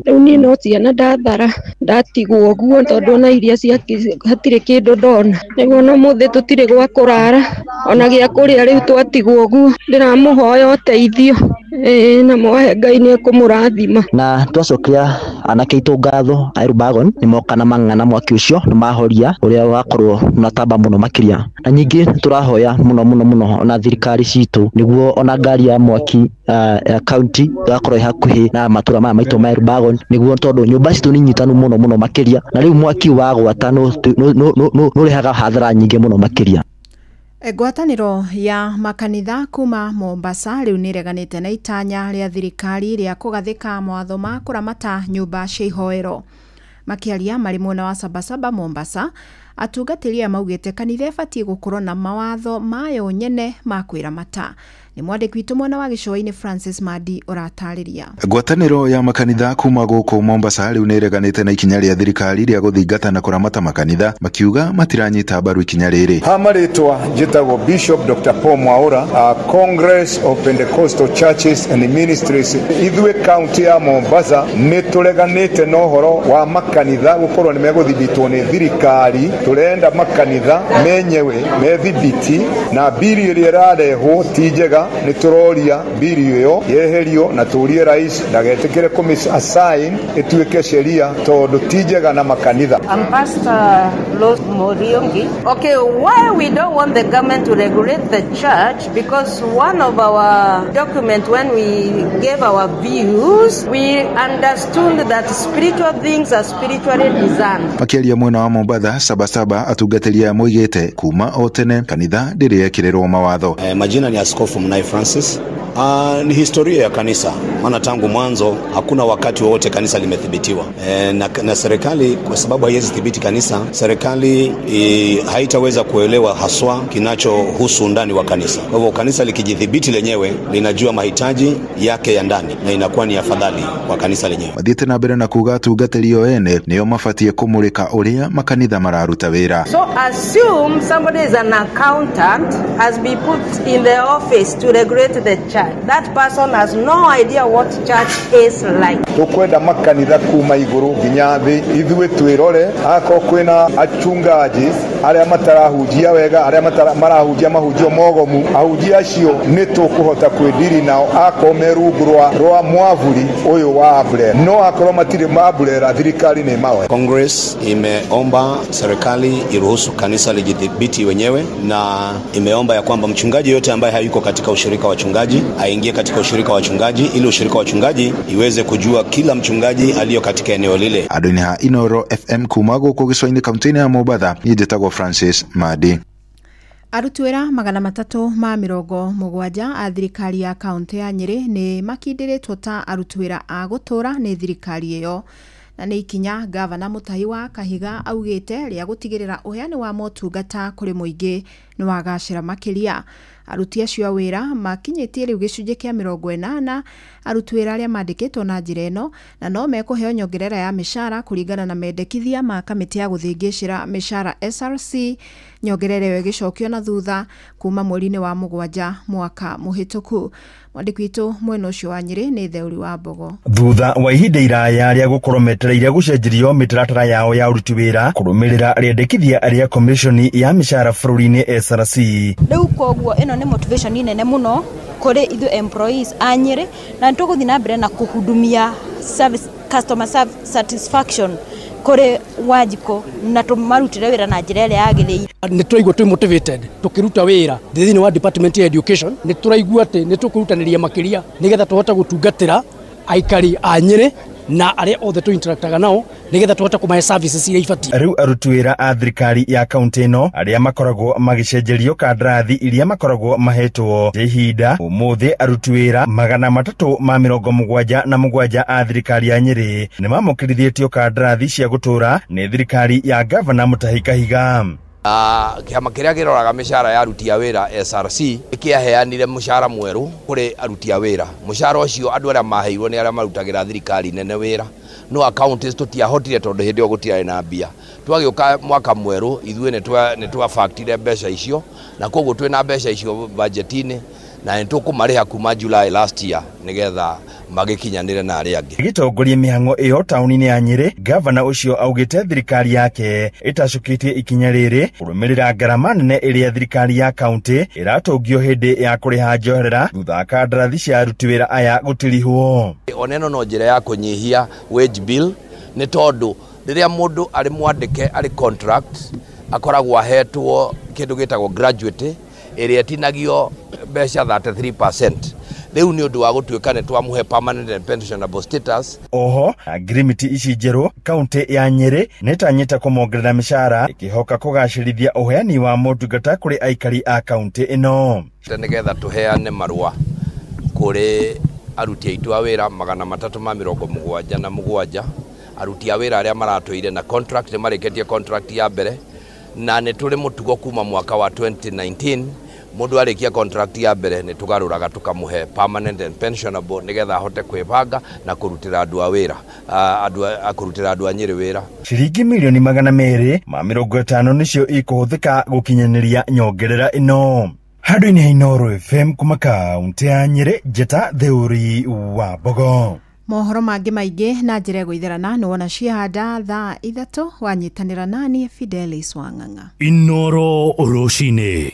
rĩu niĩ no ciana ndathara ndatigwo ũguo tondũ ona iria cia hatirĩ kĩndũ ndona nĩguo ona ũmũthĩ tũtirĩ gwa kũrara ona gĩa kũrĩa rĩu twatigwo ũguo ndĩramũhoya ũteithio ĩĩ na mwahe Ngai nĩ ekũmũrathima. Na twacokia anake aitũ ngatho a Elbagon nĩ moka na mang'ana mwaki ũcio nĩ mahoria ũrĩa wakorwo unatamba mũno makĩria na nyingĩ tũrahoya mũno mũno mũno ona thirikari citũ nĩguo ona ngari ya mwaki ya county ĩgakorwo ĩ hakuhĩ na matũra maya maitũ ma Elbagon nĩguo tondũ nyũmba citũ nĩ nyitanu mũno mũno makĩria na rĩu mwaki wagwata nũrehaga hathara nyingĩ mũno makĩria. Ngwatanĩro ya makanitha kuma Mombasa rĩu nĩreganĩte na itanya rĩa thirikari rĩa kũgathĩka mawatho ma kũramata nyũmba cia ihoero. Makĩaria marĩ mwena wa Sabasaba Mombasa, atungatĩri aya maugĩte kanitha ĩbatiĩ gũkorwo na mawatho mayo nyene ma kwĩramata. Nĩ mwandĩki witũ mwena wa gĩcũa-inĩ Francis Madi ũratarĩria. Ngwatanĩro ya makanitha kuma gũkũ Mombasa rĩu nĩĩreganĩte na ikinya rĩa thirikari rĩa gũthingata na kũramata makanitha makiuga matiranyita mbaru ikinya rĩrĩ. Ha marĩtwa njĩtagwo Bishop Dr. Paul Mwaura, Congress of Pentecostal Churches and Ministries. Ithuĩ kaunti ya Mombasa nĩ tũreganĩte na ũhoro wa makanitha gũkorwo nĩ megũthibitwo nĩ thirikari. Tũrenda makanitha menyewe methibiti na bili ĩrĩa ĩrarehwo ti njega. Nĩ tũroria bili ĩyo yeherio na tũrie rais ndagetĩkĩre kũmĩ-assign ĩtuĩke sheria tondũ ti njega na makanitha. I'm Pastor Rose Muriongi. Okay, why we don't want the government to regulate the church? Because one of our document when we gave our views, we understood that spiritual things are spiritually discerned. Makĩaria mwena wa Mombatha Sabasaba atungatĩri aya moigĩte kuma o tene kanitha ndĩrĩ yekĩrĩrwo mawatho. Majina ni Askofu Mnai Francis. Ni historia ya kanisa, Maana tangu mwanzo hakuna wakati wowote kanisa limethibitiwa. Na serikali kwa sababu haiwezi thibiti kanisa, serikali haitaweza kuelewa haswa kinachohusu undani wa kanisa. Kwa hivyo kanisa likijidhibiti lenyewe linajua mahitaji yake ya ndani na inakuwa ni afadhali kwa kanisa lenyewe. Mathiĩte na mbere na kuga atungatĩri o ene nĩo mabatiĩ kũmũrĩka ũrĩa makanitha mararuta wĩra. So assume somebody is an accountant has been put in the office to regulate the church. That person has no idea what church is like. Tukwenda makanitha kuma iguru nginya thi ithuĩ twĩrore akorwo kwĩna achungaji arĩa matarahunjia wega, arĩa marahunjia mahunjio mogomu, ahunjia acio nĩ tũkũhota kwĩndiri nao akorwo me rungu rwa mwavuli ũyũ wa umbrella, no akorwo matirĩ ma umbrella thirikari nĩ mawe. Congress imeomba serikali iruhusu kanisa lijidhibiti wenyewe, na imeomba ya kwamba mchungaji yote ambaye hayuko katika ushirika wa wachungaji aingie katika ushirika wa wachungaji ili ushirika wa wachungaji iweze kujua kila mchungaji aliyo katika eneo lile. Andũ-inĩ ha Inoro FM kuma gũkũ gĩcũa-inĩ kaunti-inĩ ya Mombatha, niĩ njĩtagwo Francis Madi. Aruti wĩra 370 a thirikari ya kaunti ya Nyĩrĩ nĩ makindĩrĩtwo ta aruti wĩra a gũtũra nĩ thirikari ĩyo, na nĩ ikinya gavana Mutahi wa Kahiga augĩte rĩa gũtigĩrĩra ũheani wa motungata kũrĩ mũingĩ nĩ wagacĩra makĩria. Aruti acio a wĩra makinyĩtie rĩu gĩcunjĩ kĩa 80 aruti wĩra arĩa mandĩkĩtwo na njĩra ĩno, na no mekũheo nyongerera ya mĩcara kũringana na mendekithia ma kamĩtĩ ya gũthĩngĩcĩra mĩcara SRC, nyongerera ĩyo ĩgĩcokio na thutha kuma mweri-inĩ wa 7 mwaka mũhĩtũku. Mwandĩki witũ mwena ũcio wa Nyĩrĩ nĩ Theuri wa Mbogo. Thutha wa ihinda iraya rĩa gũkorwo metereire gũcenjerio mĩtaratara yao ya ũruti wĩra kũrũmĩrĩra rĩendekithia rĩa komishoni ya mĩcara bũrũri-inĩ SRC, rĩu koguo ĩno nĩ motivation nene mũno kũrĩ ithuĩ employees a Nyĩrĩ, na nĩtũgũthiĩ na mbere na kũhudumia service, customer satisfaction kũrĩ Wanjikũ na tũmarutĩre wĩra na njĩra ĩrĩa yagĩrĩire. Nĩ tũraigua twĩ motivated tũkĩruta wĩra thĩinĩ wa department ya education, nĩ tũraigua atĩ nĩ tũkũrutanĩria makĩria nĩgetha tũhote gũtungatĩra aikari a Nyĩrĩ na arĩa othe tũ interactaga nao nĩgetha tũhote kũmahe services iria ibatiĩ. Rĩu aruti wĩra a thirikari ya kaunti ĩno arĩa makoragwo magĩcenjerio kandarathi iria makoragwo mahetwo ihinda, ũmũthĩ aruti wĩra 377 a thirikari ya Nyĩrĩ nĩ mamũkĩrithĩtio kandarathi cia gũtũra nĩ thirikari ya gavana Mutahi Kahiga. Kĩama kĩrĩa kĩroraga mĩcara ya aruti a wĩra SRC nĩkĩaheanire mũcara mwerũ kũrĩ aruti a wĩra. Mũcara ũcio andũ arĩa maheirwo nĩ arĩa marutagĩra thirikari nene wĩra, no counties tũtiahotire tondũ hĩndĩ ĩyo gũtiarĩ na mbia. Twagĩũka mwaka mwerũ ithuĩ nĩ twabactire mbeca icio, na koguo twĩna mbeca icio budget-inĩ na nĩ tũkũmarĩha kuma July last year nĩgetha magĩkinyanĩre na arĩa angĩ. Gĩtongoria mĩhang'o ĩyo taũni-inĩ ya Nyĩrĩ, gavana ũcio augĩte thirikari yake ĩtacũkĩtie ikinya rĩrĩ kũrũmĩrĩra ngarama nene ĩrĩa thirikari ya kaunti ĩratũngio hĩndĩ ya kũrĩha njoherera thutha wa kandarathi cia aruti wĩra aya gũtirihwo. Ona ĩno no njĩra ya kũnyihia wage bill, nĩ tondũ rĩrĩa mũndũ arĩ mwandĩke arĩ contract akoragwo ahetwo kĩndũ gĩtagwo graduate ĩrĩa ĩtinagio mbeca 33%. Rĩu nĩ ũndũ wa gũtuĩka nĩ twamũhe permanent and pensionable status. Oho ngirimiti ici njerũ kaunti ya Nyĩrĩ nĩtanyĩte kũmongerera mĩcara ĩkĩhoka kũgacĩrithia ũheani wa motungata kũrĩ aikari a kaunti ĩno. Nĩgetha tũheane marũa kũrĩ aruti aitũ a wĩra 377 aruti a wĩra arĩa maratũire na contract, nĩ marĩkĩtie contract ya mbere, na nĩ tũrĩ mũtugo kuma mwaka wa 2019 mũndũ arĩkia contract ya mbere nĩ tũgarũraga tũkamũhe permanent and pensionable nĩgetha ahote kwĩbanga na kũrutĩra andũ a wĩra, kũrutĩra andũ a Nyĩrĩ wĩra. Ciringi milioni 250 nĩcio ikũhũthĩka gũkinyanĩria nyongerera ĩno. Handũ-inĩ ha Inoro FM kuma kaunti ya Nyĩrĩ, njĩta Theuri wa Mbogo. Mohoro mangĩ maingĩ na njĩra ĩgũitherana nĩ wona ciahanda thaa 3 wanyitanĩra nani Fidelis Wang'ang'a. Inoro rũcinĩ.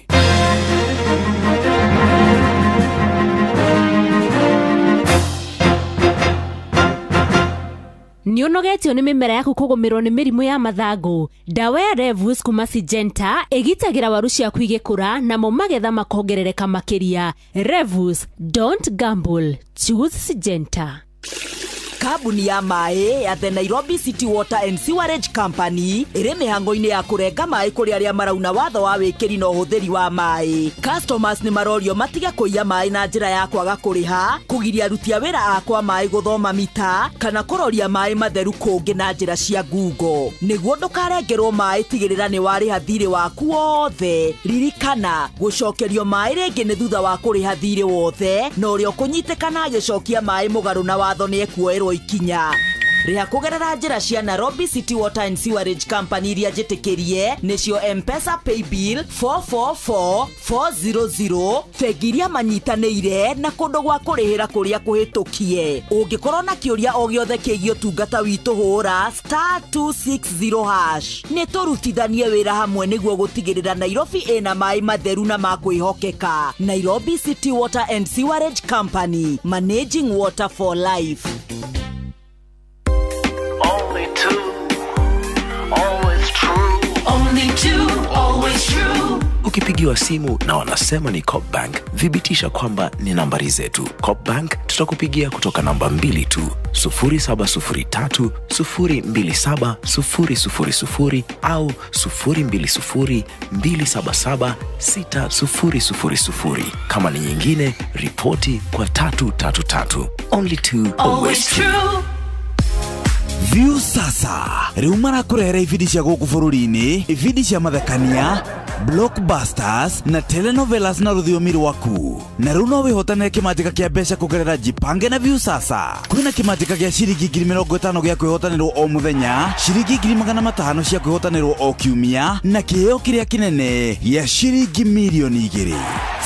Nĩ ũnogetio nĩ mĩmera yaku kũgũmĩrwo nĩ mĩrimũ ya mathangũ. Ndawa ya Revus kuma Syngenta ĩgitagĩra waru ciaku igĩkũra namo magetha makongerereka makĩria. Revus, don't gamble, choose Syngenta. Kambuni ya maĩ ya The Nairobi City Water and Sewerage Company ĩrĩ mĩhango-inĩ ya kũrenga maĩ kũrĩ arĩa marauna watho wa wĩkĩri na ũhũthĩri wa maĩ. Customers nĩ marorio matige kũiya maĩ na njĩra ya kwaga kũrĩha, kũgiria aruti a wĩra a kwa maĩ gũthoma mita, kana kũroria maĩ matheru kũngĩ na njĩra cia Google. Nĩguo ndũkarengerwo maĩ, tigĩrĩra nĩ warĩha thirĩ waku wothe. Ririkana, gũcokerio maĩ rĩngĩ nĩ thutha wa kũrĩha thirĩ wothe, na ũrĩa ũkũnyitĩkana agĩcokia maĩ mũgarũ na watho nĩ ekuoerwo ikinya. Rĩha kũgerera njĩra cia Nairobi City Water and Sewerage Company iria njĩtĩkĩrie nĩcio M-Pesa Paybill 444 400, bengi iria manyitanĩire na kũndũ gwa kũrĩhĩra kũrĩa kũhĩtũkie. Ũngĩkorwo na kĩũria o gĩothe kĩgiĩ ũtungata witũ, hũra *260#. Nĩ tũrutithanie wĩra hamwe nĩguo gũtigĩrĩra Nairobi ĩna maĩ matheru na ma kwĩhokeka. Nairobi City Water and Sewerage Company, managing water for life. Only two, always true. Only two, always true. Ukipigiwa simu na wanasema ni Coop Bank, thibitisha kwamba ni nambari zetu. Coop Bank tutakupigia kutoka namba 2 tu, 0703 027 000 au 020 277 6000. Kama ni nyingine, ripoti kwa 333. Only two, always true. View sasa rĩu marakũrehera ibindi cia gũkũ bũrũri-inĩ, ibindi cia mathekania, blockbusters na telenovelas na rũthiomi rwaku. Na rĩu no wĩhotanĩre kĩmanjĩka kĩa mbeca kũgerera Jipange na View sasa. Kwĩna kĩmanjĩka gĩa ciringi 50,000 gĩa kwĩhotanĩrwo o mũthenya, ciringi 500,000 cia kwĩhotanĩrwo o kiumia, na kĩheo kĩrĩa kĩnene gĩa ciringi 2,000,000.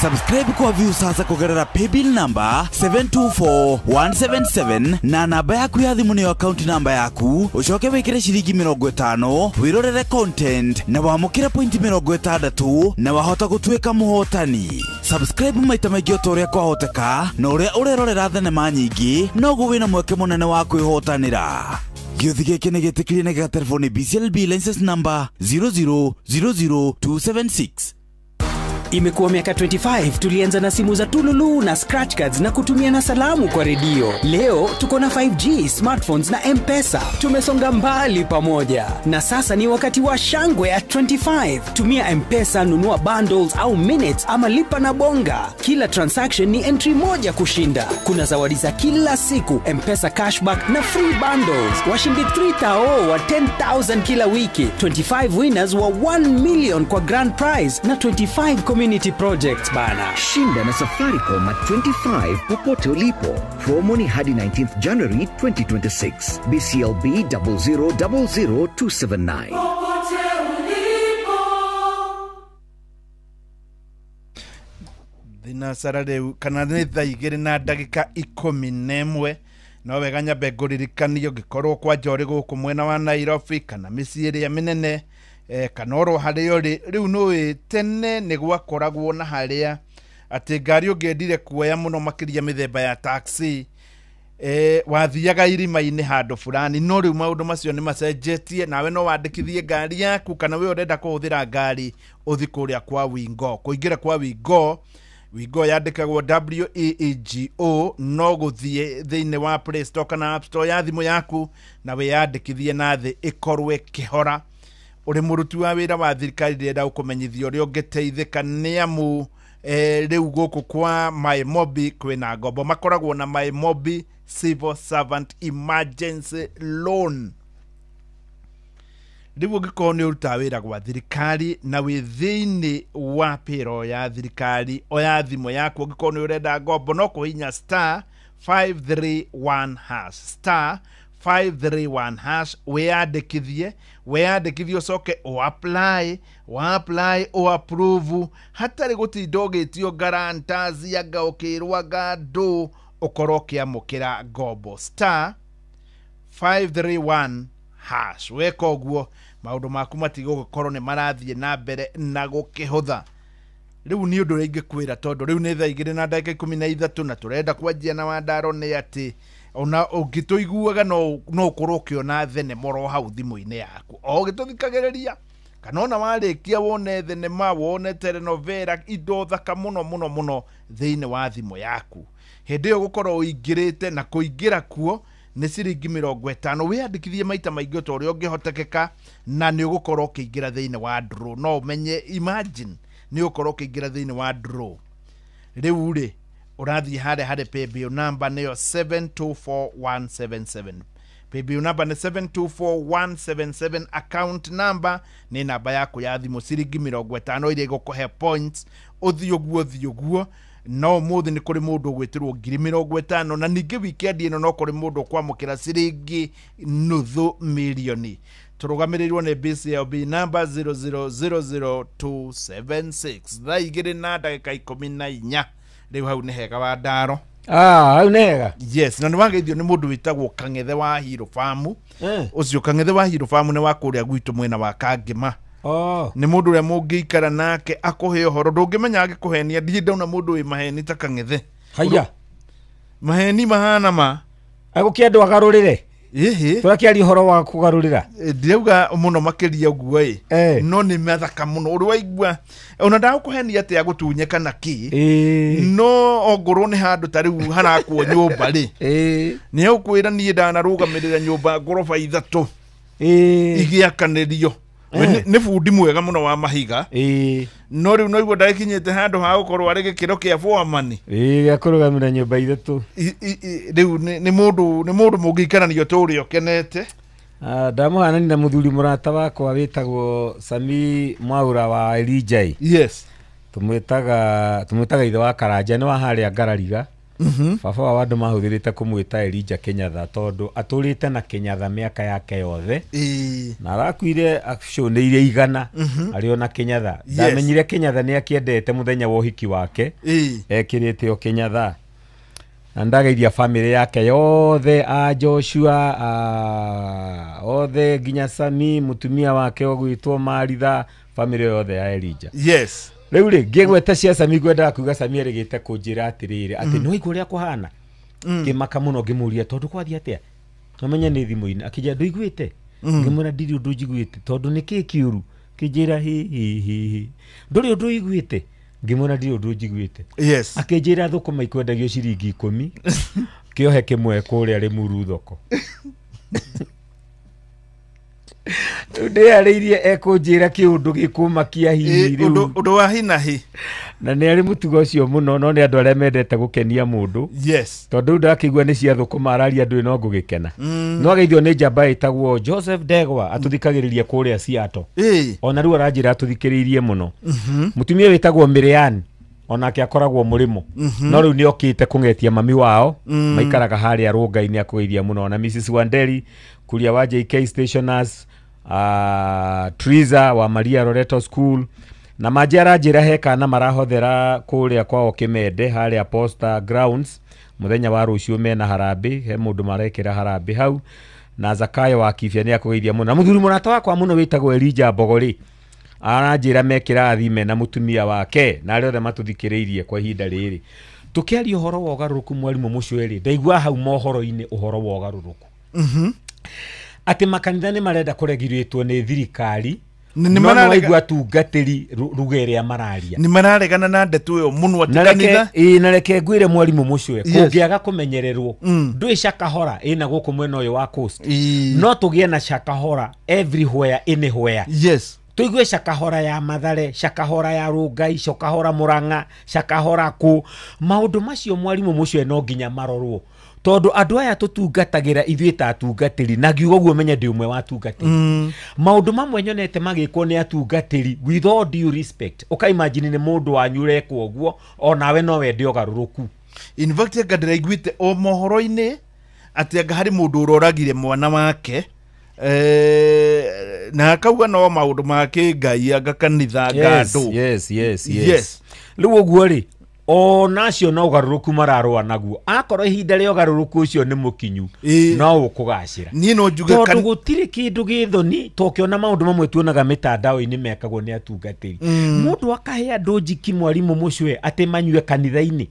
Subscribe kwa View sasa kũgerera paybill number 724177 na namba yaku ya thimũ nĩyo account number yaku, ũcoke wĩkĩre ciringi 50 wĩrorere content na wamũkĩre point 60 na wahota gũtuĩka mũhotani. Subscribe maita maingĩ o ta ũrĩa kwahoteka, na ũrĩa ũrerorera thenema nyingĩ noguo wĩna mweke mũnene wa kwĩhotanĩra. Gĩũthi gĩkĩ nĩ gĩtĩkĩrie na gĩgaterefoni BCLB license number 0000276. Imekuwa miaka 25 tulianza na simu za tululu na scratch cards na kutumia na salamu kwa redio. Leo tuko na 5G, smartphones na M-Pesa. Tumesonga mbali pamoja. Na sasa ni wakati wa shangwe at 25. Tumia M-Pesa, nunua bundles au minutes ama lipa na bonga. Kila transaction ni entry moja kushinda. Kuna zawadi za kila siku, M-Pesa cashback na free bundles. Washindi 3,000 wa 10,000 kila wiki. 25 winners wa 1 million kwa grand prize na 25 community projects bana. Shinda na Safaricom at 25 popote ulipo. Promo ni hadi 19th January 2026. BCLB 0000279. Popote ulipo. Thinacara rĩu kana nĩ thaa 2 na ndagĩka 11. No wega nyambe ngũririkanie ũngĩkorwo kwanja ũrĩ gũkũ mwena wa Nairobi kana mĩciĩ ĩrĩa mĩnene, kana oro harĩa ũrĩ rĩu nĩũĩ tene nĩ gwakoragwo na harĩa atĩ ngari ũngĩendire kuoya mũno makĩria mĩthemba ya taxi, wathiaga irima-inĩ handũ fulani. No rĩu maũndũ macio nĩ macenjetie, nawe no wandĩkithie ngari yaku kana we ũrenda kũhũthĩra ngari ũthi kũrĩa kwa Wingo. Kũingĩra kwa Wingo, Wingo yandĩkagwo WEEGO, no gũthiĩ thĩinĩ wa Play Store kana App Store ya thimũ yaku na wĩyandĩkithie na thĩ ĩkorwo ĩkĩhora. Ũrĩ mũruti wa wĩra wa thirikari, ndĩrenda gũkũmenyithia ũrĩa ũngĩteithĩka nĩ amu rĩu gũkũ kwa MyMobi kwĩna ngombo. Makoragwo na MyMobi Civil Servant Emergency Loan. Rĩu ũngĩkorwo nĩ ũrutaga wĩra gwa thirikari na wĩ thĩinĩ wa payroll ya thirikari, oya thimũ yaku ũngĩkorwo nĩ ũrenda ngombo no kũhihinya *531# *531# wĩyandĩkithie, ũcoke ũapply, wa-apply ũapprove, hatarĩ gũtinda ũgĩtio guarantors anga ũkĩrwo anga ndũ, ũkorwo ũkĩamũkĩra ngombo *531#. Weka ũguo maũndũ maku matigũgĩkorwo nĩ marathiĩ na mbere na gũkĩhũtha. Rĩu nĩ ũndũ ũrĩa ingĩkwĩra tondũ rĩu nĩ thaa 2 na ndagĩka 13 na tũrenda kwanjia na Wandaro nĩ atĩ ona ũngĩtũiguaga no ũkorwo ũkĩona thenema oro hau thimũ-inĩ yaku o ũgĩtũthikagĩrĩria, kana ona warĩkia wone thenema, wone telenovela, indo thaka mũno mũno mũno thĩinĩ wa thimũ yaku. Hĩndĩ ĩyo gũkorwo ũingĩrĩte, na kũingĩra kuo Nĩ ciringi 50. Wĩyandĩkithie maita maingĩ ta ũrĩa ũngĩhotekeka, na nĩ ũgũkorwo ũkĩingĩra thĩinĩ wa draw. No ũmenye, imagine, nĩ ũgũkorwo ũkĩingĩra thĩinĩ wa draw. Rĩu rĩ, ũrathiĩ harĩa harĩ paybill number, nĩyo 724177. Paybill number nĩ 724177. Account number nĩ namba yaku ya thimũ. Ciringi 50 iria igũkũhe points ũthiĩ ũguo, ũthiĩ ũguo. No ũmũthĩ nĩ kũrĩ mũndũ ũgwĩtĩrwo 50,000, na ningĩ weekend ĩno no kũrĩ mũndũ ũkwamũkĩra ciringi 500,000. Tũrũgamĩrĩirwo nĩ BCLB number 0000276. Thaa 2:14 rĩu. Hau nĩ hega wa ndaro? Ah, hau nĩ hega. Yes, na nĩ wageithio nĩ mũndũ wĩtagwo Kang'ethe wa Hiro Farm. Ũcio Kang'ethe wa Hiro Farm nĩ wa kũrĩa gwitũ mwena wa Kangĩma. Nĩ mũndũ ũrĩa mũngĩikara nake akũhe ũhoro, ndũngĩmenya angĩkũhenia. Ndirĩ ndauna mũndũ wĩ maheni ta Kang'ethe. Haya. Maheni mahana ma Agũkĩ andũ agarũrĩre. Ĩhĩ. Tũrakĩaria ũhoro wa kũgarũrĩra. Ndirauga mũno makĩria ũguo ĩ, no nĩ mathaka mũno ũrĩ waigua ona ndagũkũhenia atĩ agũtunye kana kĩ, no ongorwo nĩ handũ ta rĩu harakwo nyũmba rĩ, nĩ egũkwĩra niĩ ndanarũgamĩrĩra nyũmba ngoroba 3 igĩakanĩrio. We nĩ bundi mwega mũno wa mahiga, no rĩu no igua ndagĩkinyĩte handũ ha gũkorwo arĩ gĩkĩro kĩa foreman. Ĩĩ, gĩa kũrũgamĩrĩra nyũmba 3. Rĩu nĩ mũndũ mũngĩikarania ũtũũre ũkenete. Ah, ndamũhanani na mũthuri mũrata wakwa wĩtagwo Sami Mwaura wa Elijah. Tũmwĩtaga ithe wa Karanja, nĩ wa harĩa Ngarariga. Baba wao andũ mahũthĩrĩte kũmwĩta Elijah Kenyatta tondũ atũrĩte na Kenyatta mĩaka yake yothe, na arakuire acũnĩire 100 arĩ ona Kenyatta. Ndamenyire Kenyatta nĩ akĩendete mũthenya wa ũhiki wake, ekĩrĩte o Kenyatta. Na ndageithia family yake yothe, a Joshua, a othe, nginya Sami, mũtumia wake ũgwĩtwo Maritha, family yothe ya Elijah. Rĩu rĩ, ngĩgweta cia Sami, ngwendaga kuga Sami erĩgĩte kũnjĩra atĩrĩrĩ, atĩ nĩ waigua ũrĩa kũhana. Ngĩmaka mũno, ngĩmũria tondũ kwathiĩ atĩa, nomenya nĩ thimũ-inĩ. Akĩnjĩra ndũiguĩte. Ngĩmwĩra ndirĩ ũndũ njiguĩte, tondũ nĩ kĩ kĩũru. Kĩnjĩra hi hi hi hi, ndũrĩ ũndũ ũiguĩte. Ngĩmwĩra ndirĩ ũndũ njiguĩte. Akĩnjĩra thũkũma ikwendagio ciringi 10 kĩohe kĩmwe kũrĩa Rĩmuru thoko. Rĩu ndĩarĩirie ekũnjĩra kĩũndũ gĩkũmakia hihi rĩu. Ũndũ wa hinahi. Na nĩ arĩ mũtugo ũcio mũno, no nĩ andũ arĩa mendete gũkenia mũndũ. Tondũ rĩu ndakĩigua nĩ cia thũkũma araria, ndũĩ no ngũgĩkena. No ageithio nĩ njamba ĩtagwo Joseph Ndegwa, atũthikagĩrĩria kũrĩa Seattle. Ona rĩu aranjĩra atũthikĩrĩirie mũno. Mũtumia wĩtagwo Mirian onake akoragwo mũrĩmo, no rĩu nĩ okĩte kũng'etia mami wao. Maikaraga harĩa Rũngai-inĩ, akũgeithia mũno. Na Mrs Wanderi kuria wa JK Stationers, Triza wa Maria Loreto School, na manjĩ aranjĩra he kana marahothera kũrĩa kwao Kĩmende harĩa Posta Grounds mũthenya wa rũciũ, mena harambĩ, he mũndũ marekĩra harambĩ hau. Na Zakayo wa Kibia nĩ akũgeithia mũno. Na mũthuri mũrata wakwa mũno wĩtagwo Elijah Mbogori aranjĩra me kĩrathi mena mũtumia wake, na arĩa othe matũthikĩrĩirie kwa ihinda rĩrĩ. Tũkĩaria ũhoro wa ũgarũrũku, mwarimũ Mũcweri, ndaigua hau mohoro-inĩ ũhoro wa ũgarũrũku, atĩ makanitha nĩ marenda kũregirĩtwo nĩ thirikari. Nĩ No nĩwaigua atungatĩri ruga ĩrĩa mararia. Nĩ mararegana na ndeto ĩyo mũno atĩ Na reke kanitha ĩĩ, na reke ngwĩre mwarimũ Mũcwe, kũngĩaga kũmenyererwo, ndũĩ Shakahora ĩna gũkũ mwena ũyũ wa coast, no tũgĩe na Shakahora everywhere, anywhere. Tũigue Shakahora ya Mathare, Shakahora ya Rũngai, Shakahora Mũrang'a, Shakahora kũ. Maũndũ macio, mwarimũ Mũcwe, no nginya marorwo, tondũ andũ aya tũtungatagĩra ithuĩ ta atungatĩri, na ngiuga ũguo menye ndĩ ũmwe wa atungatĩri, maũndũ mamwe nyonete magĩkwo nĩ atungatĩri, with all due respect, ũkaimagine nĩ mũndũ wanyu ũrekwo ũguo, onawe no wende ũgarũrũku. In fact, anga ndĩraiguĩte o mohoro-inĩ atĩ anga harĩ mũndũ ũroragire mwana wake, na akauga no maũndũ ma kĩngai, anga kanitha, anga andũ. Rĩu ũguo rĩ, onacio no ũgarũrũku mararũa naguo. Akorwo ihinda rĩa ũgarũrũku ũcio nĩ mũkinyu, no ũkũgacĩra. Niĩ no njuge tondũ gũtirĩ kĩndũ gĩthoni tokĩona maũndũ mamwe tuonaga mĩtandao-inĩ mekagwo nĩ atungatĩri. Mũndũ akahe andũ njiki, mwarimũ Mũcwe, atĩ manyue kanitha-inĩ,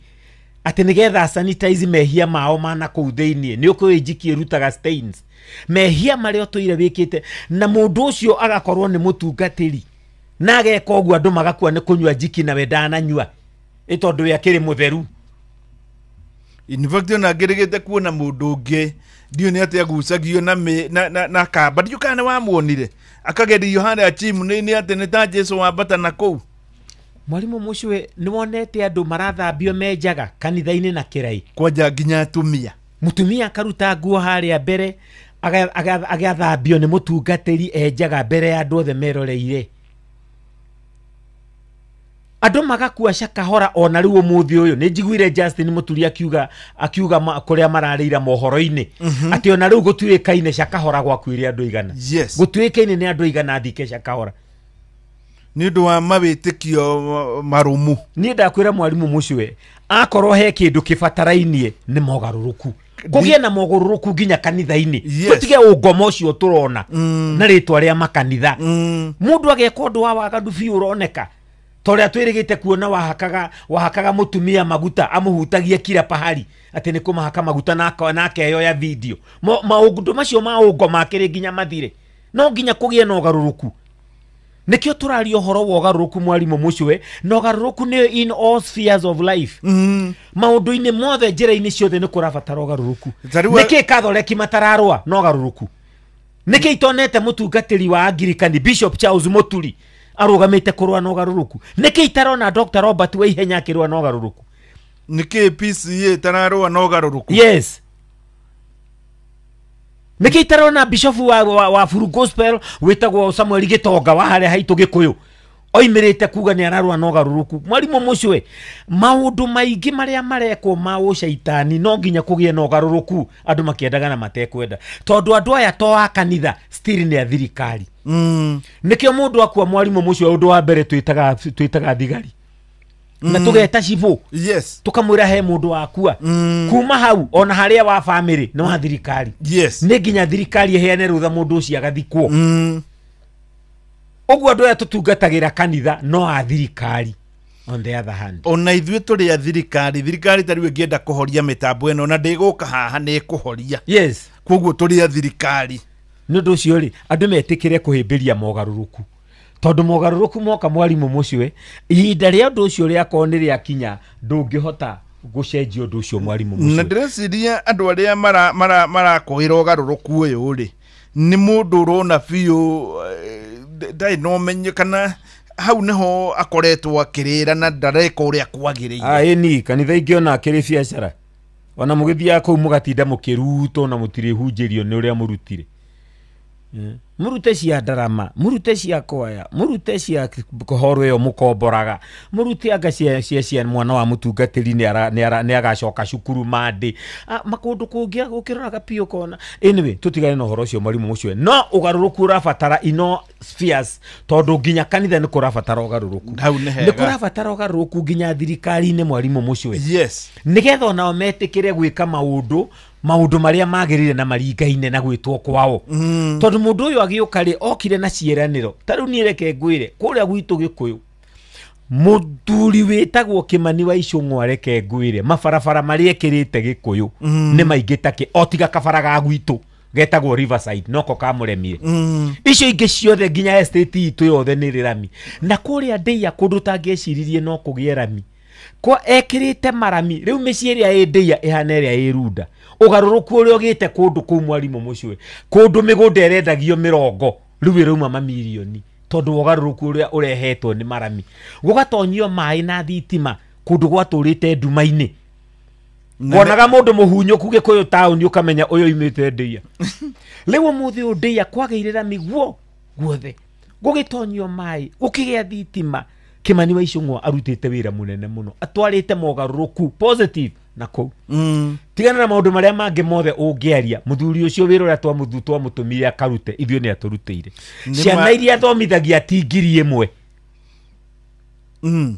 atĩ nĩgetha sanitize mehia mao mana kũu thĩiniĩ. Nĩ ũkũĩ njiki ĩrutaga stains, mehia marĩa ũtũire wĩkĩte, na mũndũ ũcio agakorwo nĩ mũtungatĩri na ageka ũguo, andũ magakua nĩ kũnyua njiki, na we ndananyua ĩ tondũ we akĩrĩ mũtheru. In fact ona ngĩrĩgĩte kuona mũndũ ũngĩ ndiũ nĩ atĩ agucagio na na kamba, ndiũ kana nĩ wamuonire akagerio harĩa chimney-inĩ atĩ nĩ ta Jesu wambata na kũu. Mwarimũ Mũcue, nĩ wonete andũ marathambio menjaga kanitha-inĩ na kĩrai, kwanja nginya atumia. Mũtumia akaruta nguo harĩa mbere agathambio nĩ mũtungatĩri enjaga mbere ya andũ othe meroreire. Andũ magakua cakahora ona rĩu ũmũthĩ ũyũ nĩ njiguire Justin Mũturi akiuga kũrĩa mararĩira mohoro-inĩ atĩ ona rĩu gũtuĩkaine cakahora gwakuire andũ igana. Yes. Gũtuĩkaine nĩ andũ igana thike cakahora nĩ ũndũ wa mawĩtĩkio marũmu. Niĩ ndakwĩra mwarimũ Mũcue, akorwo he kĩndũ kĩbatarainie nĩ mogarũrũku, kũgĩe na mogarũrũku nginya kanitha-inĩ. Tũtige ũngoma ũcio tũrona na rĩtwa rĩa makanitha. Mũndũ ageka ũndũ wa waganu biũ ũroneka toria twirigite kuona wahakaga mutumia maguta amuhutagie kila pahali ati ni kumahaka maguta na akeyoya video. Maundu macio ma ũngoma akĩrĩ nginya mathire, no nginya kũgĩe na ũgarũrũku. Nikio tũraria ũhoro wa ũgarũrũku mwarimũ Mũcue, na ũgarũrũku nĩ in all spheres of life. Maũndũ-inĩ mothe, njĩra-inĩ ciothe nĩ kũrabatara ũgarũrũku. Nĩkĩ Katholeki matararũa na ũgarũrũku? Nĩkĩ itonete mũtungatĩri wa Angirikani Bishop Charles Muturi arũgamĩte kũrũa na ũgarũrũku? Nĩkĩ itarona Dr. Robert Waihenya akĩrũa na ũgarũrũku? Nĩkĩ PCA itararũa na ũgarũrũku? Yes. Nĩkĩ itarona Bishop wa Furu Gospel wĩtagwo Samuel Gĩtonga wa harĩa haitũ Gĩkũyũ oimĩrĩte kuga nĩ ararũa na ũgarũrũku? Mwarimũ Mũcue, maũndũ maingĩ marĩa marekwo ma ũcaitani no nginya kũgĩe na ũgarũrũku andũ makĩendaga na matekwenda, tondũ andũ aya to a kanitha still nĩ a thirikari. Nĩkĩo mũndũ akua mwarimũ Mũcue, ũndũ wa mbere twĩtaga thigari na tũgeta cibũ. Yes. Tũkamwĩra he mũndũ wakua. Kuma hau ona harĩa wa family nĩ wa thirikari. Yes. Nĩ nginya thirikari ĩheane rũtha mũndũ ũcio agathikwo. Ũguo andũ aya tũtungatagĩra kanitha no a thirikari on the other hand. Ona ithuĩ tũrĩ a thirikari, thirikari ta rĩu ĩngĩenda kũhoria mĩtambo ĩno na ndĩgũka haha nĩ ĩkũhoria. Yes. Koguo tũrĩ a thirikari. Nĩ ũndũ ũcio rĩ, andũ metĩkĩre kũhĩmbĩria mogarũrũku, tondũ mogarũrũku moka mwarimũ Mũcue, ihinda rĩa ũndũ ũcio rĩakorwo nĩ rĩakinya ndũngĩhota gũcenjia ũndũ ũcio mwarimũ Mũcue. Na ndĩreciria andũ arĩa marakũĩra ũgarũrũku ũyũ rĩ, nĩ mũndũ ũrona biũ ndarĩ na ũmenyo kana hau nĩho akoretwo akĩrĩra na ndareka ũrĩa kwagĩrĩire. Ĩni kanitha ingĩ ona akĩrĩ biacara, ona mũgĩthiaga kũu mũgatinda mũkĩrutwo na mũtirĩhunjĩrio nĩ ũrĩa mũrutire. Mũrute cia ndarama, mũrute cia kwaya, mũrute cia horo ĩyo mũkomboraga, mũrute anga cia mwana wa mũtungatĩri nĩ agacoka cukuru mandĩ makũndũ kũngĩ gũkĩroraga biũ ũkona. Anyway, tũtigane na ũhoro ũcio mwarimũ Mũcue, no ũgarũrũku ũrabatara in all spheres, tondũ nginya kanitha nĩ kũrabatara ũgarũrũku, nĩ kũrabatara ũgarũrũku nginya thirikari-inĩ mwarimũ Mũcue. Yes. Nĩgetha onao metĩkĩre gwĩka maũndũ marĩa magĩrĩire na maringaine na gwĩtwo kwao. Tondũ mũndũ ũyũ agĩũka rĩ, okire na ciĩranĩro. Ta rĩu niĩ reke ngwĩre, kũrĩa gwitũ Gĩkũyũ mũthuri wĩtagwo Kĩmani wa Icũng'wa, reke ngwĩre, mabarabara marĩa ekĩrĩte Gĩkũyũ nĩ maingĩ take, o tiga kabara ga gwitũ getagwo Riverside noko kamũremire. Icio ingĩ ciothe nginya estate itũ yothe nĩ rami. Na kũrĩa Ndĩia kũndũ ũtangĩeciririe no kũgĩe rami, kwa ekĩrĩte marami. Rĩu mĩciĩ ĩrĩa ĩ Ndĩia ĩhana ĩrĩa ĩ Runda. Ũgarũrũku ũrĩa ũgĩte kũndũ kũu mwarimũ Mũcue, kũndũ mĩgũnda ĩrendagio mĩrongo rĩu ĩrauma mamirioni, tondũ ũgarũrũku ũrĩa ũrehetwo nĩ marami. Gũgatonyio maĩ na thitima kũndũ gwatũrĩte nduma-inĩ. Wonaga mũndũ mũhunyũku Gĩkũyũ taũni ũkamenya ũyũ oimĩte Ndĩia. Rĩu ũmũthĩ ũyũ Ndĩia kwagĩire rami guothe, gũgĩtonyio maĩ, gũkĩgĩa thitima. Kĩmani wa Icũng'wa arutĩte wĩra mũnene mũno, atwarĩte mogarũrũku positive na kũu. Tigana na maũndũ marĩa mangĩ mothe ũngĩaria, mũthuri ũcio wĩra ũrĩa twamũtũmire akarute, ithuĩ nĩ atũrutĩire. Ciana iria athomithagia ti 1,000.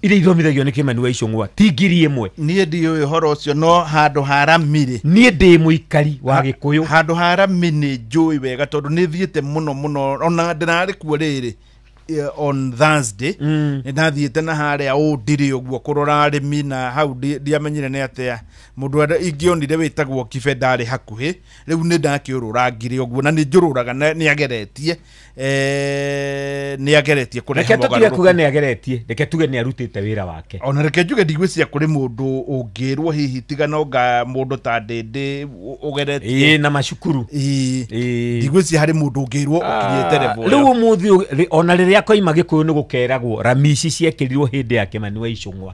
Iria ithomithagio nĩ Kĩmani wa Icũng'wa ti 1,000. Niĩ ndiũĩ ũhoro ũcio, no handũ ha rami rĩ, niĩ ndĩ mũikari wa Gĩkũyũ, handũ ha rami nĩ njũĩ wega tondũ nĩ thiĩte mũno mũno, ona ndĩrarĩ kuo rĩrĩ on Thursday nĩ ndathiĩte na harĩa ũndĩrĩ ũguo kũrora arĩmi na hau ndiamenyire nĩ atĩa mũndũ ũrĩa ingĩonire wĩtagwo Kibe ndarĩ hakuhĩ rĩu nĩ ndakĩũrũrangire ũguo na nĩ njũrũraga nĩ ageretie nĩ ageretie kũrehe Reke tũtige kuga mogarũrũku. nĩ ageretie, reke tuge nĩ arutĩte wĩra wake. Ona reke njuge ndigwĩciria kũrĩ mũndũ ũngĩrwo hihi tiga nonga mũndũ ta Ndĩndĩ ũgeretie Ĩĩ, na macukuru. Ĩĩ, ndigwĩciria harĩ mũndũ ũngĩrwo ũkinyĩte level Rĩu ĩyo. ũmũthĩ ona rĩrĩa koima Gĩkũyũ nĩ gũkeragwo rami ici ciekĩrirwo hĩndĩ ya Kĩmani wa Icũng'wa.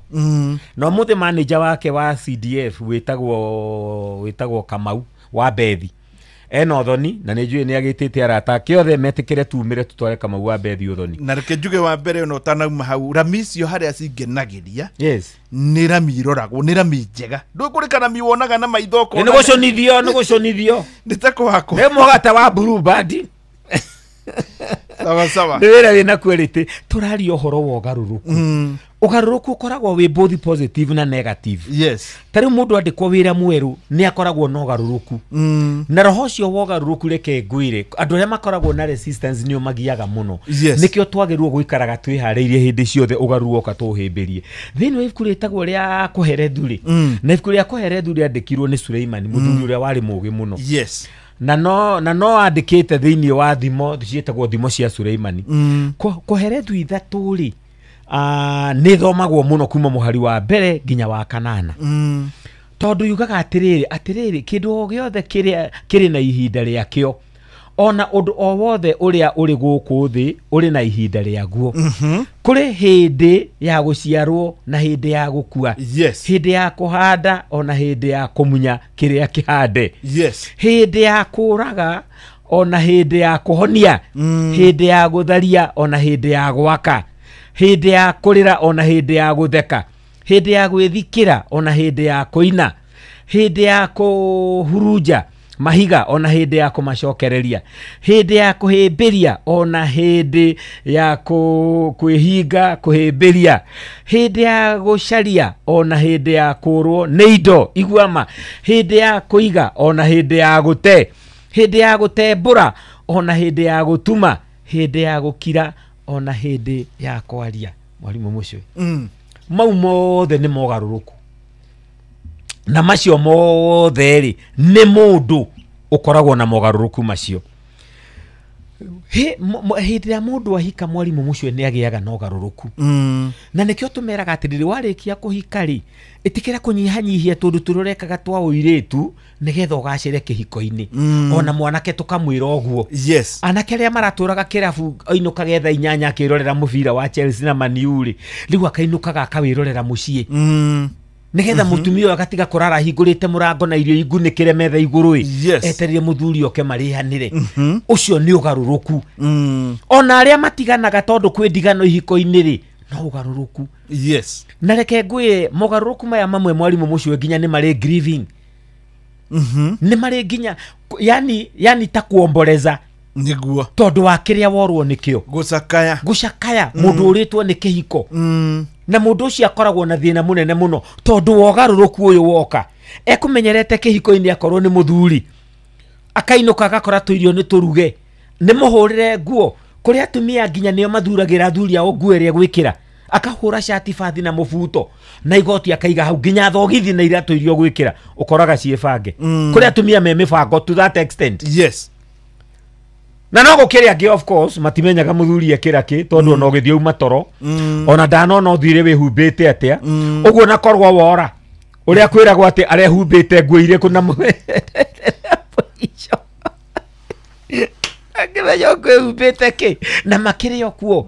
Na ũmũthĩ manager wake wa CDF wĩtagwo Kamau wa Bethi ena ũthoni na nĩ njũĩ nĩ agĩtĩte arata ake othe metĩkĩre tumĩre tũtware Kamau wa Bethi ũthoni. Na reke njuge wa mbere ona ũtanauma hau, rami icio harĩa cingenagĩria Yes. nĩ rami iroragwo, nĩ rami njega. Ndũĩ kũrĩ karami wonaga na maitho ũkona Nĩ gũcũnithio, nĩ gũcũnithio. Nĩ ta kwakwa. Nĩ mũgate wa Blue Band. Sawa sawa. Nĩ wĩra wĩna quality. Tũraria ũhoro wa ũgarũrũku. Ũgarũrũku ũkoragwo wĩ both positive na negative. Yes. Ta rĩu mũndũ andĩkwo wĩra mwerũ nĩ akoragwo na ũgarũrũku. Na roho ũcio wa ũgarũrũku reke ngwĩre, andũ arĩa makoragwo na resistance nĩo magiaga mũno. Yes. Nĩkĩo twagĩrĩirwo gũikaraga twĩharĩirie hĩndĩ ciothe ũgarũrũku woka tũũhĩmbĩrie. Thĩinĩ wa ibuku rĩtagwo rĩa Kohelethu rĩ, na ibuku rĩa Kohelethu rĩandĩkirwo nĩ Suleimani, mũthuri ũrĩa warĩ mũũgĩ mũno. Yes. Na no andĩkĩte thĩinĩ wa thimo ciĩtagwo thimo cia Suleimani. Kohelethu 3 rĩ, nĩ thomagwo mũno kuma mũhari wa mbere nginya wa kanana. Tondũ yugaga atĩrĩrĩ kĩndũ o gĩothe kĩrĩ na ihinda rĩakĩo, ona ũndũ o wothe ũrĩa ũrĩ gũkũ thĩ ũrĩ na ihinda rĩaguo. Kũrĩ hĩndĩ ya gũciarwo na hĩndĩ ya gũkua. Yes. Hĩndĩ ya kũhanda ona hĩndĩ ya kũmunya kĩrĩa kĩhande. Yes. Hĩndĩ ya kũũraga ona hĩndĩ ya kũhonia. Hĩndĩ ya gũtharia ona hĩndĩ ya gwaka. Hĩndĩ ya kũrĩra ona hĩndĩ ya gũtheka. Hĩndĩ ya gwĩthikĩra ona hĩndĩ ya kũina. Hĩndĩ ya kũhurunja mahiga ona hĩndĩ ya kũmacokereria. Hĩndĩ ya kũhĩmbĩria ona hĩndĩ ya kwĩhinga kũhĩmbĩria. Hĩndĩ ya gũcaria ona hĩndĩ ya kũũrwo nĩ indo iguama. Hĩndĩ ya kũiga ona hĩndĩ ya gũte. Hĩndĩ ya gũtembũra ona hĩndĩ ya gũtuma. Hĩndĩ ya gũkira ona hĩndĩ ya kwaria. Mwarimũ Mũcũĩ, mau mothe nĩ mogarũrũku. Na macio mothe rĩ nĩ mũndũ ũkoragwo na mogarũrũku macio. Hĩndĩ ĩrĩa mũndũ ahika, mwarimũ Mũcũĩ nĩ agĩaga na ũgarũrũku. Na nĩkĩo tũmeraga atĩrĩrĩ, warĩkia kũhika rĩ, ĩtĩkĩra kũnyihanyihia tũndũ tũrĩa ũrekaga twa ũirĩtu nĩgetha ũgacĩre kĩhiko-inĩ. Ona mwanake tũkamwĩra ũguo. Yes. Anake arĩa maratũraga kĩrabu ainũkaga thaa 8 akĩrorera mũbira wa Chelsea na Man U rĩ, rĩu akainũkaga akawĩrorera mũciĩ. Nĩgetha mũtumia ũyũ agatiga kũrara ahingũrĩte mũrango na irio ingunĩkĩre metha igũrũ ĩ. Yes. Etereire mũthuri oke marĩhanĩre. Ũcio nĩ ũgarũrũku. Ona arĩa matiganaga tondũ kwĩ ndigano ihiko-inĩ rĩ, no ũgarũrũku. Yes. Na reke ngwĩre mogarũrũku maya mamwe mwarimũ Mũcũĩ nginya nĩ marĩ grieving. Nĩ marĩ nginya yani ta kuomboleza. Nĩguo. Tondũ wa kĩrĩa worwo nĩkĩo. Gũcakaya. Gũcakaya mũndũ ũrĩtwo nĩ kĩhiko. Na mũndũ ũcio akoragwo na thĩna mũnene mũno tondũ wa ũgarũrũku ũyũ woka. Ekũmenyerete kĩhiko-inĩ akorwo nĩ mũthuri, akainũka agakora tũirio nĩ tũruge, nĩ mũhũrĩre nguo. Kũrĩ atumia nginya nĩo mathuragĩra athuri ao nguo ĩrĩa gwĩkĩra, akahũra cati bathi na mũbuto na igoti akaiga hau nginya thogithi na iratũ iria ũgwĩkĩra ũkoraga ciĩbange. Kũrĩ atumia me mĩbango to that extent. Yes. Na no gũkĩrĩ angĩ of course matimenyaga mũthuri ekĩra kĩ tondũ ona ũgĩthiĩ uma toro, ona ndanona ũthire wĩhumbĩte atĩa, ũguo na korwo wora ũrĩa kwĩragwo atĩ arehumbĩte nguo irĩkũ na angĩmenya ũkwĩhumbĩte kĩ na makĩrĩ o kuo.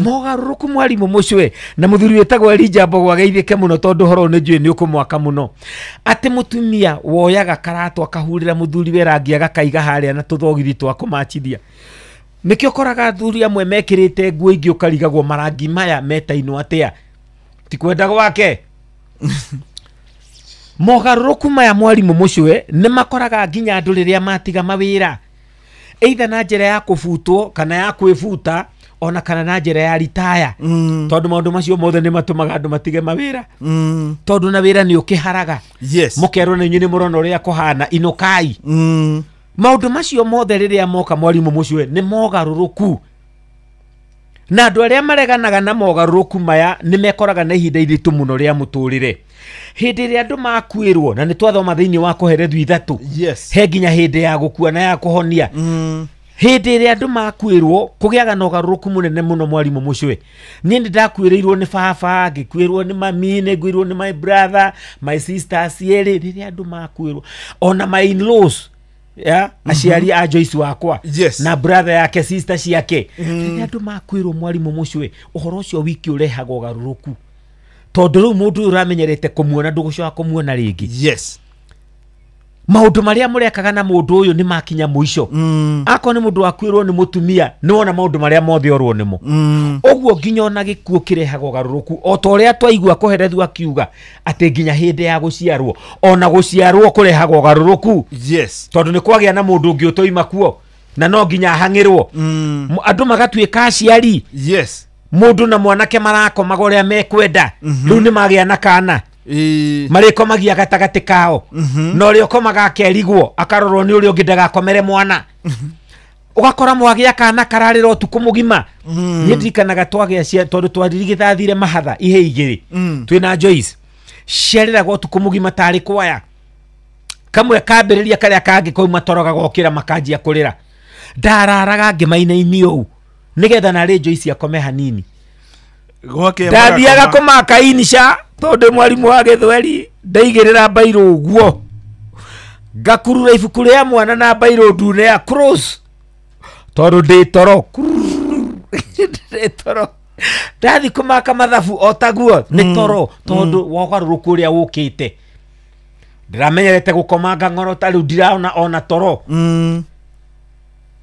Mogarũrũku mwarimũ Mũcũe na mũthuri wĩtagwo Elijah Mbogo ageithĩke mũno tondũ ũhoro ũyũ nĩ njũĩ nĩ ũkũmwaka mũno, atĩ mũtumia woyaga karatũ akahurĩra mũthuri we rangi agakaiga harĩa na tũthogithi twa kũmachithia. Nĩkĩo ũkoraga athuri amwe mekĩrĩte nguo ingĩ ũkarigagwo marangi maya metainwo atĩa, ti kwenda gwake. Mogarũrũku maya mwarimũ Mũcũe nĩ makoraga nginya andũ rĩrĩa matiga mawĩra, either na njĩra ya kũbutwo kana ya kwĩbuta ona kana na njĩra ya ritaya. Tondũ maũndũ macio mothe nĩ matũmaga andũ matige mawĩra. Tondũ na wĩra nĩ ũkĩharaga. Yes. Mũkerwo na inyuĩ nĩ mũrona ũrĩa kũhana, inũkai. Maũndũ macio mothe rĩrĩa moka mwarimũ Mũcũe nĩ mogarũrũku. Na andũ arĩa mareganaga na mogarũrũku maya nĩ mekoraga na ihinda iritũ mũno rĩa mũtũrĩre. Hĩndĩ ĩrĩa andũ makuĩrwo, na nĩ twathoma thĩinĩ wa Kohelethu 3, yes, he nginya hĩndĩ ya gũkua na ya kũhonia. Hĩndĩ ĩrĩa andũ makuĩrwo kũgĩaga na ũgarũrũku mũnene mũno mwarimũ mũcwe. Niĩ nĩ ndakuĩrĩirwo nĩ baba, ngĩkuĩrwo nĩ mami, nĩ ngwĩrwo nĩ my brother, my sisters erĩ. Rĩrĩa andũ makuĩrwo, ona my in-laws, ya aciari a Joyce wakwa, yes, na brother yake, sister ciake, rĩrĩa andũ makuĩrwo mwarimũ mũcwe, ũhoro ũcio wiki ũrehaga ũgarũrũku, tondũ rĩu mũndũ ũyũ ũramenyerete kũmuona ndũgũcoka kũmuona rĩngĩ. Yes. Maũndũ marĩa mũrekaga na mũndũ ũyũ nĩ makinya mũico. Akorwo nĩ mũndũ wakuĩrwo nĩ mũtumia, nĩ wona maũndũ marĩa mothe orwo nĩmo. Ũguo nginya ona gĩkuũ kĩrehaga ũgarũrũku, o ta ũrĩa twaigua Kohelethu akiuga atĩ nginya hĩndĩ ya gũciarwo, ona gũciarwo kũrehaga ũgarũrũku. Yes. Tondũ nĩ kwagĩa na mũndũ ũngĩ ũtoima kuo, na no nginya ahang'ĩrwo. Andũ magatuĩka aciari. Yes. Mũndũ na mwanake marakomaga ũrĩa mekwenda, rĩu nĩ magĩa na kana. Marĩkomagia gatagatĩ kao, na ũrĩa ũkomaga akerigwo akarorwo nĩ ũrĩa ũngĩ ndagakomere mwana. Ũgakora mwagĩa kana kararĩra ũtukũ mũgima. Niĩ ndirikanaga twagĩa cia, tondũ twaririgithathire mahatha ihe igĩrĩ, twĩna Joyce, ciarĩraga ũtukũ mũgima tarĩ kwaya. Kamwe kambĩrĩria karĩa kangĩ kauma toro gagokĩra makanjia kũrĩra. Ndararaga ngĩmainainio ũũ nĩgetha narĩ Joyce akome hanini. Ndathiaga kũmaka inisha tondũ mwarimũ wa gĩthweri, ndaigĩrĩra mbairũ ũguo, ngakurura ibuku rĩa mwana na mbairũ ndune ya cross, tondũ ndĩ toro. Ndĩ toro. Ndathi kũmaka mathabu o taguo nĩ toro, tondũ wa ũgarũrũku ũrĩa ũkĩte. Ndĩramenyerete gũkomanga ng'oro ta rĩu ndiraona ona toro.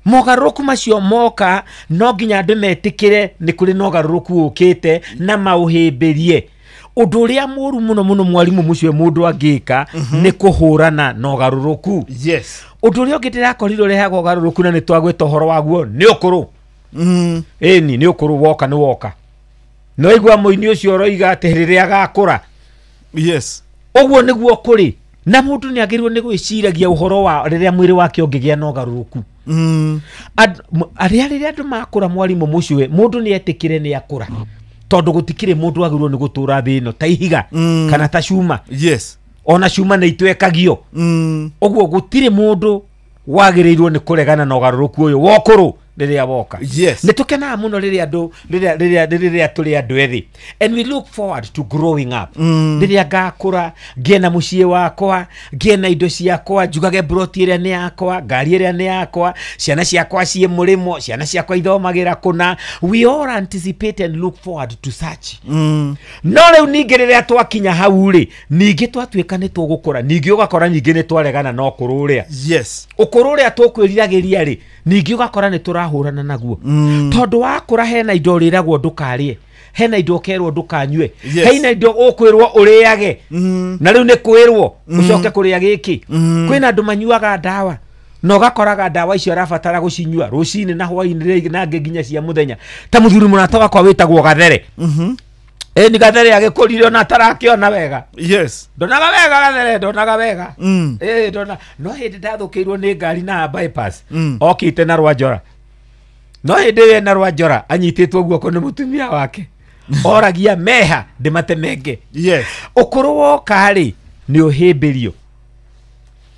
Mogarũrũku macio moka no nginya andũ metĩkĩre nĩ kũrĩ na ũgarũrũku ũkĩte na maũhĩmbĩrie. Ũndũ ũrĩa mũru mũno mũno mwarimũ mũcio mũndũ angĩka nĩ kũhũrana na ũgarũrũku. Yes. Ũndũ ũrĩa ũngĩ ndĩrakorire ũrehaga ũgarũrũku na nĩ twagwĩta ũhoro waguo nĩ ũkũrũ. Ĩni nĩ ũkũrũ, woka nĩ woka. No igua mũini ũcio ũroiga atĩ rĩrĩa agakũra. Yes. Ũguo nĩguo kũrĩ. Na mũndũ nĩ agĩrĩirwo nĩ gwĩciragia ũhoro wa rĩrĩa mwĩrĩ wake ũngĩgĩa na ũgarũrũku. Arĩa rĩrĩa andũ makũra mwarimũ mũcwe, mũndũ nĩ etĩkĩre nĩ akũra, tondũ gũtikĩrĩ mũndũ agĩrĩirwo nĩ gũtũra thĩ ĩno ta ihiga, kana ta cuma. Yes. Ona cuma nĩ itwekagio. Ũguo gũtirĩ mũndũ wagĩrĩirwo nĩ kũregana na ũgarũrũku ũyũ wa ũkũrũ rĩrĩa woka. Yes. Nĩ tũkenaga mũno rĩrĩa andũ, rĩrĩa rĩrĩa tũrĩ andũ ethĩ, and we look forward to growing up. Rĩrĩa ngakũra ngĩe na mũciĩ wakwa, ngĩe na indo ciakwa, njugage broti ĩrĩa nĩ yakwa, ngari ĩrĩa nĩ yakwa, ciana ciakwa ciĩ mũrĩmo, ciana ciakwa ithomagĩra kũna. We all anticipate and look forward to such. No rĩu ningĩ rĩrĩa twakinya hau rĩ, ningĩ twatuĩka nĩ tũgũkũra, ningĩ ũgakora ningĩ nĩ twaregana na ũkũrũ ũrĩa. Yes. Ũkũrũ ũrĩa tũkwĩriragĩria rĩ, ningĩ ũgakora nĩ tũrahũrana naguo. Tondũ wakũra hena indo ũrĩragwo ndũkarĩe, hena indo ũkerwo ndũkanyue, hena indo ũkwĩrwo ũrĩage, na rĩu nĩ kwĩrwo ũcoke kũrĩa gĩkĩ. Kwĩna andũ manyuaga ndawa, na ũgakoraga ndawa icio arabatara gũcinyua rũcinĩ na hwaĩ-inĩ na angĩ nginya cia mũthenya. Ta mũthuri mũrata wakwa wĩtagwo Gathere. Ĩni Gathere agĩkũrire ona atarakĩona wega. Yes. Ndonaga wega Gathere, ndonaga wega. Ndona. No hĩndĩ ndathũkĩirwo nĩ ngari na bypass, okĩte na Rwanjora. No hĩndĩ ĩyo ena Rwanjora anyitĩtwo guoko nĩ mũtumia wake. Oragia meha ndĩmatemenge. Yes. Ũkũrũ woka rĩ nĩ ũhĩmbĩrio.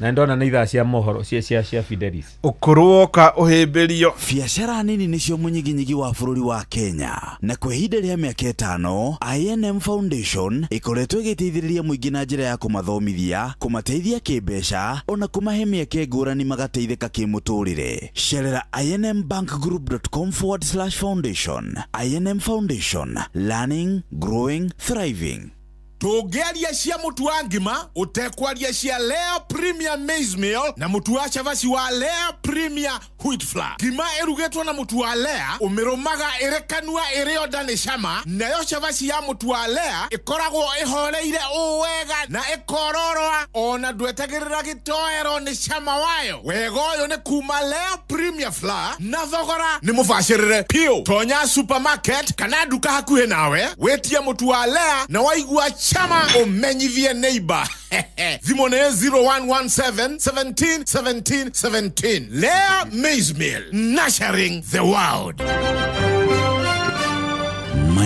Na ndona nĩ ithaa cia mohoro cia Fidelis. Ũkũrũ woka ũhĩmbĩrio. Biacara nini nĩcio mũnyiginyigi wa bũrũri wa Kenya, na kwa ihinda rĩa mĩaka 5 INM Foundation ĩkoretwo ĩgĩteithĩrĩria mũingĩ na njĩra ya kũmathomithia, kũmateithia kĩmbeca, ona kũmahe mĩeke ngũrani magateithĩka kĩmũtũrĩre. Cerera inmbankgroup.com/foundation. INM Foundation, learning, growing, thriving. Tũngĩaria cia mũtu wa ngima ũtekwaria cia Lea Premier Maize Meal na mũtu wa cabaci wa Lea Premier Wheat Flour. Ngima ĩrugĩtwo na mũtu wa Lea ũmĩrũmaga ĩrĩ kanua ĩrĩ onda nĩ cama, nayo cabaci ya mũtu wa Lea ĩkoragwo ĩhoreire ũũ wega na ĩkororoa ona ndwetagĩrĩra gĩtoero nĩ cama wayo. Wega ũyũ nĩ kuma Lea Premier Flour na thogora nĩ mũbacĩrĩre piũ. Tonya supermarket kana nduka hakuhĩ nawe wĩtie mũtu wa Lea na waigua chama umenyithie neighbor. Thimũ nĩ 0117 17 17 17. Lea Maize Meal, nurturing the world.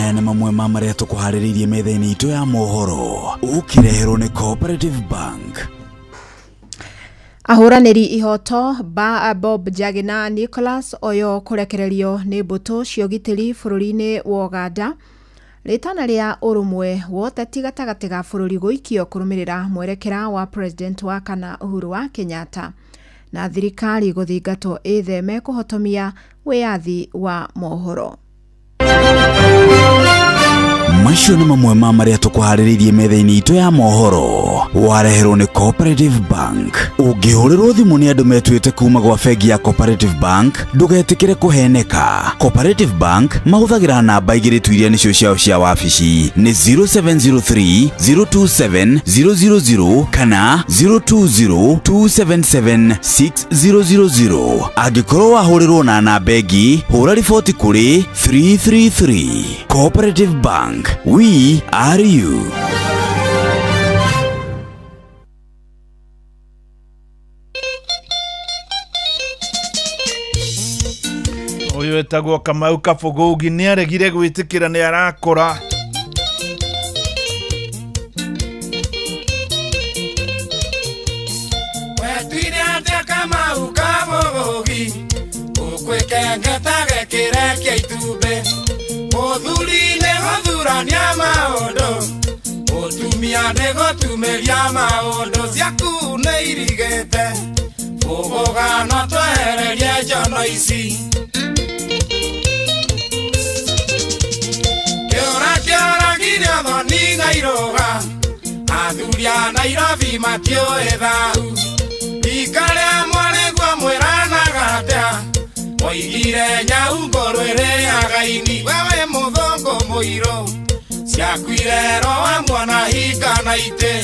Maya nĩ mamwe ma marĩa tũkũharĩrĩirie metha-inĩ itũ ya mohoro ũkĩreherwo nĩ Cooperative Bank. Ahũranĩri ihoto ba Bob Njagi na Nicholas Oyo kũrekererio nĩ mbũtũ cia ũgitĩri bũrũri-inĩ wa Uganda. Rĩtana rĩa ũrũmwe wa ũteti gatagatĩ ga bũrũri gũikio kũrũmĩrĩra mwerekera wa president wa kana Uhuru wa Kenyatta na thirikari gũthingatwo ĩtheme kũhotomia wĩyathi wa mohoro. Macio nĩ mamwe ma marĩa tũkũharĩrĩirie metha-inĩ itũ ya mohoro wareherwo nĩ Cooperative Bank. Ũngĩhũrĩrwo thimũ nĩ andũ metuĩte kuma gwa bengi ya Cooperative Bank ndũgetĩkĩre kũheneka. Cooperative Bank mahũthagĩra namba igĩrĩ tu iria nĩcio ciao cia wabici nĩ 0703 027 000 kana 020 277 6000. Angĩkorwo wahũrĩrwo na namba ĩngĩ hũra riboti kũrĩ 333. Cooperative Bank, we are you. Ũyũ etagwo Kamau Kabũgũgi nĩ aregire gwĩtĩkĩra nĩ arakũra. Wetuire atĩa Kamau Kabũgũgi ũkwĩkengeta gĩkĩrekia itumbĩ mũthuri nĩ gũthurania maũndũ mũtumia nĩ gũtumĩria maũndũ ciaku nĩ irigĩte bũgũgano twehererie njono ici kĩũra kĩoragire ũthoni na irũga athuri a Nairobi matiũĩ thahu rika rĩa mwarĩguo mwĩranaga atĩa oigire nyau ngũrũ ĩrĩaga ini wewe mũthũngũ mũirũ ciakuire roa mwana hinga na itĩ.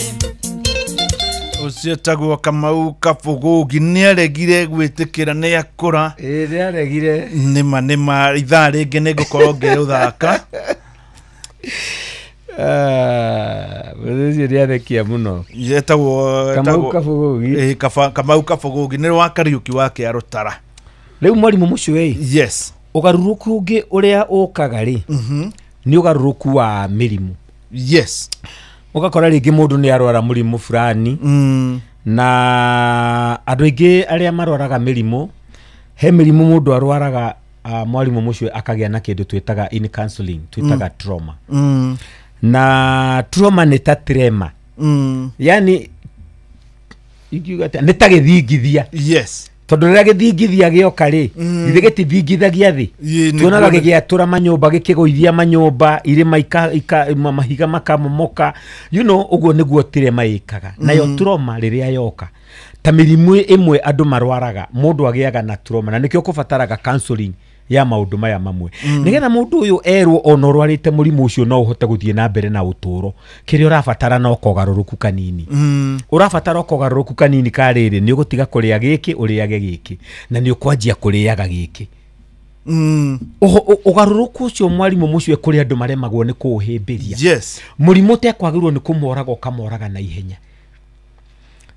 Ũcio etagwo Kamau Kabũgũgi nĩ aregire gwĩtĩkĩra nĩ akũra. Ĩĩ nĩ aregire. Nĩma nĩma ithaa rĩngĩ nĩ ngũkorwo ngĩũthaka. Ũcio nĩ athekia mũno. Yetagwo Kamau Kabũgũgi. Ĩĩ Kamau Kabũgũgi nĩ wa Kariũki wa Kĩarũtara. Rĩu mwarimũ mũcio ĩ. Yes. Ũgarũrũku ũngĩ ũrĩa ũkaga rĩ nĩ ũgarũrũku wa mĩrimũ. Yes. Ũgakora rĩngĩ mũndũ nĩ arwara mũrimũ fulani na andũ aingĩ arĩa marwaraga mĩrimũ he mĩrimũ mũndũ arwaraga mwarimũ mũcio akagĩa na kĩndũ twĩtaga in counseling twĩtaga trauma. Na trauma nĩ ta trema. Yani ingiuga atĩa nĩ ta gĩthingithia. Yes. Tondũ rĩrĩa gĩthingithia gĩoka rĩ githĩ gĩtithingithagia thĩ tuonaga gĩgĩatũra manyũmba gĩkĩgũithia manyũmba irĩma mahiga makamomoka you know ũguo nĩguo tirema ĩkaga. Nayo trauma rĩrĩa yoka ta mĩrimũ ĩmwe andũ marwaraga mũndũ agĩaga na trauma na nĩkĩo kũbataraga counseling ya maũndũ maya mamwe nĩgetha mũndũ ũyũ erwo ona ũrwarĩte mũrimũ ũcio no ũhote gũthiĩ na mbere na ũtũũro kĩrĩa ũrabatara no kogarũrũku kanini. Ũrabatara o kogarũrũku kanini ka rĩrĩ nĩ ũgũtiga kũrĩa gĩkĩ ũrĩage gĩkĩ na nĩ ũkwanjia kũrĩaga gĩkĩ. Ũgarũrũku ũcio mwarimũ mũcio kũrĩ andũ maremagwo nĩ kũũhĩmbĩria. Yes. Mũrimũ ũtekwagĩrĩirwo nĩ kũmoraga ũkamoraga na ihenya.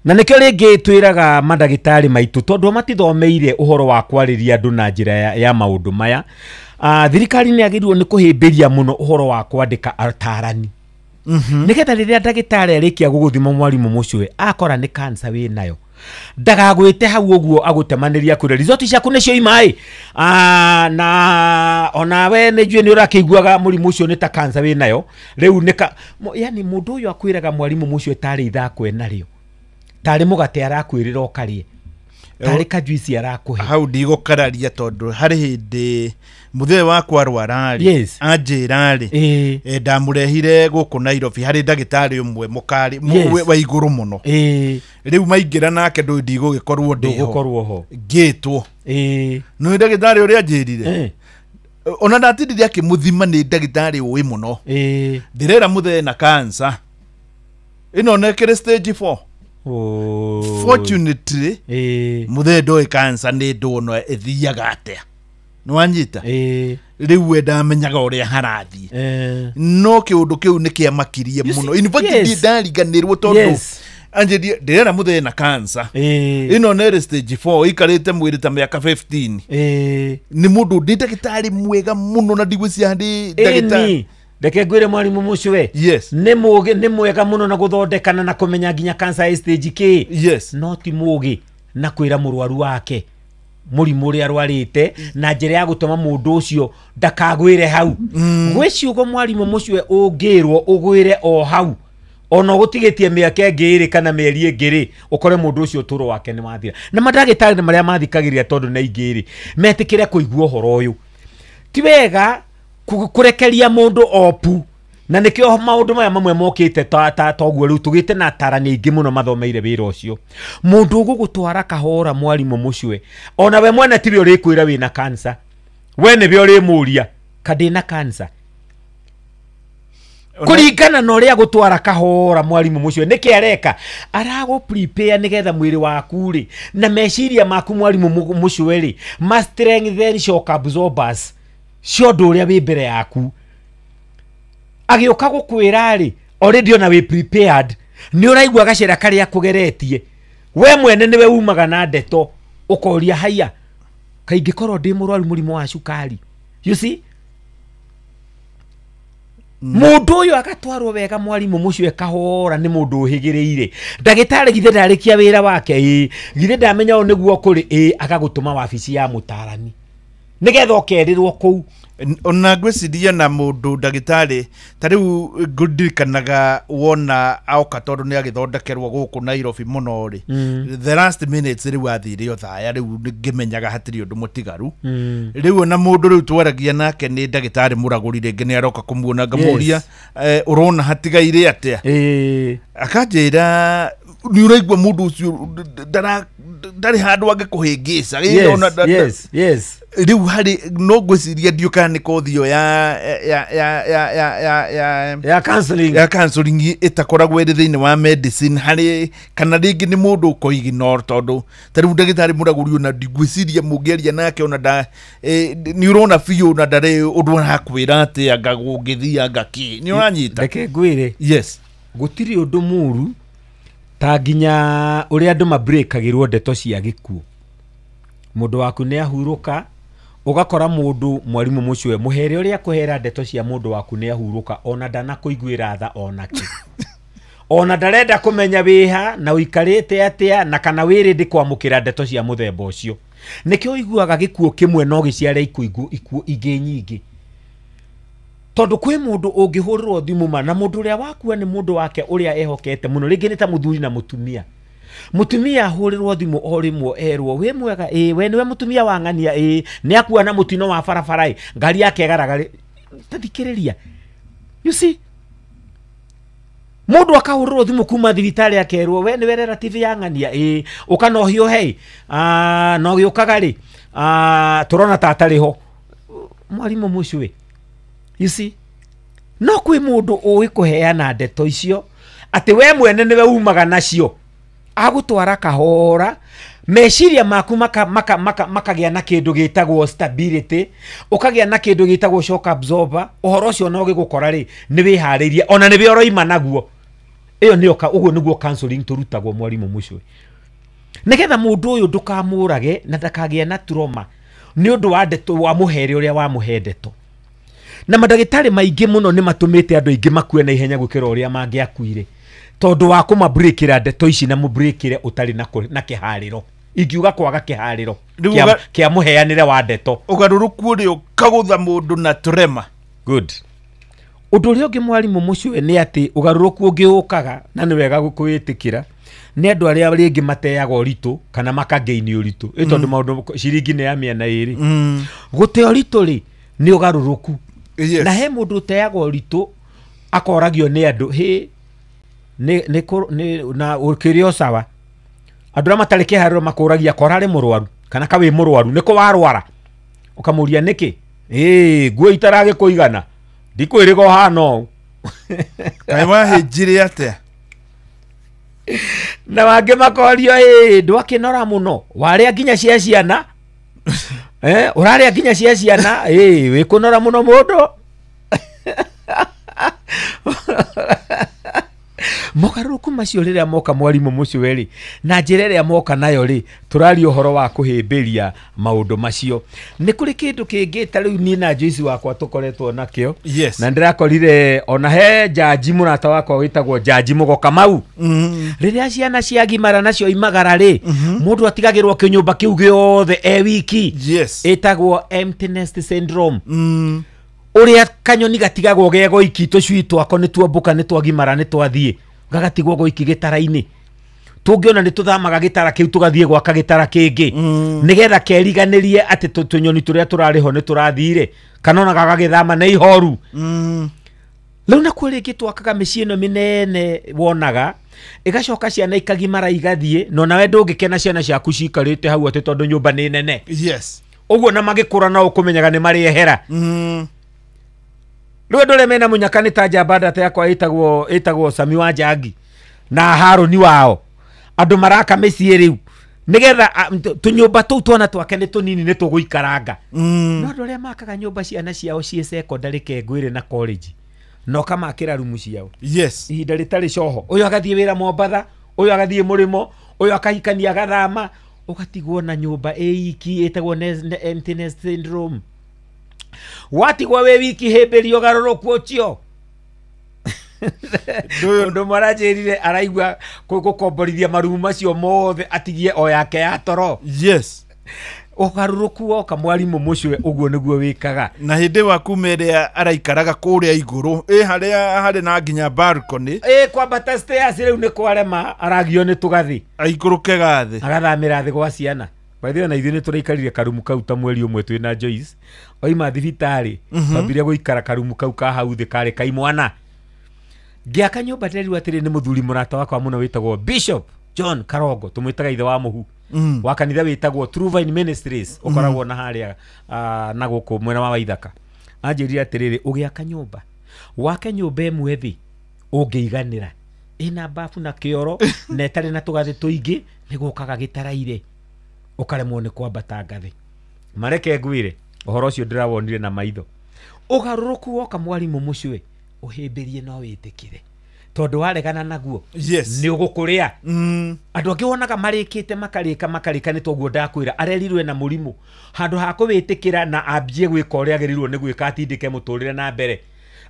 Na nĩkĩo rĩngĩ twĩraga mandagĩtarĩ maitũ tondũ matithomeire ũhoro wa kwarĩria andũ na njĩra ya maũndũ maya. Thirikari nĩ yagĩrĩirwo nĩ kũhĩmbĩria mũno ũhoro wa kwandĩka atarani nĩgetha rĩrĩa ndagĩtarĩ arĩkia gũgũthima mwarimũ mũcio akora nĩ cancer wĩ nayo ndagagwĩte hau ũguo agũtemanĩria kwĩra result ciaku nĩcio ima ĩ na onawe nĩ njũĩ nĩ ũrakĩiguaga mũrimũ ũcio nĩ ta cancer wĩ nayo rĩu nĩ ka yani mũndũ ũyũ akwĩraga mwarimũ mũcio tarĩ ithakwe narĩo tarĩ mũgate arakwĩrĩra ũkarĩe tarĩ kajuici arakũhe. Hau ndigũkararia tondũ harĩ hĩndĩ mũthee wakwa arwara rĩ anjĩra rĩ ndamũrehire gũkũ Nairobi harĩ ndagĩtarĩ ũmwe mũkarĩ wa igũrũ mũno rĩu maingĩra nake ndũĩ ndigũgĩkorwo ndĩho ho ngĩtwo nĩ ndagĩtarĩ ũrĩa anjĩrire ona ndatindire akĩmũthima nĩ ndagĩtarĩ ũĩ mũno ndĩrera mũthee na cancer ĩno nĩ stage 4. Fortunately mũthee ndoĩ cancer nĩ ndũno ĩthiaga atĩa nĩwanyita rĩu we ndamenyaga ũrĩa harathiĩ no kĩũndũ kĩu nĩ kĩamakirie mũno. In fact ndiĩ ndariganĩrwo tondũ anjĩrie ndĩrera mũthee na cancer ĩno nĩ stage 4 ikarĩte mwĩrĩ ta mĩaka 15 nĩ mũndũ ndĩ ndagĩtarĩ mwega mũno na ndigwĩciria ndĩ ndagĩtarĩ. Reke ngwĩre mwarimũ Mũcwe. Yes. Nĩ mũgĩ, nĩ mwega mũno na gũthondekana na kũmenya nginya cancer ĩ stage kĩ. Yes. No ti mũgĩ na kwĩra mũrwaru wake mũrimũ ũrĩa arwarĩte na njĩra ya gũtũma mũndũ ũcio ndakagwĩre hau. Gwĩ ciugo mwarimũ Mũcwe ũngĩrwo ũgwĩre o hau, ona ũgũtigĩtie mĩaka ĩngĩ ĩrĩ kana mĩeri ĩngĩ rĩ, ũkore mũndũ ũcio ũtũũro wake nĩ wathira. Na mandagĩtarĩ marĩa mathikagĩrĩria tondũ nĩ aingĩ rĩ, metĩkĩre kũigua ũhoro ũyũ. Ti wega kũrekeria mũndũ opu, na nĩkĩo maũndũ maya mamwe mokĩte ta toguo rĩu tũgĩte na atarani aingĩ mũno mathomeire wĩra ũcio. Mũndũ ũgũgũtwara kahora mwarimũ Mũcwe, ona we mwene tiwe ũrĩkwĩra wĩna cancer, we nĩwe ũrĩmũria ka ndĩna cancer. Kũringana na ũrĩa gũtwara kahora mwarimũ Mũcwe, nĩkĩ areka? Aragũ prepare nĩgetha mwĩrĩ waku rĩ na meciria maku mwarimũ Mũcwe rĩ ma strengthen shock absorbers cia ũndũ ũrĩa wĩ mbere yaku. Agĩũka gũkwĩra rĩ, already ona wĩ prepared, nĩ ũraigua gacĩra karĩa kũgeretie. We mwene nĩwe umaga na ndeto ũkoria haiya, kaingĩkorwo ndĩ mũrwaru mũrimũ wa cukari. You see? Mũndũ ũyũ agatwarwo wega mwarimũ Mũcwe kahora nĩ mũndũ ũhĩgĩrĩire. Ndagĩtarĩ githĩ ndarĩkia wĩra wake ĩĩ, githĩ ndamenya ũũ nĩguo kũrĩ ĩĩ, agagũtũma wabici ya mũtarani nĩgetha ũkerĩrwo kũu. Ona ngwĩciria na mũndũ ndagĩtarĩ ta rĩu ngũndirikanaga wona aoka tondũ nĩ agĩthondekerwo gũkũ Nairobi mũno rĩ, the last minutes rĩu athire othaya, rĩu ngĩmenyaga hatirĩ ũndũ mũtigaru. Rĩu ona mũndũ rĩu twaragia nake nĩ ndagĩtarĩ mũragũri rĩngĩ nĩ aroka kũmuona, ngamũria ũrona hatigaire atĩa, akanjĩra nĩ ũraigua mũndũ ũcio ndarĩ handũ angĩkũhĩngĩca. Yes, yes. Rĩu harĩ no ngwĩciria ndiũ kana nĩ kothi ĩyo ya ya ya ya ya ya ya ya counseling, ya counseling ĩtakoragwo ĩrĩ thĩinĩ wa medicine harĩ, kana rĩngĩ nĩ mũndũ ũkũ ignore tondũ ta rĩu ndagĩtarĩ mũragũri ona ngwĩciria mũngĩaria nake ona nda nĩ ũrona biũ na ndarĩ ũndũ arakwĩra atĩ anga gũngĩthiĩ anga kĩ, nĩ ũranyita. Reke ngwĩre, yes, gũtirĩ ũndũ mũru ta nginya ũrĩa andũ mabreakagĩrwo ndeto cia gĩkuũ. Mũndũ waku nĩ ahurũka, ũgakora mũndũ mwarimũ Mũcwe mũhere ũrĩa akũhera ndeto cia mũndũ waku nĩ ahurũka, ona ndanakũiguĩra tha onake, ona ndarenda kũmenya wĩha na ũikarĩte atĩa na kana wĩ ready kwamũkĩra ndeto cia mũthemba ũcio. Nĩkĩo ũiguaga gĩkuũ kĩmwe no gĩciare ikuũ ingĩ nyingĩ, tondũ kwĩ mũndũ ũngĩhũrĩrwo thimũ ma na mũndũ ũrĩa wakua nĩ mũndũ wake ũrĩa ehokete mũno, rĩngĩ nĩ ta mũthuri na mũtumia. Mũtumia ahũrĩrwo thimũ o rĩmwe erwo wĩ mwega ĩĩ, we nĩwe mũtumia wa ng'ania ĩĩ, nĩ akua na mũtino wa barabara ĩ, ngari yake ĩgaragarĩ. Tathikĩrĩria, you see, mũndũ akahũrĩrwo thimũ kuma thibitarĩ akerwo we nĩwe relative ya ng'ania ĩĩ, ũka na ũhiũhe na ũgĩũkaga rĩ, tũrona ta atarĩ ho. Mwarimũ Mũcwe, you see, no kwĩ mũndũ ũĩ kũheana ndeto icio atĩ we mwene nĩwe umaga nacio, agũtwara kahora, meciria maku makagĩa na kĩndũ gĩtagwo stability, ũkagĩa na kĩndũ gĩtagwo shock absorber. Ũhoro ũcio no ũgĩgũkora rĩ, nĩ wĩharĩirie ona nĩwe ũroima naguo. Ĩyo nĩyo ũguo nĩguo counseling tũrutagwo mwarimũ Mũcwe, nĩgetha mũndũ ũyũ ndũkamũrage na ndakagĩe na trauma nĩ ũndũ wa ndeto wa mũhere ũrĩa wamũhe ndeto. Na mandagĩtarĩ maingĩ mũno nĩ matũmĩte andũ aingĩ makue na ihenya gũkĩra ũrĩa mangĩakuire, tondũ wa kũmabreakĩra ndeto ici na mũbreakĩre ũtarĩ na kĩharĩro. Ingiuga kwaga kĩharĩro kĩa mũheanĩre wa ndeto. Ũgarũrũku ũrĩa ũkagũtha mũndũ na trema. Good. Ũndũ ũrĩa ũngĩ mwarimũ Mũcwe nĩ atĩ ũgarũrũku ũngĩ ũkaga na nĩ wega kũwĩtĩkĩra nĩ andũ arĩa rĩngĩ mateaga ũritũ kana makagaini ũritũ, ĩ tondũ maũndũ ciringi nĩ ya mĩena ĩrĩ. Gũte ũritũ rĩ nĩ ũgarũrũku. Na he mũndũ ũteaga ũritũ akoragio nĩ andũ hĩ nĩ na ũkĩrĩ o sawa. Andũ arĩa matarĩ kĩharĩro makũragia kora arĩ mũrwaru kana ka wĩ mũrwaru nĩkũ warwara, ũkamũria nĩkĩ, ĩĩ nguo itaragĩkũigana ndikwĩrĩga ũhana ũũ. Kaĩ wahĩnjire atĩa? Na wangĩ makorio ĩĩ ndwakĩnora mũno, warĩa nginya cia ciana, ũrarĩa nginya cia ciana, ĩĩ wĩkũnora mũno mũndũ. Mogarũrũku macio rĩrĩa moka mwarimũ mũcio rĩ, na njĩra ĩrĩa moka nayo rĩ, tũraria ũhoro wa kũhĩmbĩria maũndũ macio. Nĩ kũrĩ kĩndũ kĩngĩ ta rĩu niĩ na Joyce wakwa tũkoretwo nakĩo. Yes. Na ndĩrakorire ona he jaji mũrata wakwa wĩtagwo Jaji Mũgo Kamau. Rĩrĩa ciana ciagimara nacio imagara rĩ, mũndũ atigagĩrwo kĩnyũmba kĩu gĩothe e wiki. Yes. Ĩtagwo empty nest syndrome. Ũrĩa kanyoni gatigagwo ge goiki, tũcui twako nĩ tuombũka, nĩ twagimara, nĩ twathiĩ, gagatigwo goiki gĩtara-inĩ. Tũngĩona nĩ tũthamaga gĩtara kĩu tũgathiĩ gwaka gĩtara kĩngĩ, nĩgetha keriganĩrie atĩ tũnyoni tũrĩa tũrarĩ ho nĩ tũrathire, kana ona gagagĩthama nĩ ihoru. Rĩu nakuo rĩngĩ twakaga mĩciĩ ĩno mĩnene wonaga, ĩgacoka ciana ikagimara igathiĩ, no nawe ndũngĩkena ciana ciaku ciikarĩte hau atĩ tondũ nyũmba nĩ nene. Yes. Ũguo na magĩkũra no ũkũmenyaga nĩ marĩehera. Rĩu andũ arĩa mena mũnyaka nĩ ta njamba ndata yakwa ĩtagwo Sami wa Njangi na Harũni wao, andũ maraka mĩciĩ rĩu nĩgetha tũnyũmba tũu twana twake nĩ tũnini nĩ tũgũikaranga. No andũ arĩa makaga nyũmba ciana ciao ciĩ secondary kengwĩrĩ na college, na ũkamakĩra rumu ciao. Yes. Ihinda rĩtarĩ coho, ũyũ agathiĩ wĩra Mombatha, ũyũ agathiĩ mũrĩmo, ũyũ akahikania agathama, ũgatigwo na nyũmba ĩ iki ĩtagwo empty nest syndrome. Watigwo wĩ wiki hĩmbĩria ũgarũrũku ũcio. Mũndũ ũmwe aranjĩrire araigua gũkomborithia marumu macio mothe atigie o yake ya toro. Yes. Ũgarũrũku woka mwarimũ mũcio ũguo nĩguo wĩkaga. Na hĩndĩ wa kuma ĩrĩa araikaraga kũrĩa igũrũ, ĩ harĩa harĩ na nginya balcony. Ĩ kwambata stairs rĩu nĩ kwarema, aragio nĩ tũgathĩ. Aikũrũke gathĩ. Agathamĩra thĩ gwa ciana. By the way, na ithuĩ nĩ tũraikarire karumu kau ta mweri ũmwe twĩ na Joyce. Oima thibitarĩ, twambire gũikara karumu kau ka hau thĩ karĩ ka imwana. Ngĩaka nyũmba ndĩrerirwo atĩrĩ nĩ mũthuri mũrata wakwa mũno wĩtagwo Bishop John Karongo, tũmwĩtaga ithe wa mũhu. Wa kanitha wĩtagwo True Vine Ministries, ũkoragwo na harĩa na gũkũ mwena wa Waithaka. Anjĩrire atĩrĩrĩ, ũgĩaka nyũmba, wake nyũmba ĩmwe thĩ ũngĩiganĩra, ĩna bafu na kĩoro na ĩtarĩ na tũgathĩ tũingĩ, nĩ gũkaga gĩtaraire, ũkaremwo nĩ kwambata ngathĩ. Mareke ngwĩre ũhoro ũcio ndĩrawonire na maitho. Ũgarũrũku woka mwarimũ mũcwe, ũhĩmbĩrie no wĩtĩkĩre, tondũ waregana naguo Yes. nĩ ũgũkũrĩa. Andũ angĩ wonaga marĩkĩte makarĩka makarĩka, nĩ toguo ndakwĩra arerirwe na mũrimũ, handũ ha kũwĩtĩkĩra na ambie gwĩka ũrĩa agĩrĩirwo nĩ gwĩka, atindĩke mũtũrĩre na mbere,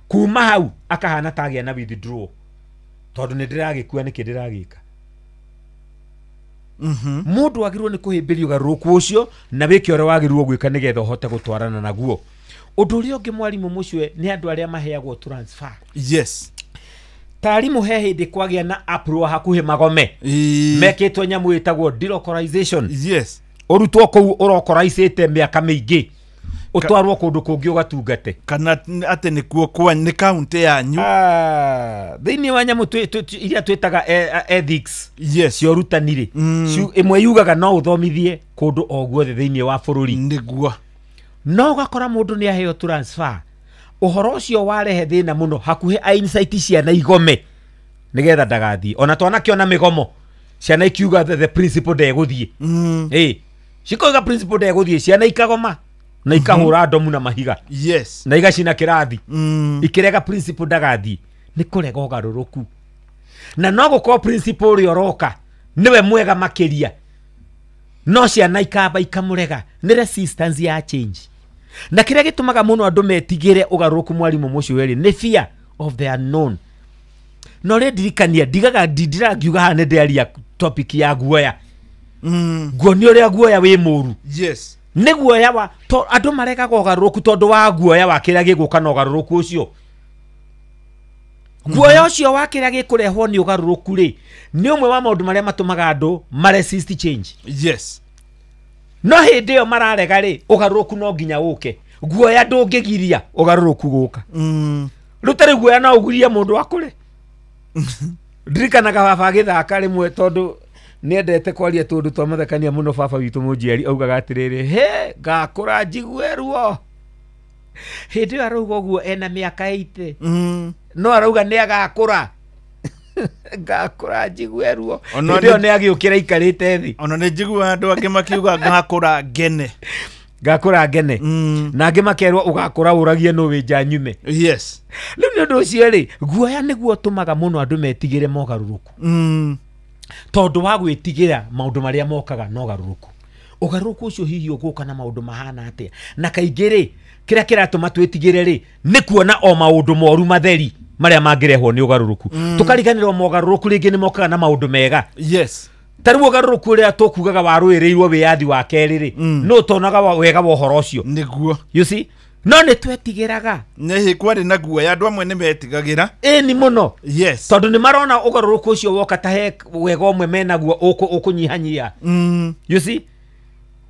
kuma hau akahana ta agĩa na withdraw, tondũ nĩ ndĩragĩkua nĩkĩ ndĩragĩka. Mũndũ agĩrĩirwo nĩ kũhĩmbĩria ũgarũrũku ũcio na wĩke ũrĩa wagĩrĩirwo gwĩka nĩgetha ũhote gũtwarana naguo. Ũndũ ũrĩa ũngĩ mwarimũ mũcwe nĩ andũ arĩa maheagwo transfer. Yes. Tarimũ he hĩndĩ kwagĩa na uproar hakuhĩ magome. Mekĩtwo nyamũ ĩtagwo delocalization. Yes. Ũrutwo kũu ũrokoraicĩte mĩaka mĩingĩ, ũtwarwo kũndũ kũngĩ ũgatungate. Kana atĩ nĩkuo kwa nĩ kaunti yanyu. Thĩinĩ wa nyamũ iria twĩtaga ethics. Yes. Cia ũrutani rĩ, ĩmwe yugaga no ũthomithie kũndũ o guothe thĩinĩ wa bũrũri. Nĩguo. No ũgakora mũndũ nĩ aheo transfer. Ũhoro ũcio warehe thĩna mũno, hakuhĩ a insight ciana igome nĩgetha ndagathiĩ. Ona twanakĩona mĩgomo, ciana ikiuga the principal ndegũthiĩ. Cikoiga principal ndegũthiĩ, ciana ikagoma na ikahũra ndomu na mahiga. Yes. Na igacina kĩrathi. Ikĩrega principal ndagathiĩ, nĩ kũrega ũgarũrũku. Na no gũkorwo principal ũrĩa ũroka nĩwe mwega makĩria, no ciana ikamba ikamũrega. Nĩ resistance ya change. Na kĩrĩa gĩtũmaga mũno andũ metigĩre ũgarũrũku mwarimũ mũcio rĩ, nĩ fear of the unknown. No rĩ ndirikania, ndigaga ndĩrangiuga haha nĩ ndĩaria topic ya guoya. Nguonia ũrĩa guoya wĩ mũru. Yes. Nĩ guoya wa andũ maregaga ũgarũrũku tondũ wa guoya wa kĩrĩa gĩgũka na ũgarũrũku ũcio. Guoya ũcio wa kĩrĩa gĩkũrehwo nĩ ũgarũrũku rĩ, nĩ ũmwe wa maũndũ marĩa matũmaga andũ maresist change. Yes. No hĩndĩ ĩyo mararega rĩ, ũgarũrũku no nginya ũke. Guoya ndũngĩgiria ũgarũrũku gũka. Rĩu ta rĩu guoya no ũgirie mũndũ akũre. Ndirikanaga baba agĩthaka rĩmwe tondũ nĩendete kwaria tũndũ twa mathekania mũno. Baba witũ mũnjiari augaga atĩrĩrĩ, he ngakũra njigue ruo. Hĩndĩ ĩyo arauga ũguo ena mĩaka 80. No arauga nĩ agakũra. Ngakũra njigue ruo. Hĩndĩ ĩyo nĩ agĩũkĩra aikarĩte thĩ. Ona nĩ njiguaga andũ angĩ makiuga ngakũra ngene. Ngakũra ngene. Na angĩ makerwo ũgakũra ũragie nũ wĩ nja nyume. Yes. Rĩu nĩ ũndũ ũcio rĩ, guoya nĩguo ũtũmaga mũno andũ metigĩre mogarũrũku. Tondũ wa gwĩtigĩra maũndũ marĩa mokaga na ũgarũrũku. Ũgarũrũku ũcio hihi ũgũka na maũndũ mahana atĩa? Na kaingĩ rĩ, kĩrĩa kĩratũma twĩtigĩre rĩ, nĩ kuona o maũndũ moru matheri marĩa mangĩrehwo nĩ ũgarũrũku. Tũkariganĩrwo mogarũrũku rĩngĩ nĩ mokaga na maũndũ mega. Yes. Ta rĩu ũgarũrũku ũrĩa tũkugaga warũĩrĩirwo wĩyathi wa kerĩ rĩ, no ũtonaga wega wa ũhoro ũcio. Nĩguo. You see? No nĩ twetigĩraga. Nĩ kwarĩ na guoya, andũ amwe nĩ metigagĩra. Ĩni mũno. Yes. Tondũ nĩ marona ũgarũrũku ũcio woka ta he wega ũmwe menaguo ũkũnyihanyihia. You see?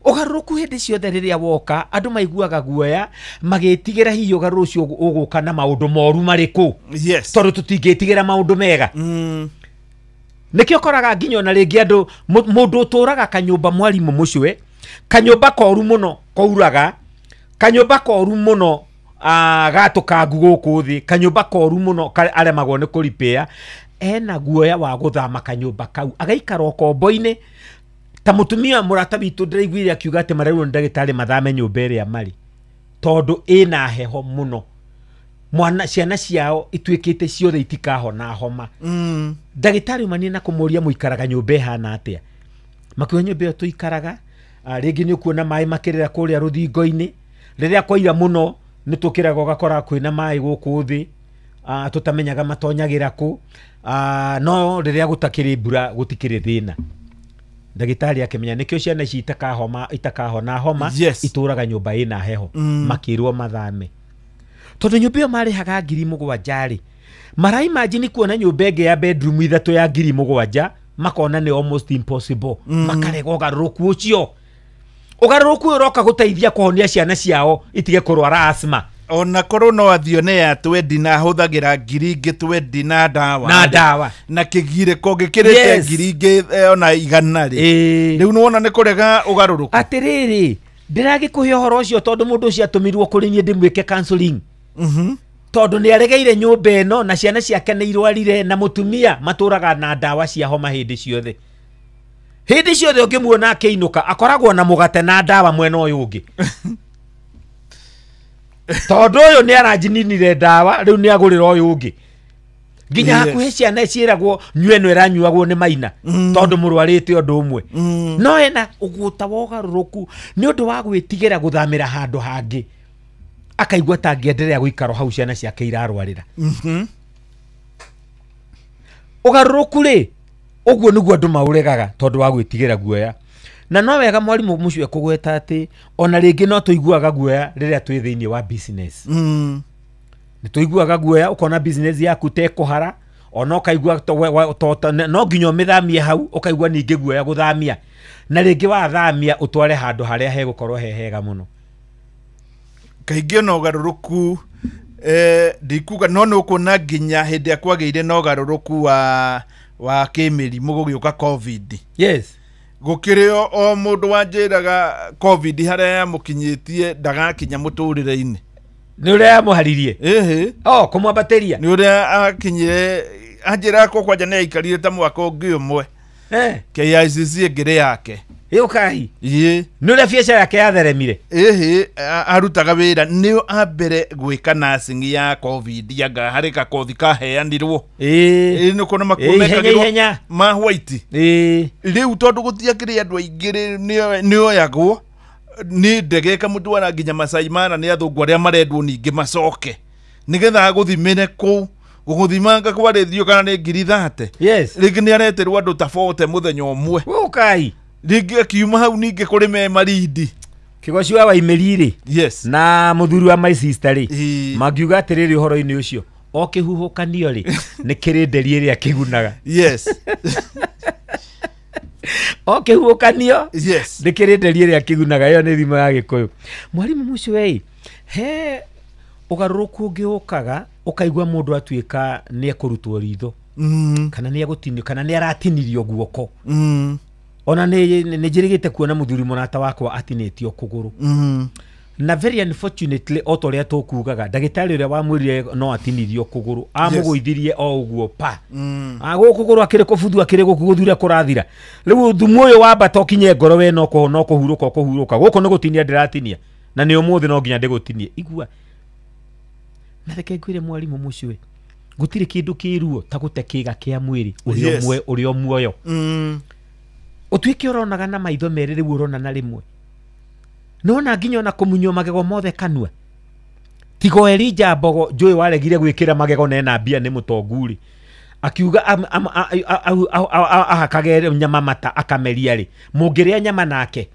Ũgarũrũku hĩndĩ ciothe rĩrĩa woka andũ maiguaga guoya magĩtigĩra hihi ũgarũrũku ũcio ũgũka na maũndũ moru marĩkũ. Yes. Tondũ tũtingĩtigĩra maũndũ mega. Nĩkĩo ũkoraga nginya ona rĩngĩ andũ mũndũ ũtũraga kanyũmba mwarimũ mũcwe, kanyũmba koru mũno kouraga, kanyũmba koru mũno gatũkangu gũkũ thĩ, kanyũmba koru mũno aremagwo nĩ kũripĩa, ena guoya wa gũthama kanyũmba kau agaikara ũkombo-inĩ. Ta mũtumia mũrata witũ ndĩraiguire akiuga atĩ marerirwo nĩ ndagĩtarĩ mathame nyũmba ĩrĩa marĩ tondũ ĩna heho mũno. Mwana ciana ciao ituĩkĩte ciothe itikahona homa. Ndagĩtarĩ umanie na kũmũria mũikaraga nyũmba ĩhana atĩa. Makiuga nyũmba ĩyo tũikaraga, rĩngĩ nĩ ũkuona maĩ makĩrĩra kũrĩa rũthingo-inĩ. Rĩrĩa kwaira mũno nĩ tũkĩraga ũgakora kwĩna maĩ gũkũ thĩ, tũtamenyaga matonyagĩra kũ, no rĩrĩa gũtakĩrĩ mbura gũtikĩrĩ thĩna. Ndagĩtarĩ akĩmenya nĩkĩo ciana ici itakahona homa. Yes. Itũraga nyũmba ĩna heho. Makĩrwo mathame tondũ nyũmba ĩyo marĩhaga 7,000 rĩ, maraimagine kuona nyũmba ĩngĩ ya bedroom 3 ya 7,000 makona nĩ almost impossible. Makarega ũgarũrũku ũcio. Ũgarũrũku ũyũ ũroka gũteithia kũhonia ciana ciao itige kũrwara asthma. Ona korwo no athione ya twendi na ahũthagĩra ngiri ingĩ twendi na ndawa. Na ndawa. Na kĩgirĩko gĩkĩrĩte ngiri ingĩ ona 100 rĩ. Rĩu nĩwona nĩ kũrega ũgarũrũku. Atĩrĩrĩ, ndĩragĩkũhe ũhoro ũcio tondũ mũndũ ũcio atũmirwo kũrĩ niĩ ndĩmwĩke counseling. Tondũ nĩ aregeire nyũmba ĩno na ciana ciake nĩ irwarire na mũtumia matũraga na ndawa cia homa hĩndĩ ciothe. Hĩndĩ ciothe ũngĩmuona akĩinũka akoragwo na mũgate na ndawa mwena ũyũ ũngĩ. Tondũ ũyũ nĩ aranjininire ndawa rĩu nĩ agũrĩra ũyũ ũngĩ. Nginya hakuhĩ ciana ciĩragwo nyue ĩno ĩranyuagwo nĩ maina tondũ mũrwarĩte ũndũ ũmwe. No ena ũgũta wa ũgarũrũku nĩ ũndũ wa gwĩtigĩra gũthamĩra handũ hangĩ. Akaigua ta angĩenderea gũikara hau ciana ciake irarwarĩra. Ũgarũrũku rĩ, ũguo nĩguo andũ maũregaga tondũ wa gwĩtigĩra guoya. Na no wega mwarimũ mũcio kũgweta atĩ ona rĩngĩ no tũiguaga guoya rĩrĩa twĩ thĩinĩ wa business. Nĩ tũiguaga guoya ũkona business yaku tekũhara, ona ũkaigua no nginya ũmĩthamie hau, ũkaigua ningĩ guoya gũthamia. Na rĩngĩ wathamia ũtware handũ harĩa hegũkorwo he hega mũno. Kaingĩ ona ũgarũrũku ndikuga no nĩ ũkuona nginya hĩndĩ ĩrĩa kwagĩire na ũgarũrũku wa kĩmĩrimũ gũgĩũka COVID. Yes. Gũkĩrĩ o mũndũ wanjĩraga COVID harĩa yamũkinyĩtie ndagakinya mũtũrĩre-inĩ. Nĩ ũrĩa yamũharirie? Ĩhĩ. Oh, kũmwambatĩria? Nĩ ũrĩa akinyire, anjĩraga kwa kwanja nĩ aikarire ta mwaka ũngĩ ũmwe. KICC ĩngĩrĩ yake. Ĩũkai. Ĩĩ. Nĩ ũrĩa biacara yake yatheremire? Ĩhĩ, arutaga wĩra nĩo a mbere gwĩka nursing ya COVID anga harĩ gakothi kaheanirwo. Ĩĩ. Ĩĩ, nĩ ũkuona makuo mekagĩrwo ihenya. ma white. Ĩĩ. Rĩu tondũ gũtiakĩrĩ andũ aingĩ rĩ, nĩoyagwo nĩ ndege ĩkamũtwara nginya Masai Mara nĩ athũngũ arĩa marendwo ningĩ macoke nĩgetha agũthimĩre kũu. Gũgũthimanga kwarĩthio kana nĩ 30,000. Yes. Rĩngĩ nĩ areterwo andũ ta 40 mũthenya ũmwe. Ũkai. Rĩngĩ akiuma hau ningĩ kũrĩ me Malindi. Kĩgoci wa Waimĩri rĩ. Yes. Na mũthuri wa my sister rĩ. Mangiuga atĩrĩrĩ ũhoro-inĩ ũcio, o kĩhuhũkanio rĩ, nĩ kĩrĩ nderi ĩrĩa kĩgunaga. Yes. O kĩhuhũkanio. Yes. Nĩ kĩrĩ nderi ĩrĩa kĩgunaga, ĩyo nĩ thimo ya Gĩkũyũ. Mwarimũ Mũcwe, he ũgarũrũku ũngĩ ũkaga ũkaigua mũndũ atuĩka nĩ ekũrutwo ritho. Kana nĩ egũtinio, kana nĩ aratinirio guoko. Ona nĩ njĩrĩgĩte kuona mũthuri mũrata wakwa atinĩtio kũgũrũ. Na very unfortunately o ta ũrĩa tũkugaga, ndagĩtarĩ ũrĩa wamwĩrire no atinirio kũgũrũ, amũgũithirie o ũguo pa. Gũkũ kũgũrũ akĩrĩ kũbuthu, akĩrĩ gũkũ gũthure kũrathira. Rĩu thumu ũyũ wambata ũkinye ngoro we no kũhurũka ũkũhurũka. Gũkũ nĩ gũtinia ndĩratinia. Na nĩ ũmũthĩ no nginya ndĩgũtinie. Igua. Na reke ngwĩre mwarimũ mũciĩ. Gũtirĩ kĩndũ kĩruo ta gũte kĩga kĩa mwĩrĩ ũrĩa ũmwe ũrĩa muoyo. Ũtuĩke ũronaga na maitho merĩ rĩu ũrona na rĩmwe. Nona nginya ona kũmunywo magego mothe kanua. Tigo Elijah Mbogo njũĩ waregire gwĩkĩra magego na ena mbia nĩ mũtongu rĩ. Akiuga ahakage nyama mata akameria rĩ. Mũngĩrĩa nyama nake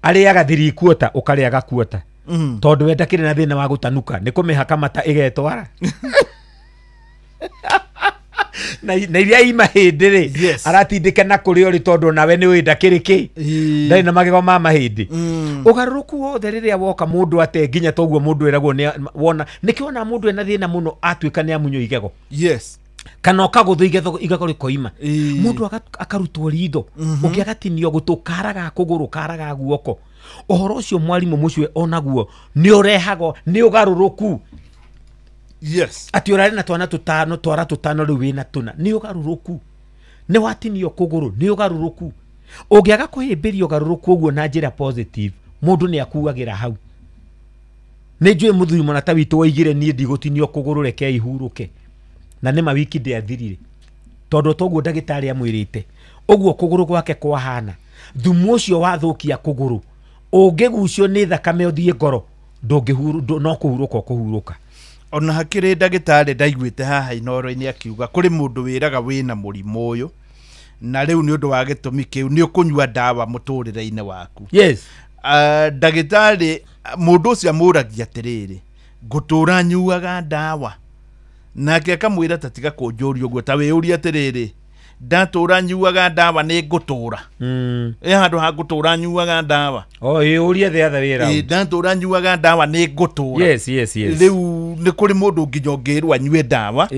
arĩaga 3/4 ũkarĩaga 1/4. Tondũ we ndakĩrĩ na thĩna wa gũtanuka nĩ kũmĩhaka mata ĩgetwara. Na iria i mahĩndĩ rĩ aratindĩka na kũrĩ ũrĩ tondũ nawe nĩ ũĩ ndakĩrĩ kĩ ndarĩ na magego ma mahĩndĩ. Ũgarũrũku wothe rĩrĩa woka mũndũ ate nginya toguo mũndũ eragwo nĩ wona nĩkĩo wona mũndũ ena thĩna mũno atuĩka nĩ amunywo igego. Yes. Kana ũkagũthwo igego rĩkoima. Mũndũ akarutwo ritho ũngĩ agatinio gũtũ karaga kũgũrũ karaga guoko. Ũhoro ũcio mwarimũ mũciĩ onaguo nĩ ũrehagwo nĩ ũgarũrũku. Yes. Ati ũrarĩ na twana tũtano twara tũtano rĩu wĩna tũna nĩ ũgarũrũku. Nĩ watinio kũgũrũ nĩ ũgarũrũku. Ũngĩaga kũhĩmbĩria ũgarũrũku ũguo na njĩra positive mũndũ nĩ akuagĩra hau. Nĩ njũĩ mũthuri mũrata witũ waigire niĩ ndigũtinio kũgũrũ reke ihurũke. Na nĩ ma wiki ndĩathirire. Tondũ toguo ndagĩtarĩ amwĩrĩte ũguo kũgũrũ gwake kwahana thumu ũcio wathũkia kũgũrũ ũngĩgucio nĩ thakame ũthiĩ ngoro ndũngĩhuru no kũhurũka ũkũhurũka. Ona hakĩrĩ ndagĩtarĩ ndaiguĩte haha Inooro-inĩ akiuga kũrĩ mũndũ wĩraga wĩna mũrimũ ũyũ na rĩu nĩ ũndũ wa gĩtũmi kĩu nĩ ũkũnyua ndawa mũtũrĩre-inĩ waku. Yes. Ndagĩtarĩ mũndũ ũcio amũragia atĩrĩrĩ ngũtũra nyuaga ndawa nake akamwĩra ta tiga kũnjũria ũguo ta wĩyũrie atĩrĩrĩ ndatũra nyuaga ndawa nĩ ngũtũra. Ĩ handũ ha ngũtũra nyuaga ndawa. Oh, ĩũrie the other way round. Ndatũra nyuaga ndawa nĩ ngũtũra. Yes, yes, yes. Rĩu nĩ kũrĩ mũndũ nginya ũngĩrwo anyue ndawa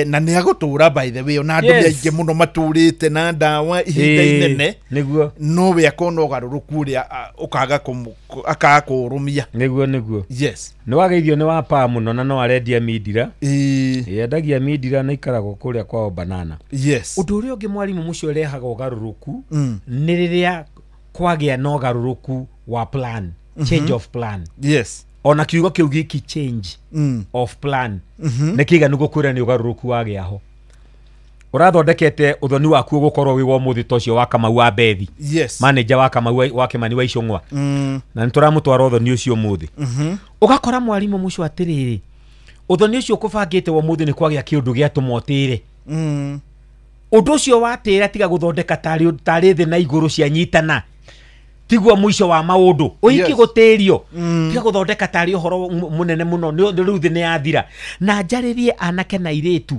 na nĩ agũtũra by the way ona andũ nĩ aingĩ mũno matũrĩte na ndawa ihinda inene. Nĩguo. No we akona ũgarũrũku ũrĩa ũkaga akaga kũũrũmia. Nĩguo nĩguo. Yes. Nĩ wageithio nĩ wa paa mũno na no arendia mindira. Yendagia mindira na ikaragwo kũrĩa kwao banana. Yes. Ũndũ ũrĩa ũngĩ mwarimũ mũcio ũrehaga ũgarũrũku nĩ rĩrĩa kwagĩa na ũgarũrũku wa plan, change of plan. Yes. Ona kiugo kĩu gĩki change of plan nĩ kĩiganu gũkwĩra nĩ ũgarũrũku wagĩa ho. Ũrathondekete ũthoni waku ũgũkorwo wĩ wa ũmũthĩ ta ũcio wa Kamau wa Bethi. Yes. Manager wa Kamau wa Kĩmani wa Icũng'wa. Na nĩ tũramũtwara ũthoni ũcio ũmũthĩ. Ũgakora mwarimũ mũcio atĩrĩrĩ ũthoni ũcio ũkũbangĩte wa ũmũthĩ nĩ kwagĩa kĩũndũ gĩatũma ũtĩre. Ũndũ ũcio watĩra tiga gũthondeka tarĩ thĩ na igũrũ cianyitana tiguo mũico wa maũndũ ũhiki gũtĩrio tiga gũthondeka tarĩ ũhoro mũnene mũno nĩ rĩu thĩ nĩ yathira. Na njarĩrie anake na airĩtu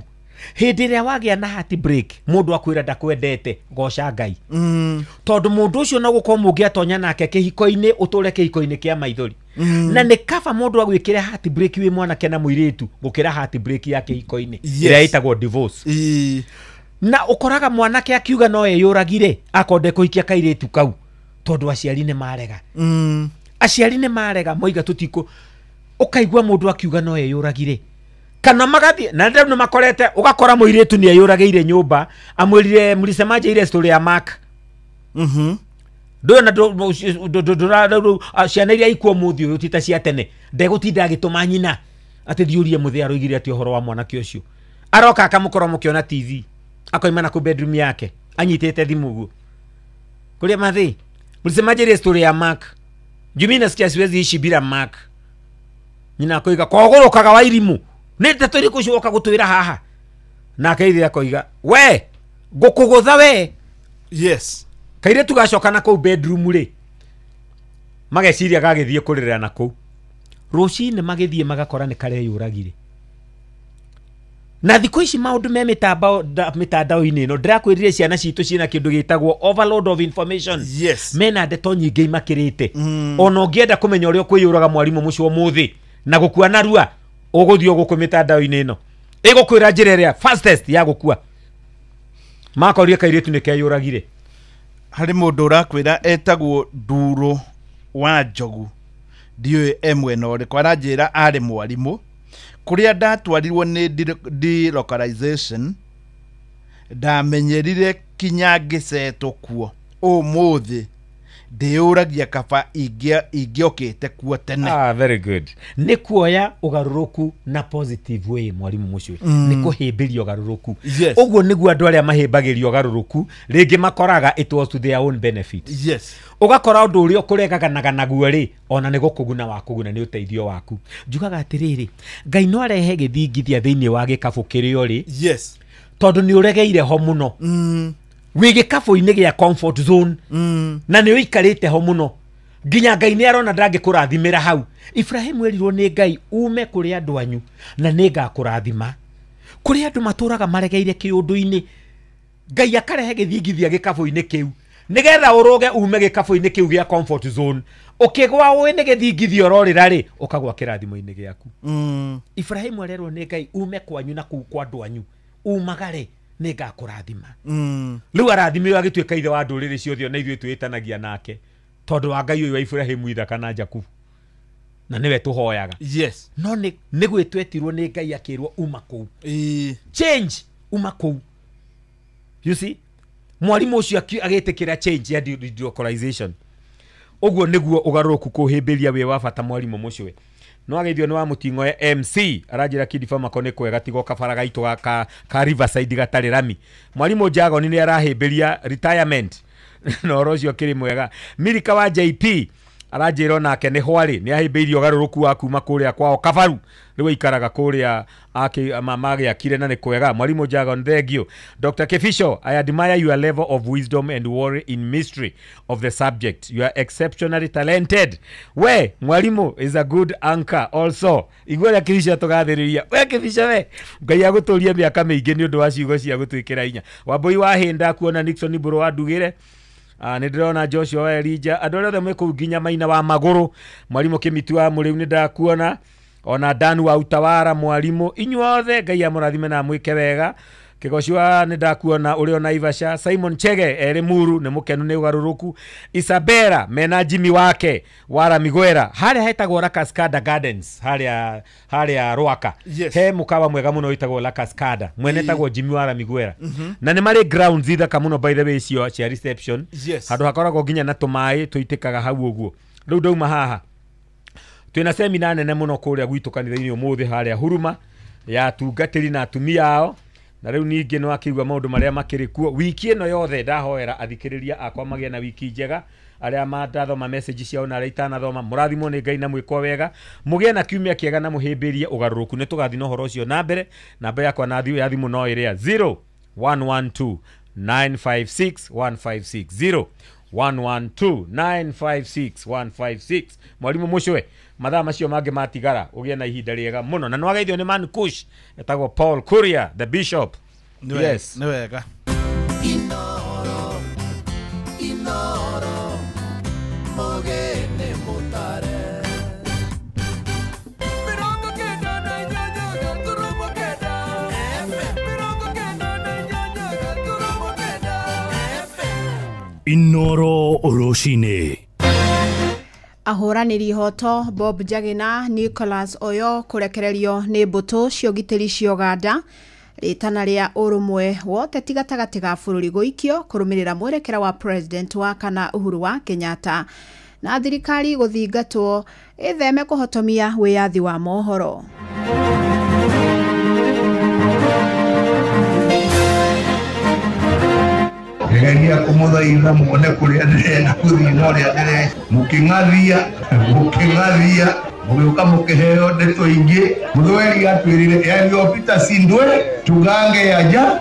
hĩndĩ ĩrĩa wagĩa na heart break mũndũ akwĩra ndakwendete goca Ngai. Tondũ mũndũ ũcio no gũkorwo mũngĩatonya nake kĩhiko-inĩ ũtũre kĩhiko-inĩ kĩa maithori. Na nĩ kaba mũndũ agwĩkĩre heart break wĩ mwanake na mũirĩtu gũkĩra heart break ya kĩhiko-inĩ ĩrĩa ĩtagwo divorce. Na ũkoraga mwanake akiuga no eyũragire akonde kũhikia kairĩtu kau tondũ aciari nĩ marega. Aciari nĩ marega moiga tũtikũ ũkaigua mũndũ akiuga no eyũragire kana magathiĩ na rĩu nĩ makorete ũgakora mũirĩtu nĩ eyũragĩire nyũmba amwĩrire mlisemaje ile story ya Mark. Ndũyũ na ciana iria ikuo mũthĩ ũyũ ti ta cia tene ndegũtinda agĩtũma nyina atĩ thiũrie mũthĩ aroigire atĩ ũhoro wa mwanake ũcio aroka akamũkorwo mũkĩona TV akoima na kũ bedroom yake anyitĩte thimũ ũguo kũrĩa mathĩ mlisemaje ile story ya Mark juu mimi nasikia siwezi ishi bila Mark. Nyina akoiga kogũrũkaga wa irimũ nĩ ndeto irĩkũ icio woka gũtwĩra haha nake ithe akoiga we ngũkũgũtha we. Yes. Kairĩtu gacoka na kũu bedroom rĩ mageciria gagĩthiĩ kũrĩrĩra na kũu rũcinĩ magĩthiĩ magakora nĩ kareyũragire. Na thikũ ici maũndũ me mĩtandao-inĩ ĩno ndĩrakwĩrire ciana citũ ciĩna kĩndũ gĩtagwo overload of information. Yes. Mena ndeto nyingĩ imakĩrĩte. Ona ũngĩenda kũmenya ũrĩa ũkwĩyũraga mwarimũ mũcio ũmũthĩ na gũkua narua ũgũthiĩ gũkũ mĩtandao-inĩ ĩno ĩgũkwĩra njĩra ĩrĩa fastest ya gũkua. Makorire kairĩtu nĩ keyũragire. Harĩ mũndũ ũrakwĩra etagwo Nduro wa Njogu ndiũĩ e mwena ũrĩkũ aranjĩra arĩ mwarimũ kũrĩa ndatwarirwo nĩ delocalization ndamenyerire kinya ngĩcetwo kuo ũmũthĩ Ndĩyũragia kaba ingĩokĩte kuo tene. Very good. Nĩ kuoya ũgarũrũku na positive way mwarimu mũcio. Nĩ kũhĩmbĩria ũgarũrũku. Ũguo nĩguo andũ arĩa mahĩmbagĩria ũgarũrũku rĩngĩ makoraga it was to their own benefit. Yes. Ũgakora ũndũ ũrĩa ũkũregaganaga naguo rĩ ona nĩ gũkũguna wakũguna nĩ ũteithio waku. Njugaga atĩrĩrĩ, Ngai no arehe gĩthingithia thĩinĩ wa gĩkabũ kĩrĩa ũrĩ. Yes. Tondũ nĩ ũregeire ho mũno. Wĩ gĩkabũ-inĩ gĩa comfort zone. Na nĩ ũikarĩte ho mũno nginya Ngai nĩ arona ndangĩkũrathimĩra hau. Ibrahimu erirwo nĩ Ngai ume kũrĩ andũ anyu na nĩ ngakũrathima. Kũrĩ andũ matũraga maregeire kĩũndũ-inĩ, Ngai akarehe gĩthingithia gĩkabũ-inĩ kĩu nĩgetha ũrũge ume gĩkabũ-inĩ kĩu gĩa comfort zone. Ũkĩgwa ũĩ nĩ gĩthingithia ũrorĩra rĩ, ũkagwa kĩrathimo-inĩ gĩaku. Ibrahimu arerwo nĩ Ngai ume kwanyu na kũu kwa andũ anyu, umagare nĩ ngakũrathima. Rĩu arathimĩrwo agĩtuĩka ithe wa ndũrĩrĩ ciothe ona ithuĩ twĩtanagia nake tondũ wa Ngai ũyũ wa Ibrahimu, Ithaka na Jakubu, na nĩwe tũhoyaga. Yes. No nĩ gwĩtwetirwo nĩ Ngai akĩrwo uma kũu. Change uma kũu. You see? Mwarimu ũcio agĩtĩkĩra change ya delocalization. Ũguo nĩguo ũgarũrũku kũhĩmbĩria wĩ wa bata mwarimu mũcwe. No ageithio nĩ wa mũting'oe MC aranjĩra Kidi Famako nĩ kwega tigo kabara gaitũ ka Riverside gatarĩ rami. Mwarimu Jagoni nĩ arahĩmbĩria retirement na ũhoro ũcio kĩrĩ mwega. Mirika wa JP aranjĩra onake nĩ hwarĩ nĩ ahĩmbĩirie ũgarũrũku wa kuma kũrĩa kwao Kabaru rĩu aikaraga kũrĩa magĩakire na nĩ kwega. Mwarimu Jagon, thank you. Dr. Kefisho, I admire your level of wisdom and worry in mystery of the subject. You are exceptionally talented. We mwarimu is a good anchor also. Igua rĩa Kefisho tũgathĩrĩria. We Kefisho we Ngai agũtũrie mĩaka mĩingĩ nĩ ũndũ wa ciugo cia gũtwĩkĩra hinya. Wambui wa Hĩnda kuona Nixon Mbũrũ wa Ndugĩre. Nĩ ndĩrona Joshua wa Elijah andũ arĩa othe mwĩ kũu nginya Maina wa Magũrũ, mwarimu Kĩmiti wa Mũrĩu nĩ ndakuona, ona Dan wa Utawara mwarimu, inyuothe Ngai amũrathime na amwĩke wega. Kĩgoci wa nĩ ndakuona ũrĩ ona Ivasha, Simon Chege erĩ Muru nĩ mũkenu nĩ ũgarũrũku, Isabella mena Jimmy wake wa Ramigwera harĩa hetagwo La Cascada Gardens harĩa Rwaka. Yes. He mũkawa mwega mũno wĩtagwo La Cascada, mwene etagwo Jimmy wa Ramigwera. Na nĩ marĩ grounds ithaka mũno by the way cio cia reception. Yes. Handũ hakoragwo nginya na tũmaĩ tũitĩkaga hau ũguo. Rĩu ndauma haha twĩna semina nene mũno kũrĩa gwitũ kanitha-inĩ ũmũthĩ harĩa Huruma ya atungatĩri na atumia ao. Na rĩu ningĩ no akĩigua maũndũ marĩa makĩrĩ kuo wiki ĩno yothe. Ndahoera athikĩrĩria akwa magĩe na wiki njega, arĩa mandathoma message ciao na arĩa itanathoma mũrathimwo nĩ Ngai na mwĩkwo wega, mũgĩe na kiumia kĩega na mũhĩmbĩrie ũgarũrũku. Nĩ tũgathiĩ na ũhoro ũcio na mbere. Namba yakwa na ya thimũ no ĩrĩa 0112 956 156 0112 956 156. Mwarimu mũcwe mathaa macio mangĩ matigara ũgĩe na ihinda rĩega mũno. Na nĩwageithio nĩ Man Kush etagwo Paul Kuria the Bishop. Yes. Nĩ wega. Inoro, inoro, mũgeni mũtare. 894 Inoro rũcinĩ. Ahũranĩri ihoto Bob Njagi na Nicholas Oyo kũrekererio nĩ mbũtũ cia ũgitĩri cia Uganda rĩtana rĩa ũrũmwe wa ũteti gatagatĩ ga bũrũri gũikio kũrũmĩrĩra mwerekera wa president wa kana Uhuru wa Kenyatta na thirikari gũthingatwo ĩtheme kũhotomia wĩyathi wa mohoro. Ngeria kumuthaitha muone kuria ndirenda kuthii na uria ndire muking'athia muking'athia mugiuka mukiheo ndeto ingi. Muthweri atwirire yaliyopita si ndwe tugange yaja.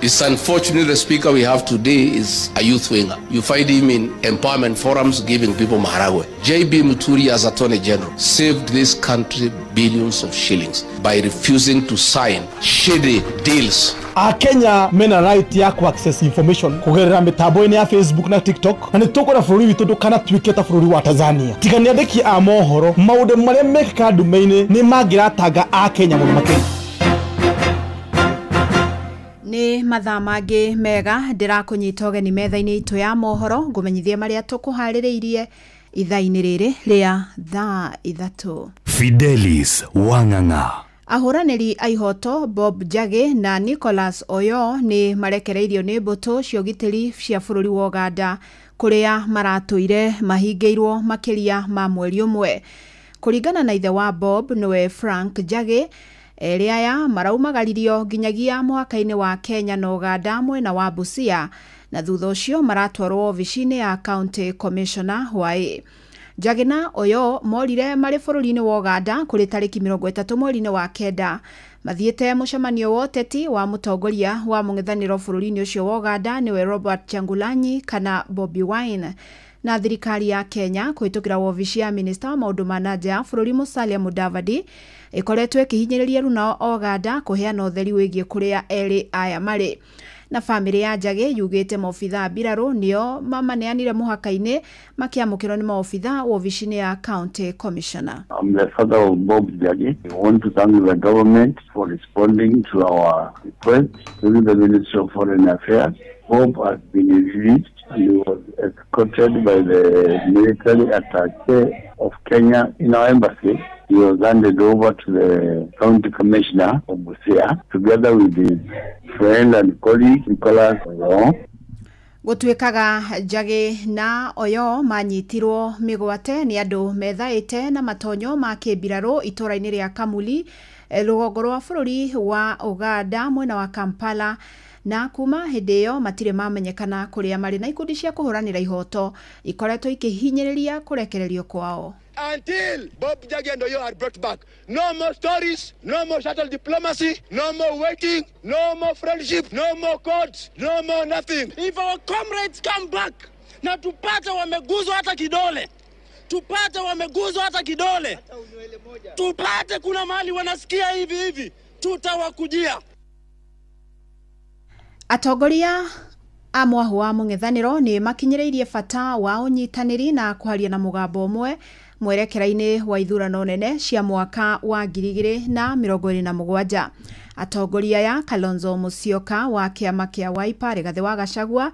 It's unfortunate the speaker we have today is a youth winger. You find him in empowerment forums giving people maharagwe. JB Muturi as Attorney General saved this country billions of shillings by refusing to sign shady deals. Akenya mena right ya ku access information kugerera mitambo-inĩ ya Facebook na TikTok, na nĩ tũkwenda bũrũri witũ ndũkanatuĩke ta bũrũri wa Tanzania. Tiga nĩ andĩki a mohoro maũndũ marĩa mekĩkaga ndume-inĩ nĩ mangĩratanga Akenya mũno makĩria. Nĩ mathaa mangĩ mega ndĩrakũnyita ũgeni metha-inĩ itũ ya mohoro ngũmenyithie marĩa tũkũharĩrĩirie ithaa-inĩ rĩrĩ rĩa thaa 3. Fidelis Wang'ang'a. Ahũranĩri a ihoto Bob Njagi na Nicholas Oyo nĩ marekereirio nĩ mbũtũ cia ũgitĩri cia bũrũri wa Uganda kũrĩa maratũire mahingĩirwo makĩria ma mweri ũmwe. Kũringana na ithe wa Bob nĩwe Frank Njagi, erĩ aya maraumagaririo nginyagia mũhaka-inĩ wa Kenya na Uganda mwena wa Busia, na thutha ũcio maratwarwo obici-inĩ ya County Commissioner hwaĩ. Njagi na Oyo morire marĩ bũrũri-inĩ wa Uganda kũrĩ tarĩki 30 mweri-inĩ wa kenda, mathiĩte mũcemanio wa ũteti wa mũtongoria wa mũng'ethanĩro bũrũri-inĩ ũcio wa Uganda nĩwe Robert Kyagulanyi kana Bobi Wine. Na thirikari ya Kenya kũhĩtũkĩra wobici ya minista wa maũndũ ma na nja ya bũrũri Musalia Mudavadi ĩkoretwo ĩkĩhinyĩrĩria runa Uganda kũheana ũtheri wĩgiĩ kũrĩa erĩ aya marĩ. Na bamĩrĩ ya Njagi yugĩte maobitha a mbirarũ nĩo mamaneanire mũhaka-inĩ makĩamũkĩrwo nĩ maobitha wobici-inĩ ya County Commissioner. I'm the father of Bob Njagi. We want to thank the government for responding to our request through the Ministry of Foreign Affairs. Bob has been released and he was escorted by the military attaché of Kenya in our embassy. He was handed over to the County Commissioner of Busia together with his friend and colleague Nicholas Oyo. Gũtuĩkaga Njagi na Oyo manyitirwo mĩgwate nĩ andũ methaĩte na matonyo ma kĩmbirarũ itũra-inĩ rĩa Kamuli rũgongo rwa bũrũri wa Uganda mwena wa Kampala, na kuma hĩndĩ ĩyo matirĩ mamenyekana kũrĩa marĩ, na ikundi cia kũhũranĩra ihoto ikoretwo ikĩhinyĩrĩria kũrekererio kwao. Until Bob Njagi and Oyo are brought back, no more stories, no more shuttle diplomacy, no more waiting, no more friendship, no more courts, no more nothing. If our comrades come back, na tupate wameguzwa hata kidole, tupate wameguzwa hata kidole, tupate kuna mahali wanasikia hivi hivi, tutawakujia. Atongoria a mwahu wa mũng'ethanĩro nĩ makinyĩrĩirie bata wa ũnyitanĩri na kwaria na mũgambo ũmwe mwerekera-inĩ wa ithurano nene cia mwaka wa 2027. Atongoria aya Kalonzo Musyoka wa kĩama kĩa Wiper, Rigathĩ wa Gachagua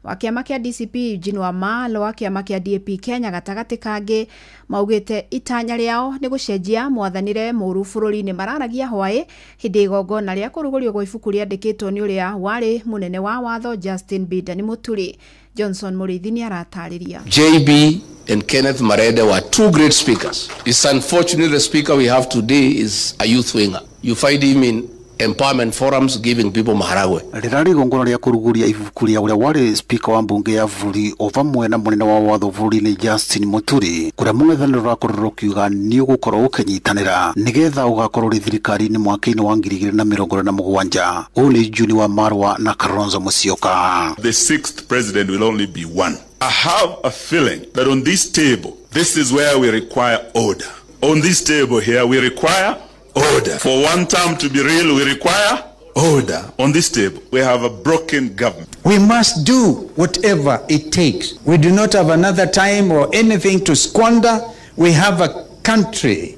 wa kĩama kĩa DCP, Eugene Wamalwa wa kĩama kĩa DAP Kenya gatagatĩ kangĩ maugĩte itanya rĩao nĩ gũcenjia mwathanĩre mũũru bũrũri-inĩ. Mararagia hwaĩ hĩndĩ igongona rĩa kũrugũrio gwa ibuku rĩandĩkĩtwo nĩ ũrĩa warĩ mũnene wa watho Justin Bidani Muturi. Johnson Mũrĩithi nĩ aratarĩria. JB and Kenneth Marede were two great speakers. It's unfortunate the speaker we have today is a youth winger. You find him in empowerment forums giving people maharagwe. Rĩrarĩ igongona rĩa kũrugũria ibuku rĩa ũrĩa warĩ speaker wa mbunge ya bũrũri o vamwe na mũnene wa watho bũrũri-inĩ Justin Muturi, kũrĩa mũng'ethanĩro ũrakorirwo ũkiuga nĩ ũgũkorwo ũkĩnyitanĩra nĩgetha ũgakorwo ũrĩ thirikari-inĩ mwaka-inĩ wa 2027. Ũũ nĩ Eugene Wamalwa na Kalonzo Musyoka. The sixth president will only be one. I have a feeling that on this table, this is where we require order. On this table here, we require order. For one term to be real, we require order. On this table, we have a broken government. We must do whatever it takes. We do not have another time or anything to squander. We have a country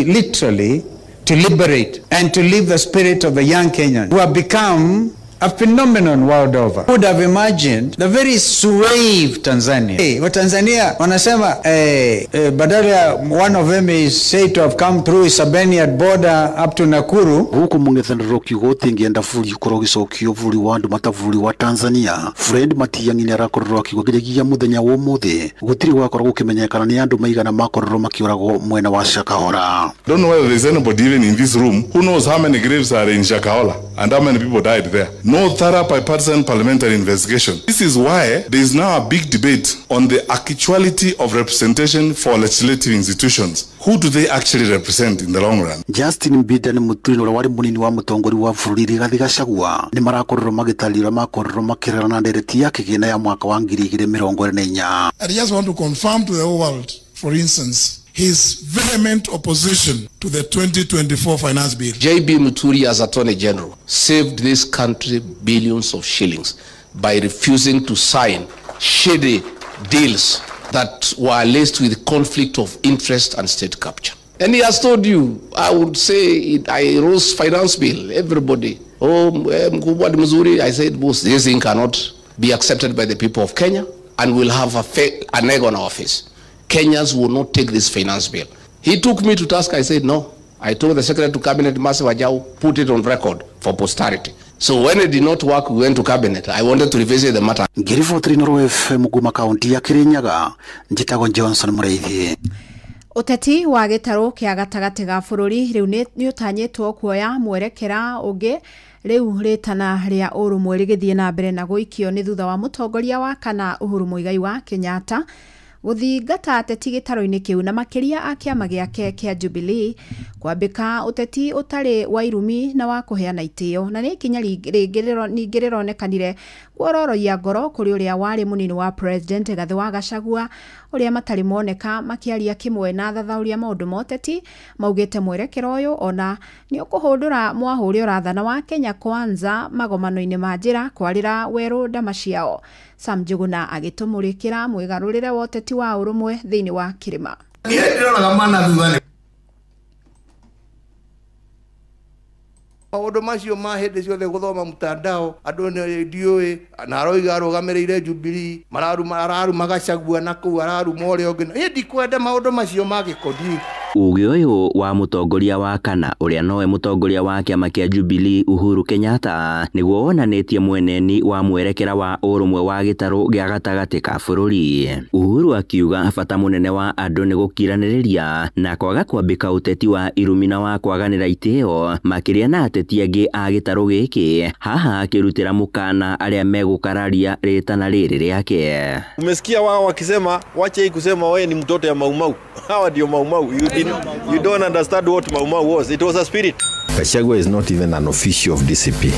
literally to liberate and to live the spirit of the young Kenyan who have become a phenomenon world over. Would have imagined the very suave Tanzania. Hey, wa Tanzania wanasema badala one of them is said to have come through Isabenia border up to Nakuru. Huku mũng'ethanĩro ũkiuga ũtingĩenda bũrũri ũkorwo ũgĩcokio bũrũri wa andũ mata bũrũri wa Tanzania. Fred Matiang'i nĩ arakorirwo akiuga nginyagia mũthenya wa ũmũthĩ gũtirĩ gwakorwo gũkĩmenyekana nĩ andũ maigana makorirwo makĩũragwo mwena wa Shakahola. Don't know whether there's anybody even in this room who knows how many graves are in Shakahola and how many people died there. No thorough bipartisan parliamentary investigation. This is why there is now a big debate on the actuality of representation for legislative institutions. Who do they actually represent in the long run? Justin Bidani Muturi ũrĩa warĩ mũnini wa mũtongoria wa bũrũri Rigathĩ Gachagua nĩ marakorirwo magĩtarĩria makorirwo makĩrerana na ndereti ya kĩgĩna ya mwaka wa 2024. I just want to confirm to the whole world, for instance, his vehement opposition to the 2024 finance bill. JB Muturi, as Attorney General, saved this country billions of shillings by refusing to sign shady deals that were laced with conflict of interest and state capture. And he has told you, I would say, I rose finance bill, everybody. Oh, Mkubwa ni mzuri. I said, boss, this thing cannot be accepted by the people of Kenya and will have an egg on our face. Kenyans will not take this finance bill. He took me to task. I said, no. I told the Secretary to Cabinet, Mercy Wajau, put it on record for posterity. So when it did not work, we went to cabinet. I wanted to revisit the matter. Ngiribotiri Inooro FM kuma kaunti ya Kirinyaga, njitagwo Johnson Mureithi. Ũteti wa gĩtarũ kĩa gatagatĩ ga bũrũri rĩu nĩ ũtanyĩtwo kuoya mwerekera ũngĩ rĩu rĩtana rĩa ũrũmwe rĩgĩthiĩ na mbere na gũikio nĩ thutha wa mũtongoria wa kana Uhuru Muigai wa Kenyatta gũthingata ateti gĩtarũ-inĩ kĩu na makĩria a kĩama gĩake kĩa Jubilee kwambĩka ũteti ũtarĩ wa irumi na wa kũheana itĩo, na nĩ ikinya rĩngĩ ningĩ rĩronekanire kuororoia ngoro kũrĩ ũrĩa warĩ mũnini wa president Gathĩ wa Gachagua ũrĩa matarĩ moneka makĩaria kĩmwe na thathaũria maũndũ ma ũteti maugĩte mwerekero ũyũ ona nĩ ũkũhũndũra mwahũ ũrĩa ũrathana wa Kenya Kwanza magomano-inĩ ma njĩra kwarĩra werũ ndama ciao. Sam Njuguna agĩtũmũrĩkĩra mwĩgarũrĩre wa ũteti wa ũrũmwe thĩinĩ wa kĩrĩma. Maũndũ macio ma hĩndĩ ciothe gũthoma mtandao andũ nĩ ndiũĩ na aroiga arũgamĩrĩire Jubilee araruma Gachagua na kũu araruma ũrĩa ũngĩ. Niĩ ndikwenda maũndũ macio ma gĩkoni. Uge ũyũ wa mũtongoria wa kana ũrĩa nowe mũtongoria wa kĩama kĩa Jubilee Uhuru Kenyatta nĩguo wonanĩtie mweneni wa mwerekera wa ũrũmwe wa gĩtarũ gĩa gatagatĩ ka bũrũri. Uhuru akiuga bata mũnene wa andũ nĩ gũkiranĩrĩria na kwaga kwambĩka ũteti wa irumi na wa kwaganĩra itĩo makĩria na ateti angĩ a gĩtarũ gĩkĩ, haha akĩrutĩra mũkana arĩa megũkararia rĩtana rĩrĩ rĩake. Umesikia wao wakisema wache hii kusema wewe ni mtoto ya Maumau. Hawa ndio Maumau. You don't understand what Maumau was. It was a spirit. Gachagua is not even an official of DCP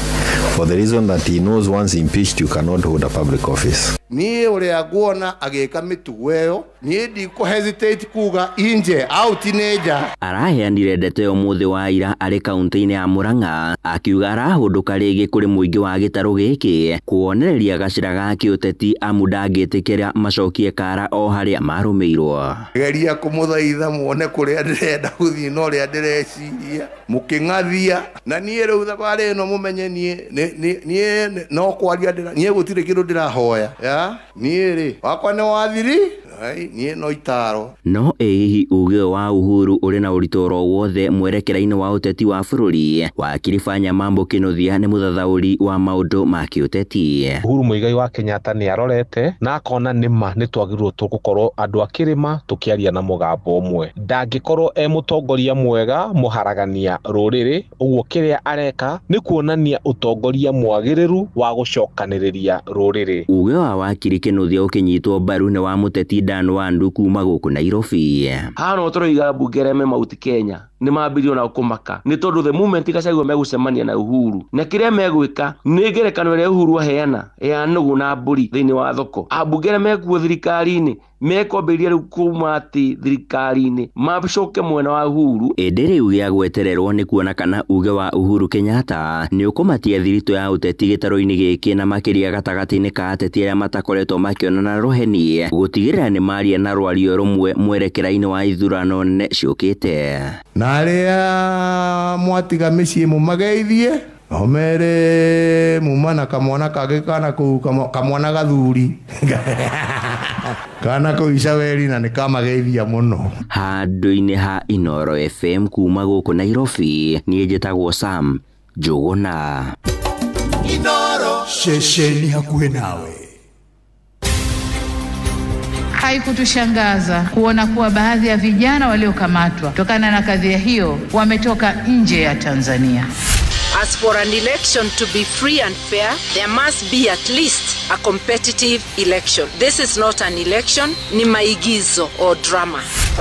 for the reason that he knows once impeached you cannot hold a public office. Niĩ ũrĩa nguona agĩka mĩtugo ĩyo, niĩ ndikũ hesitate kuga inje out nĩ nja. Araheanire ndeto ĩyo mũthĩ wa ira arĩ kaunti-inĩ ya Murang'a akiuga arahũndũka rĩngĩ kũrĩ mũingĩ wa gĩtarũ gĩkĩ kuonereria gacĩra ga kĩũteti amu ndangĩtĩkĩra macokie kara o harĩa marũmĩirwo. Geria kũmũthaitha muone kũrĩa ndĩrenda gũthiĩ na ũrĩa ndĩreciria mũkĩng'athia na niĩ rĩu thabarĩ ĩno mũmenye niĩ no kwaria niĩ gũtirĩ kĩndũ ndĩrahoya ya niĩ rĩ wakwa nĩ wathiri niĩ no itaro. No ĩ hihi uge wa Uhuru ũrĩ na ũritũ oro wothe mwerekera-inĩ wa ũteti wa bũrũri? Wakiri Fanya Mambo Kĩnuthia nĩ mũthathaũri wa maũndũ ma kĩũteti. Uhuru Muigai wa Kenyatta nĩ arorete na akona nĩma nĩ twagĩrĩirwo tũgũkorwo andũ a kĩrĩma tũkĩaria na mũgambo ũmwe. Ndangĩkorwo e mũtongoria mwega mũharagania rũrĩrĩ, ũguo kĩrĩa areka nĩ kuonania ũtongoria mwagĩrĩru wa gũcokanĩrĩria rũrĩrĩ. Uge wa wakiri Kĩnuthia ũkĩnyitwo mbaru nĩ wa mũteti Dan Wandu kuma gũkũ Nairobi. Haha no tũroiga mbunge arĩa me Mount Kenya nĩ mambirio na kũmaka nĩ tondũ the moment Gachagua megũcemania na Uhuru na kĩrĩa megwĩka nĩ ngerekano ĩrĩa Uhuru aheana ya nũgũ na mbũri thĩinĩ wa thoko. Ambunge arĩa mekuo thirikari-inĩ mekwambĩrĩria rĩu kuma atĩ thirikari-inĩ macoke mwena wa Uhuru. Ĩndĩ rĩu gĩa gwetererwo nĩ kuona kana uge wa Uhuru Kenyatta nĩ ũkũmatia thiritũ ya ũteti gĩtarũ-inĩ gĩkĩ na makĩria gatagatĩ-inĩ ka ateti arĩa matakoretwo makĩonana rũheni gũtigĩrĩra nĩ maria na rwario rũmwe mwerekera-inĩ wa ithurano nene ciũkĩte. Na arĩa mwatiga mĩciĩ mũmageithie omere muma na kamwana kangĩ kana kũu kamwana gathuri kana kũu Icaweri na nĩ kamageithia mũno. Handũ-inĩ ha Inooro FM kuma gũkũ Nairobi, niĩ njĩtagwo Sam Njuguna. Inooro ceceni hakuhĩ nawe. Haikutushangaza kuona kuwa baadhi ya vijana waliokamatwa kutokana na kadhia hiyo wametoka nje ya Tanzania. As for an election to be free and fair, there must be at least a competitive election. This is not an election, ni maigizo or drama.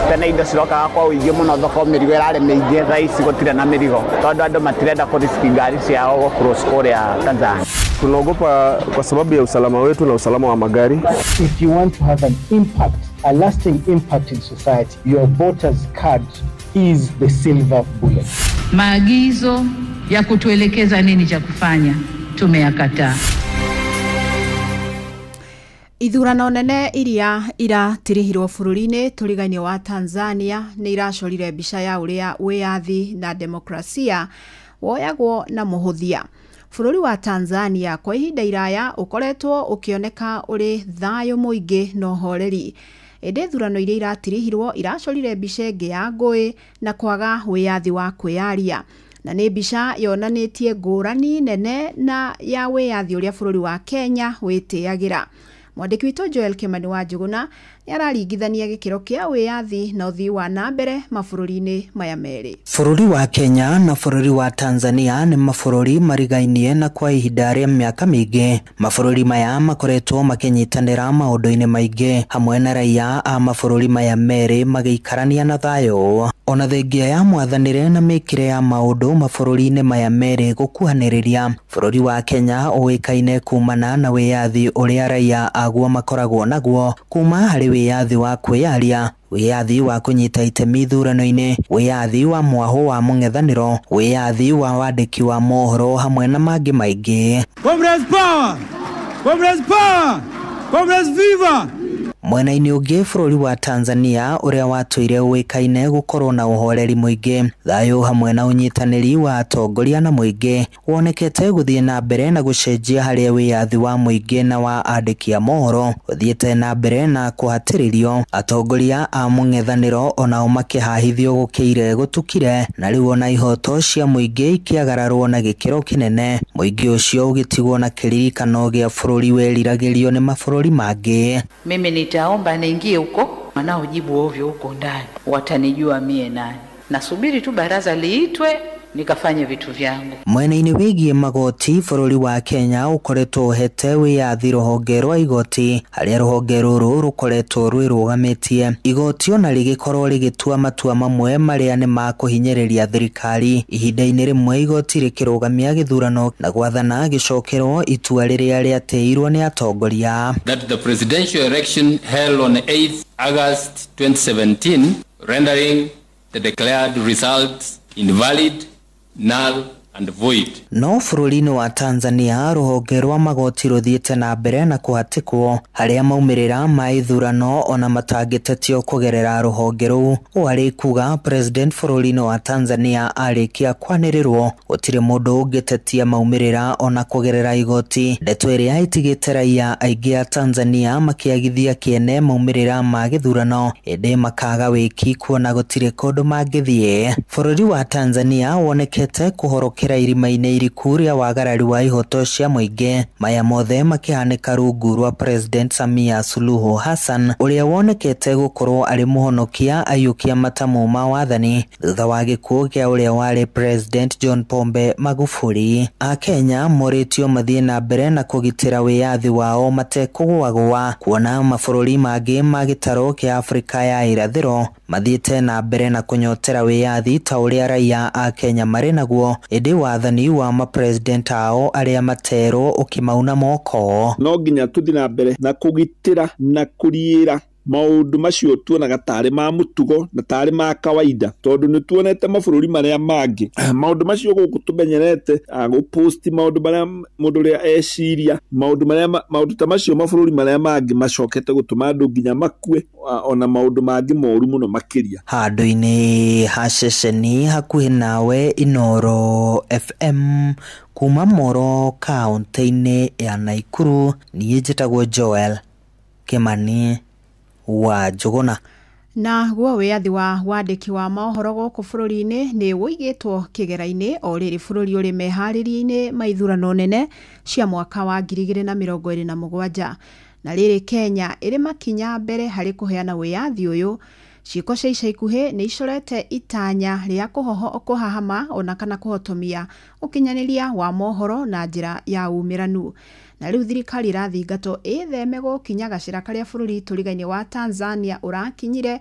Tene indo cirokaga kwa ũingĩ mũno thoko, mĩrigo ĩrarĩ mĩingĩ, thaa ici gũtirĩ na mĩrigo tondũ andũ matirenda kũriski ngari ciao gũcross kũrĩa Tanzania. Tunaogopa kwa sababu ya usalama wetu na usalama wa magari. If you want to have an impact, a lasting impact in society, your voter's card is the silver bullet. Maagizo ya kutuelekeza nini cha kufanya tumeyakataa. Ithurano nene iria iratirihirwo bũrũri-inĩ tũrigainĩ wa Tanzania nĩ iracorire mbica ya ũrĩa wĩyathi na demokrasia woyagwo na mũhũthia. Bũrũri wa Tanzania kwa ihinda iraya ũkoretwo ũkĩoneka ũrĩ thayũ mũingĩ na ũhoreri. Ĩndĩ ithurano iria iratirihirwo iracorire mbica ĩngĩ ya ngũĩ na kwaga wĩyathi wa kwĩyaria. Na nĩ mbica yonanĩtie ngũrani nene na ya wĩyathi ũrĩa bũrũri wa Kenya wĩtĩagĩra. Mwandĩki witũ Joel Kimani wa Njuguna nĩ araringithania gĩkĩro kĩa wĩyathi na ũthii wa na mbere mabũrũri-inĩ maya merĩ. Bũrũri wa Kenya na bũrũri wa Tanzania nĩ mabũrũri marigainie na kwa ihinda rĩa mĩaka mĩingĩ. Mabũrũri maya makoretwo makĩnyitanĩra maũndũ-inĩ maingĩ hamwe na raia a mabũrũri maya merĩ magĩikarania na thayũ. Ona thengia ya mwathanĩre na mĩkĩre ya maũndũ mabũrũri-inĩ maya merĩ gũkuhanĩrĩria, bũrũri wa Kenya ũĩkaine kumana na wĩyathi ũrĩa raia aguo makoragwo naguo kuma harĩ wĩyathi wa kwĩyaria, wĩyathi wa kũnyita itemi ithurano-inĩ, wĩyathi wa mwahũ wa mũng'ethanĩro, wĩyathi wa wandĩki wa mohoro hamwe na mangĩ maingĩ. Comrades power! Comrades power! Comrades viva! Mwena-inĩ ũngĩ bũrũri wa Tanzania ũrĩa watũire ũĩkaine gũkorwo na ũhoreri mũingĩ, thayũ hamwe na ũnyitanĩri wa atongoria na mũingĩ wonekete gũthiĩ na mbere na gũcenjia harĩa wĩyathi wa mũingĩ na wa andĩki a mohoro ũthiĩte na mbere na kũhatĩrĩrio. Atongoria a mũng'ethanĩro onao makĩhahithio gũkĩire gũtukire, na rĩu ona ihoto cia mũingĩ ikĩagararwo na gĩkĩro kĩnene, mũingĩ ũcio ũgĩtigwo na kĩririkano gĩa bũrũri weriragĩrio nĩ mabũrũri mangĩ. Mimi nitaomba niingie huko, wanaojibu ovyo huko ndani watanijua mie nani. Nasubiri tu baraza liitwe nikafanye vitu vyangu. Mwena-inĩ wĩgiĩ magoti, bũrũri wa Kenya ũkoretwo ũhete wĩyathi rũhonge rwa igoti, harĩa rũhonge rũrũ rũkoretwo rwĩrũgamĩtie. Igoti ona rĩgĩkorwo rĩgĩtua matua mamwe marĩa nĩ ma kũhinyĩrĩria thirikari. Ihinda-inĩ rĩmwe igoti rĩkĩrũgamia gĩthurano na gwathana gĩcokerwo itua rĩrĩa rĩatĩirwo nĩ atongoria. That the presidential election held on 8th August 2017, rendering the declared results invalid, null and void. No bũrũri-inĩ wa Tanzania rũhonge rwa magoti rũthiĩte na mbere na kũhatĩkwo, harĩa maumĩrĩra ma ithurano ona matangĩtetio kũgerera rũhonge rũu. Ũũ arĩ kuga president bũrũri-inĩ wa Tanzania arĩkia kwanĩrĩrwo gũtirĩ mũndũ ũngĩtetia maumĩrĩra ona kũgerera igoti, ndeto ĩrĩa ĩtigĩte raia aingĩ a Tanzania makĩagithia kĩene maumĩrĩra ma gĩthurano, ĩndĩ makaga wĩki kuona gũtirĩ kũndũ mangĩthiĩ. Bũrũri wa Tanzania wonekete kũhorokera irima-inĩ iriku rĩa wagarari wa ihoto cia mũingĩ, maya mothe makĩhanĩka rungu rwa President Samia Suluhu Hassan ũrĩa wonekete gũkorwo arĩ mũhonokia aiyũkia matamu ma wathani thutha wa gĩkuũ kĩa ũrĩa warĩ President John Pombe Magufuli. Akenya morĩtio mathiĩ na mbere na kũgitĩra wĩyathi wao matekũgũagũa, kuona mabũrũri mangĩ ma gĩtarũ kĩa Afrika ya irathĩro mathiĩte na mbere na kũnyotera wĩyathi ta ũrĩa raia a Kenya marĩ naguo, ĩndĩ wathani wa mapresident ao arĩa materwo ũkĩmauna moko. No nginya tũthiĩ na mbere na kũgitĩra na kũriĩra maũndũ macio tuonaga tarĩ ma mũtugo na tarĩ ma kawaida, tondũ nĩ tuonete mabũrũri marĩa mangĩ maũndũ macio gũkũ tũmenyerete gũposti maũndũ marĩa mũndũ ũrĩa eciria, maũndũ marĩa maũndũ ta macio mabũrũri marĩa mangĩ macokete gũtũma andũ nginya makue, ona maũndũ mangĩ moru mũno makĩria. Handũ-inĩ ha ceceni hakuhĩ nawe Inooro FM kuma Moro kaũntĩ-inĩ ya Naikuru, niĩ njĩtagwo Joel Kimani wa Njuguna. Na guo wĩyathi wa wandĩki wa mohoro gũkũ bũrũri-inĩ nĩ ũigĩtwo kĩgera-inĩ o rĩrĩ bũrũri ũrĩ meharĩria-inĩ ma ithurano nene cia mwaka wa 2027. Na rĩrĩ Kenya ĩrĩ makinya mbere harĩ kũheana wĩyathi ũyũ, ciĩko cia ica ikuhĩ nĩ icorete itanya rĩa kũhahama ona kana kũhotomia ũkinyanĩria wa mohoro na njĩra ya umĩranu. Na rĩu thirikari ĩrathingatwo ĩtheme gũkinya gacĩra karĩa bũrũri tũrigainĩ wa Tanzania ũrakinyire,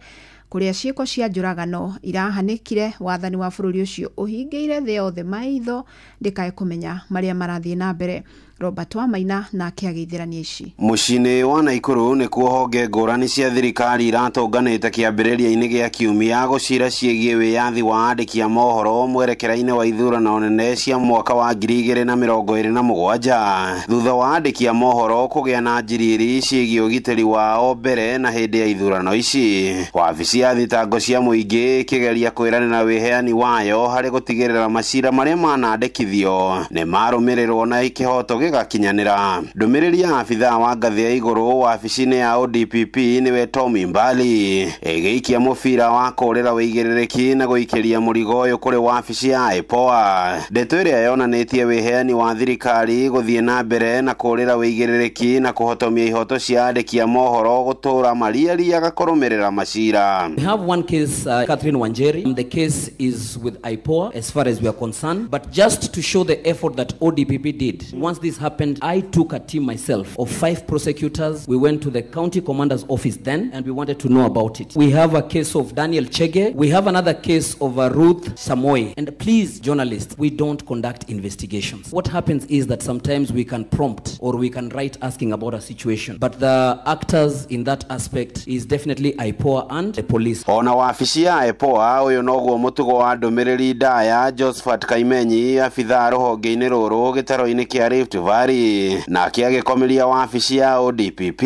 kũrĩa ciĩko cia njũragano irahanĩkire wathani wa bũrũri ũcio ũhingĩire thĩ yothe maitho ndĩkae kũmenya marĩa marathiĩ na mbere. Robert Wamaina nake agĩithĩrania ici. Mũciĩ-inĩ wa Naikuru nĩkuo honge ngũrani cia thirikari iratonganĩte kĩambĩrĩria-inĩ gĩa kiumia gũcira ciĩgiĩ wĩyathi wa andĩki a mohoro mwerekera-inĩ wa ithurano nene cia mwaka wa 2027 thutha wa andĩki a mohoro kũgĩa na njiriri ciĩgiĩ ũgitĩri wao mbere na hĩndĩ ya ithurano ici. Wabici ya thitango cia mũingĩ ĩkĩgeria kwĩranĩra wĩheani wayo harĩ gũtigĩrĩra macira marĩa manandĩkithio nĩ marũmĩrĩrwo na kĩhoto Gĩgakinyanĩra. Ndũmĩrĩri ya abithaa wa ngathĩ ya igũrũ wabici-inĩ ya ODPP nĩwe Tommy Mbali ĩgĩikia mũbira wa kũrĩra wĩigĩrĩrĩki na gũikĩria mũrigo ũyũ kũrĩ wabici ya IPOA. Ndeto ĩrĩa yonanĩtie wĩheani wa thirikari gũthiĩ na mbere na kũrĩra wĩigĩrĩrĩki na kũhotomia ihoto cia andĩki a mohoro gũtũra mariariaga kũrũmĩrĩra macira. We have one case, Catherine Wanjeri. The case is with IPOA as far as we are concerned. But just to show the effort that ODPP did, once this happened, I took a team myself of 5 prosecutors. We went to the county commander's office then, and we wanted to know about it. We have a case of Daniel Chege. We have another case of Ruth Samoei. And please, journalists, we don't conduct investigations. What happens is that sometimes we can prompt or we can write asking about a situation. But the actors in that aspect is definitely IPOA and the police. Ona wabici ya IPOA ũyũ noguo mũtugo wa ndũmĩrĩri ndaya Josephat Kaimenyi abithaa rũhonge-inĩ rũrũ gĩtaro-inĩ kĩa Rift Valley nake agĩkomeria wabici ya ODPP.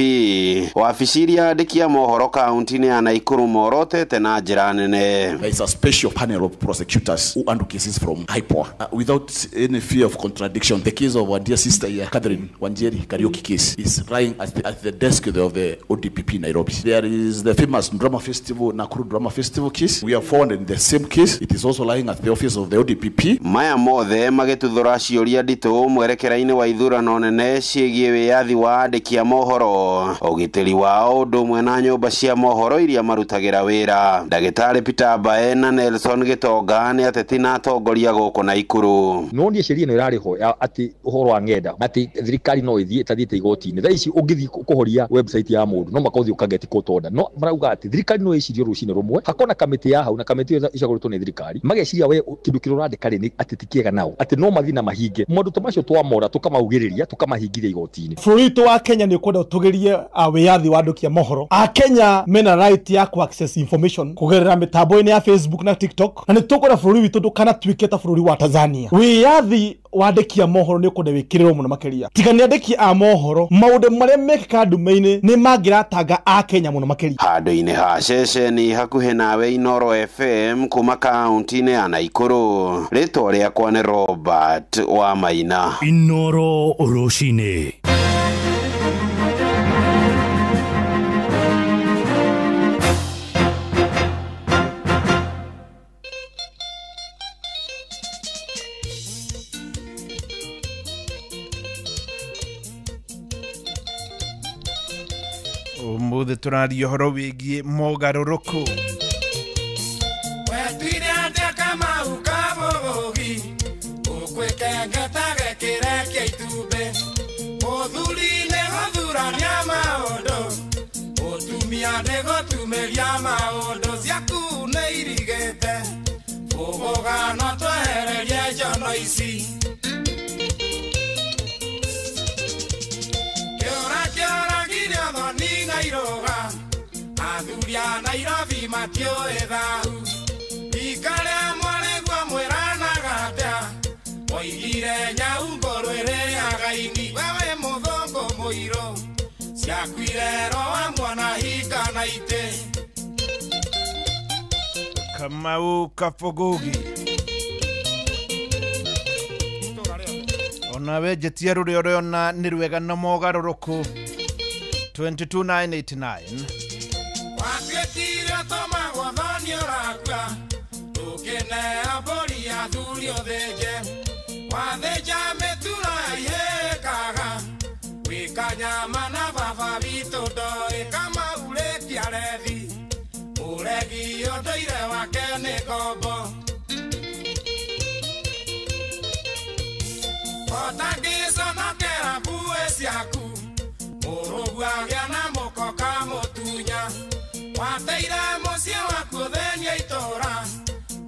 Wabici iria andĩki a mohoro kaunti-inĩ ya Nakuru morotete na njĩra nene. There is a special panel of prosecutors who handle cases from IPOA without any fear of contradiction. The case of our dear sister here, Catherine Wanjeri Kariuki case, is lying at the desk of the ODPP Nairobi. There is the famous Drama Festival, Nakuru Drama Festival case. We are found in the same case. It is also lying at the office of the ODPP. Maya mothe magĩtuthũra ciũria nditũ mwerekera-inĩ wa ithurano nene ciĩgiĩ wĩyathi wa andĩki a mohoro, ũgitĩri wao ũndũ ũmwe na nyũmba cia mohoro iria marutagĩra wĩra. Ndagĩtarĩ Peter Mbae na Nelson Gĩtonga nĩ ateti na atongoria gũkũ Nakuru. No niĩ sheria ĩno ĩrarĩho atĩ ũhoro wa ng'enda atĩ thirikari no ĩthiĩ ĩtathiĩte igoti-inĩ. Thaa ici ũngĩthiĩ kũhoria website ya mũndũ no mũhaka ũthiĩ ũkageti court order. No marauga atĩ thirikari no ĩcirie rũcinĩ rũmwe hakona kamĩtĩ ya hau na kamĩtĩ ĩyo ĩcagũrĩtwo nĩ thirikari mageciria we kĩndũ kĩrĩa ũrandĩka rĩ nĩ atĩ ti kĩega nao atĩ no mathiĩ na mahinge maũndũ ta macio twamora tũkamaugĩrĩria tũkamahingithia igoti-inĩ. Bũrũri witũ wa Kenya nĩ ũkwenda ũtũgĩrie wĩyathi wa andĩki a mohoro. Akenya mena right ya ku access information kũgerera mĩtambo-inĩ ya Facebook na TikTok, na nĩ tũkwenda bũrũri witũ ndũkanatuĩke ta bũrũri wa Tanzania. Wĩyathi wa andĩki a mohoro nĩ ũkwenda wĩkĩrĩrwo mũno makĩria. Tiga nĩ andĩki a mohoro, maũndũ marĩa mekĩkaga ndume-inĩ nĩ mangĩratanga Akenya mũno makĩria. Handũ-inĩ ha ceceni hakuhĩ nawe Inoro FM kuma kaunti-inĩ ya Nakuru, rĩtwa rĩakwa nĩ Robert wa Maina. Inoro rũcinĩ. Umuthi tũraria ũhoro wĩgiĩ mogarũrũku. Wetwire atĩa Kamau Kabũgũgi ũkwĩkengeta gĩkĩrekia itumbĩ mũthuri nĩ gũthurania maũndũ mũtumia nĩ gũtumĩria maũndũ ciaku nĩ irigĩte bũgũgano twehererie njono ici. Kĩũra kĩoragire thoni na iroga athuri a Nairobi matiũĩ thahu rika rĩa mwarĩguo mwĩranaga atĩa moigire nyau ngũrũ ĩrĩaga ini wewe mũthũngũ mũirũ ciakuire roa mwana hinga na itĩ. Kamau Kabogogi onawe njetia rũrĩa ũrĩona nĩ rwega na mogarũrũku 22989. Watuĩkire ũtũmagwo thoni ũrakua ndũkĩneo mbũri athuri ũthĩnje wathĩnja mĩturo ihĩkaga gwĩka nyama na baba witũ ndoĩ Kamau rĩkia rethi mũregi ũndũire wake nĩ ngombo. Ũtangĩconokera mbuĩ ciaku mũrũgu agĩa na mũkoka mũtunya wateire mũciĩ waku ũthĩnia itũra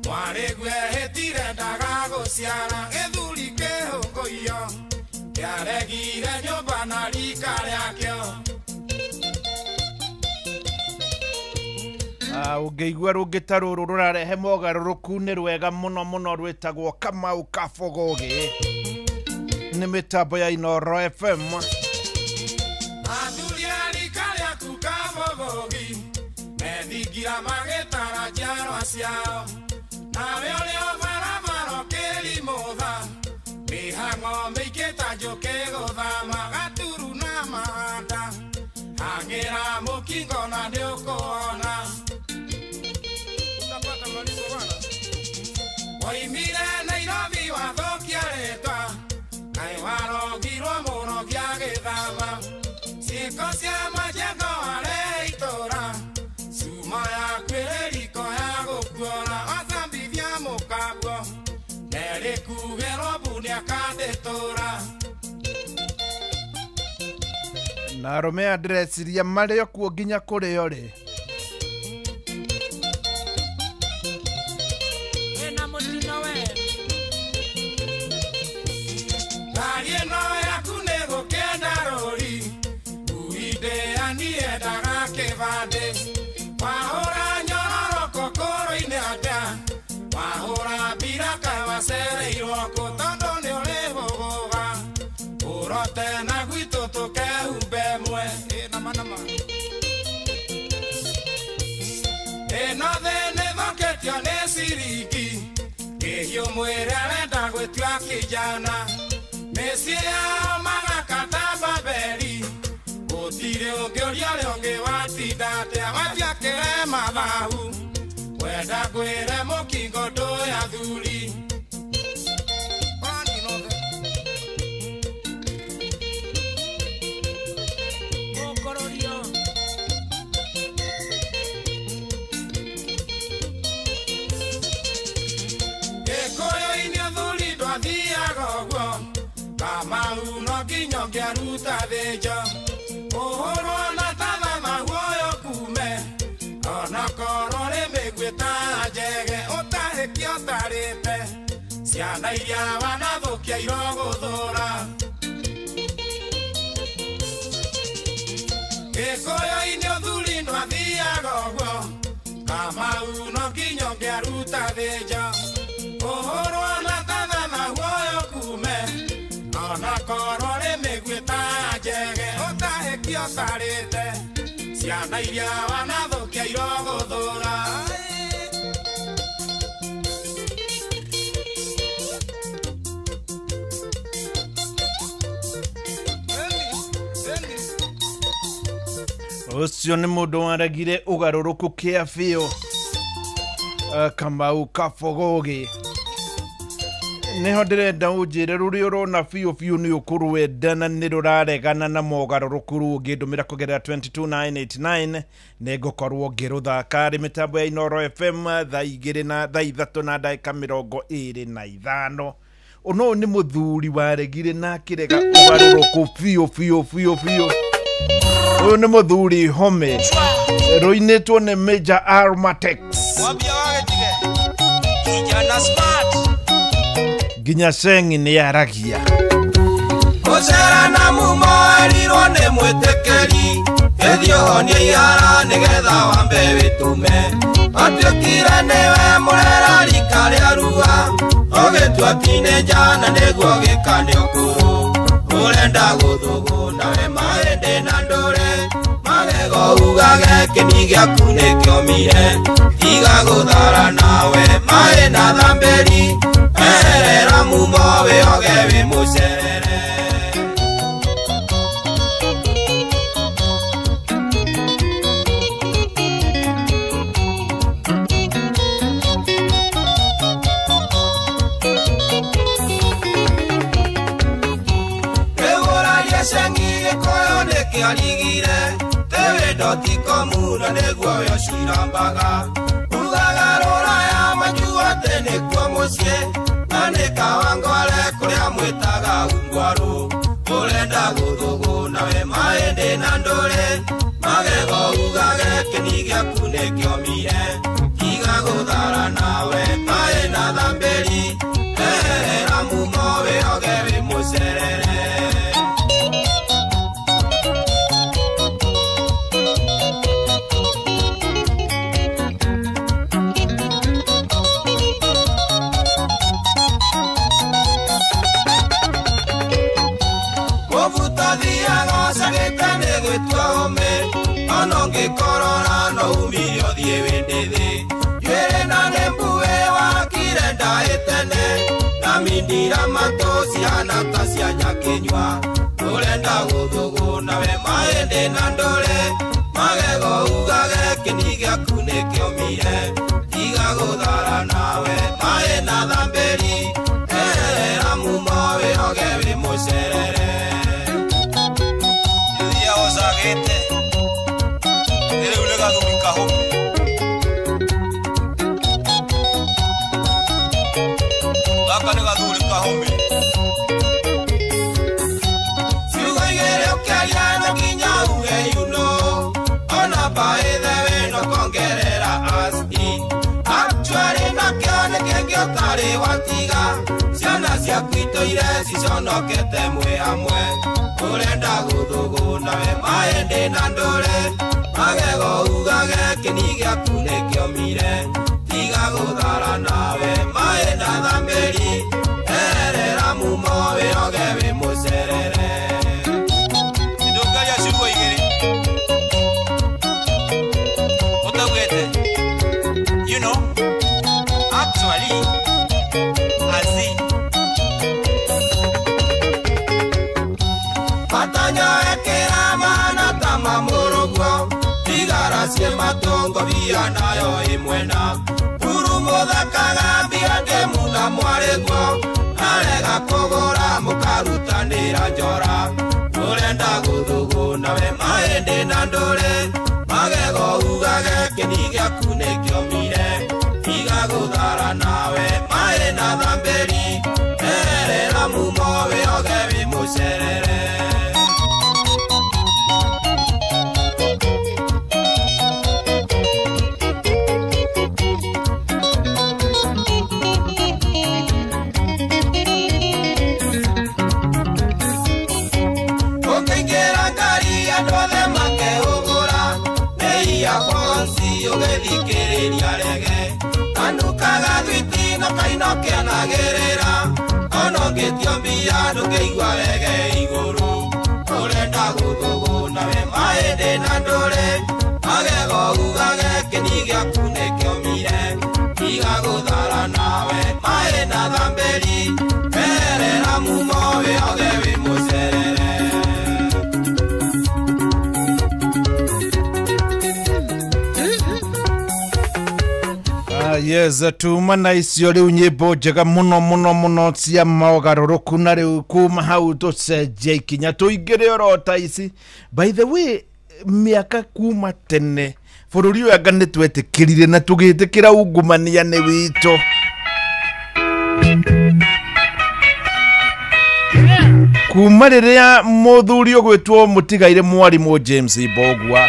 mwarĩgu ehĩtire ndagagũciara gĩthuri kĩhũngũiyo kĩaregire nyũmba na rika rĩakĩo. Ũngĩigua rũngĩ ta rũrũ rũrarehe mogarũrũku nĩ rwega mũno mũno rwĩtagwo Kamau Kabogogi nĩ mĩtambo ya Inoro FM. Athuri a rika rĩaku Kabogogi methingira magĩtara njiarwa ciao nawe ũrĩ o barabara ũkĩrimũtha mĩhang'o mĩingĩ ta njũkĩ gũthĩa. gĩthama gaturu na mahanda hang'ĩra mũkingo na nĩũkũona utapata malipo bwana. Woimire Nairobi wathũkia rĩtwa kaĩ warogirwo mũno kĩa gĩthama ciĩko cia majengo harĩ itũra cuma yaku ĩrĩ riko ya gũkuona wacambithia mũkaguo nerĩkugĩrwo mbu nĩakandĩtũra. Na arũme aya ndĩreciria marĩ o kuo nginya kũrĩ o rĩ. Wĩna mũtino we ngari ĩno yaku nĩ gũkĩenda rũri uindĩa niendaga kĩbandĩ wahũra nyororoko kũrũ-inĩ atĩa wahũra mbiraka wacereirwo kũ tondũ nĩ ũrĩ hũgũga ũrote na gwitũ tũkehumbe mwe. Ĩno thĩ nĩthũkĩtio nĩ ciringi kĩhiũ mwĩrĩ arenda gwĩtua kijana mĩciĩ yao magakata Babeli gũtirĩ ũngĩũria ũrĩa ũngĩ watinda atĩa watiakĩre mathahu wenda ngwĩre mũkingo ndũĩ athuri. Gĩkũyũ-inĩ athuri ndwathiaga ũguo Kamau no nginya ũngĩaruta thĩnjo ũhũrwo na tathama guoyo kume onakorwo rĩ mĩguĩ ta njege ũtahĩke ũtarĩte ciana iria wanathũkia irogũthũra. Gĩkũyũ-inĩ ũthuri ndwathiaga ũguo Kamau no nginya ũngĩaruta thĩnjo ũhũrwo na tathama guoyo kume onakorwo rĩ mĩguĩ ta njege ũtahĩke ũtarĩte ciana iria wanathũkia irogũthũra. Ũcio nĩ mũndũ waregire ũgarũrũku kĩa biũ Kamau Kabogogi. Nĩho ndĩrenda ũnjĩre rũrĩa ũrona biũ biũ nĩ ũkũrwenda na nĩ rũraregana na mogarũrũku rũu ũngĩndũmĩra kũgerera 22989 nĩ ngũkorwo ngĩrũthaka arĩ mĩtambo ya Inooro FM thaa igĩrĩ na thaa ithatũ na ndagĩka 25. Ũno nĩ mũthuri waregire na akĩrega ũgarũrũku biũ biũ biũ biũ. Ũyũ nĩ mũthuri Home rũinĩtwo nĩ Major Armatex nginya cengi nĩ yaragia. Mũcera na mumo erirwo nĩ mwĩtĩkĩri ĩthiĩ ũhonie ihara nĩgetha wambe wĩtũme atuĩkire nĩwe mũrera rika rĩa rua ũgĩtua tinĩnja na nĩguo gĩka nĩ ũkũrũ ũrenda gũthũgũna we mahĩndĩ na ndũrĩ magego ugage kĩni gĩaku nĩkĩomire tiga gũthara nawe maĩ na thambĩri eherera mumo wĩoge wĩ mũcerere. Cengi gĩkũyũ nĩkĩarigire tĩwĩndo ti komuno nĩguo yocirambaga ugaga rũraya majua atĩ nĩkuo mũciĩ na nĩ Kawangware kũrĩa mwĩtaga ungwarũ ũrenda gũthũgũna we mahĩndĩ na ndũrĩ magego ugage kĩni gĩaku nĩkĩomire tiga gũthara nawe maĩ na thambĩri eherera mumo wĩoge wĩ mũcerere. Ngĩkorora no umire ũthiĩ wĩndĩ thĩ njuĩrĩ na nĩ mbuĩ wakire ndaĩ tene na Mindira matũ cihana ta cia nyakinyua ũrenda gũthũgũna we maĩndĩ na ndũrĩ magego ugage kĩni gĩaku nĩkĩũmire tiga gũthara nawe maĩ na thambĩri eherera mumo wĩoge wĩ mũcerere Iria ũcagĩte rĩu nĩ gathuri kahũmĩ gaka nĩ gathuri kahũmĩ ciugo igĩrĩ ũkĩaria no nginya uge you know ona by the way no kongerera as in actually nakĩo nĩ kĩngĩ ũtarĩ watiga ciana ciaku itũire ciconokete mwĩ hamwe ũrenda gũthũgũna we maĩndĩ na ndũrĩ magego ugage kĩni gĩaku nĩkĩomire tiga gũthara nawe maĩ na thambĩri eherera mumo wĩoge wĩ mũcerere ndũngĩaria ciugo igĩrĩ ũtaugĩte you know actually as in matanyo ekĩra mana ta mamũrũguo thigara ciĩ matũngo mbia nayo ĩ mwena buru mũthakaga mbia ndĩmu na mwarĩguo arega kũgũra mũkarutanĩra njora ũrenda gũthũgũna we maĩndĩ na ndũrĩ magego ugage kĩni gĩaku nĩkĩomire tiga gũthara nawe maĩ na thambĩri eherera mumo wĩoge wĩ mũcerere ũkĩingĩra ngari andũ othe makehũgũra nĩ earphones ũgĩthikĩrĩria rege kanukaga thwiti na kaino kĩanagĩrĩra ona ũngĩtio mbia ndũngĩigua rege igũrũ ũrenda gũthũgũna we maĩndĩ na ndũrĩ magego ugage kĩni gĩaku nĩkĩomire tiga gũthara nawe maĩ na thambĩri eherera mumo wĩoge wĩ mũcerere Yes, tuma na icio rĩu nyĩmbo njega mũno mũno mũno cia mogarũrũku na rĩu kuma hau tũcenjie ikinya tũingĩre oro ta ici. By the way, mĩaka kuma tene bũrũri ũyũ anga nĩ twetĩkĩrire na tũgĩtĩkĩra ungumania nĩ witũ. Kuma rĩrĩa mũthuri ũgwĩtwo mũtigaire mwarimũ James Mbogua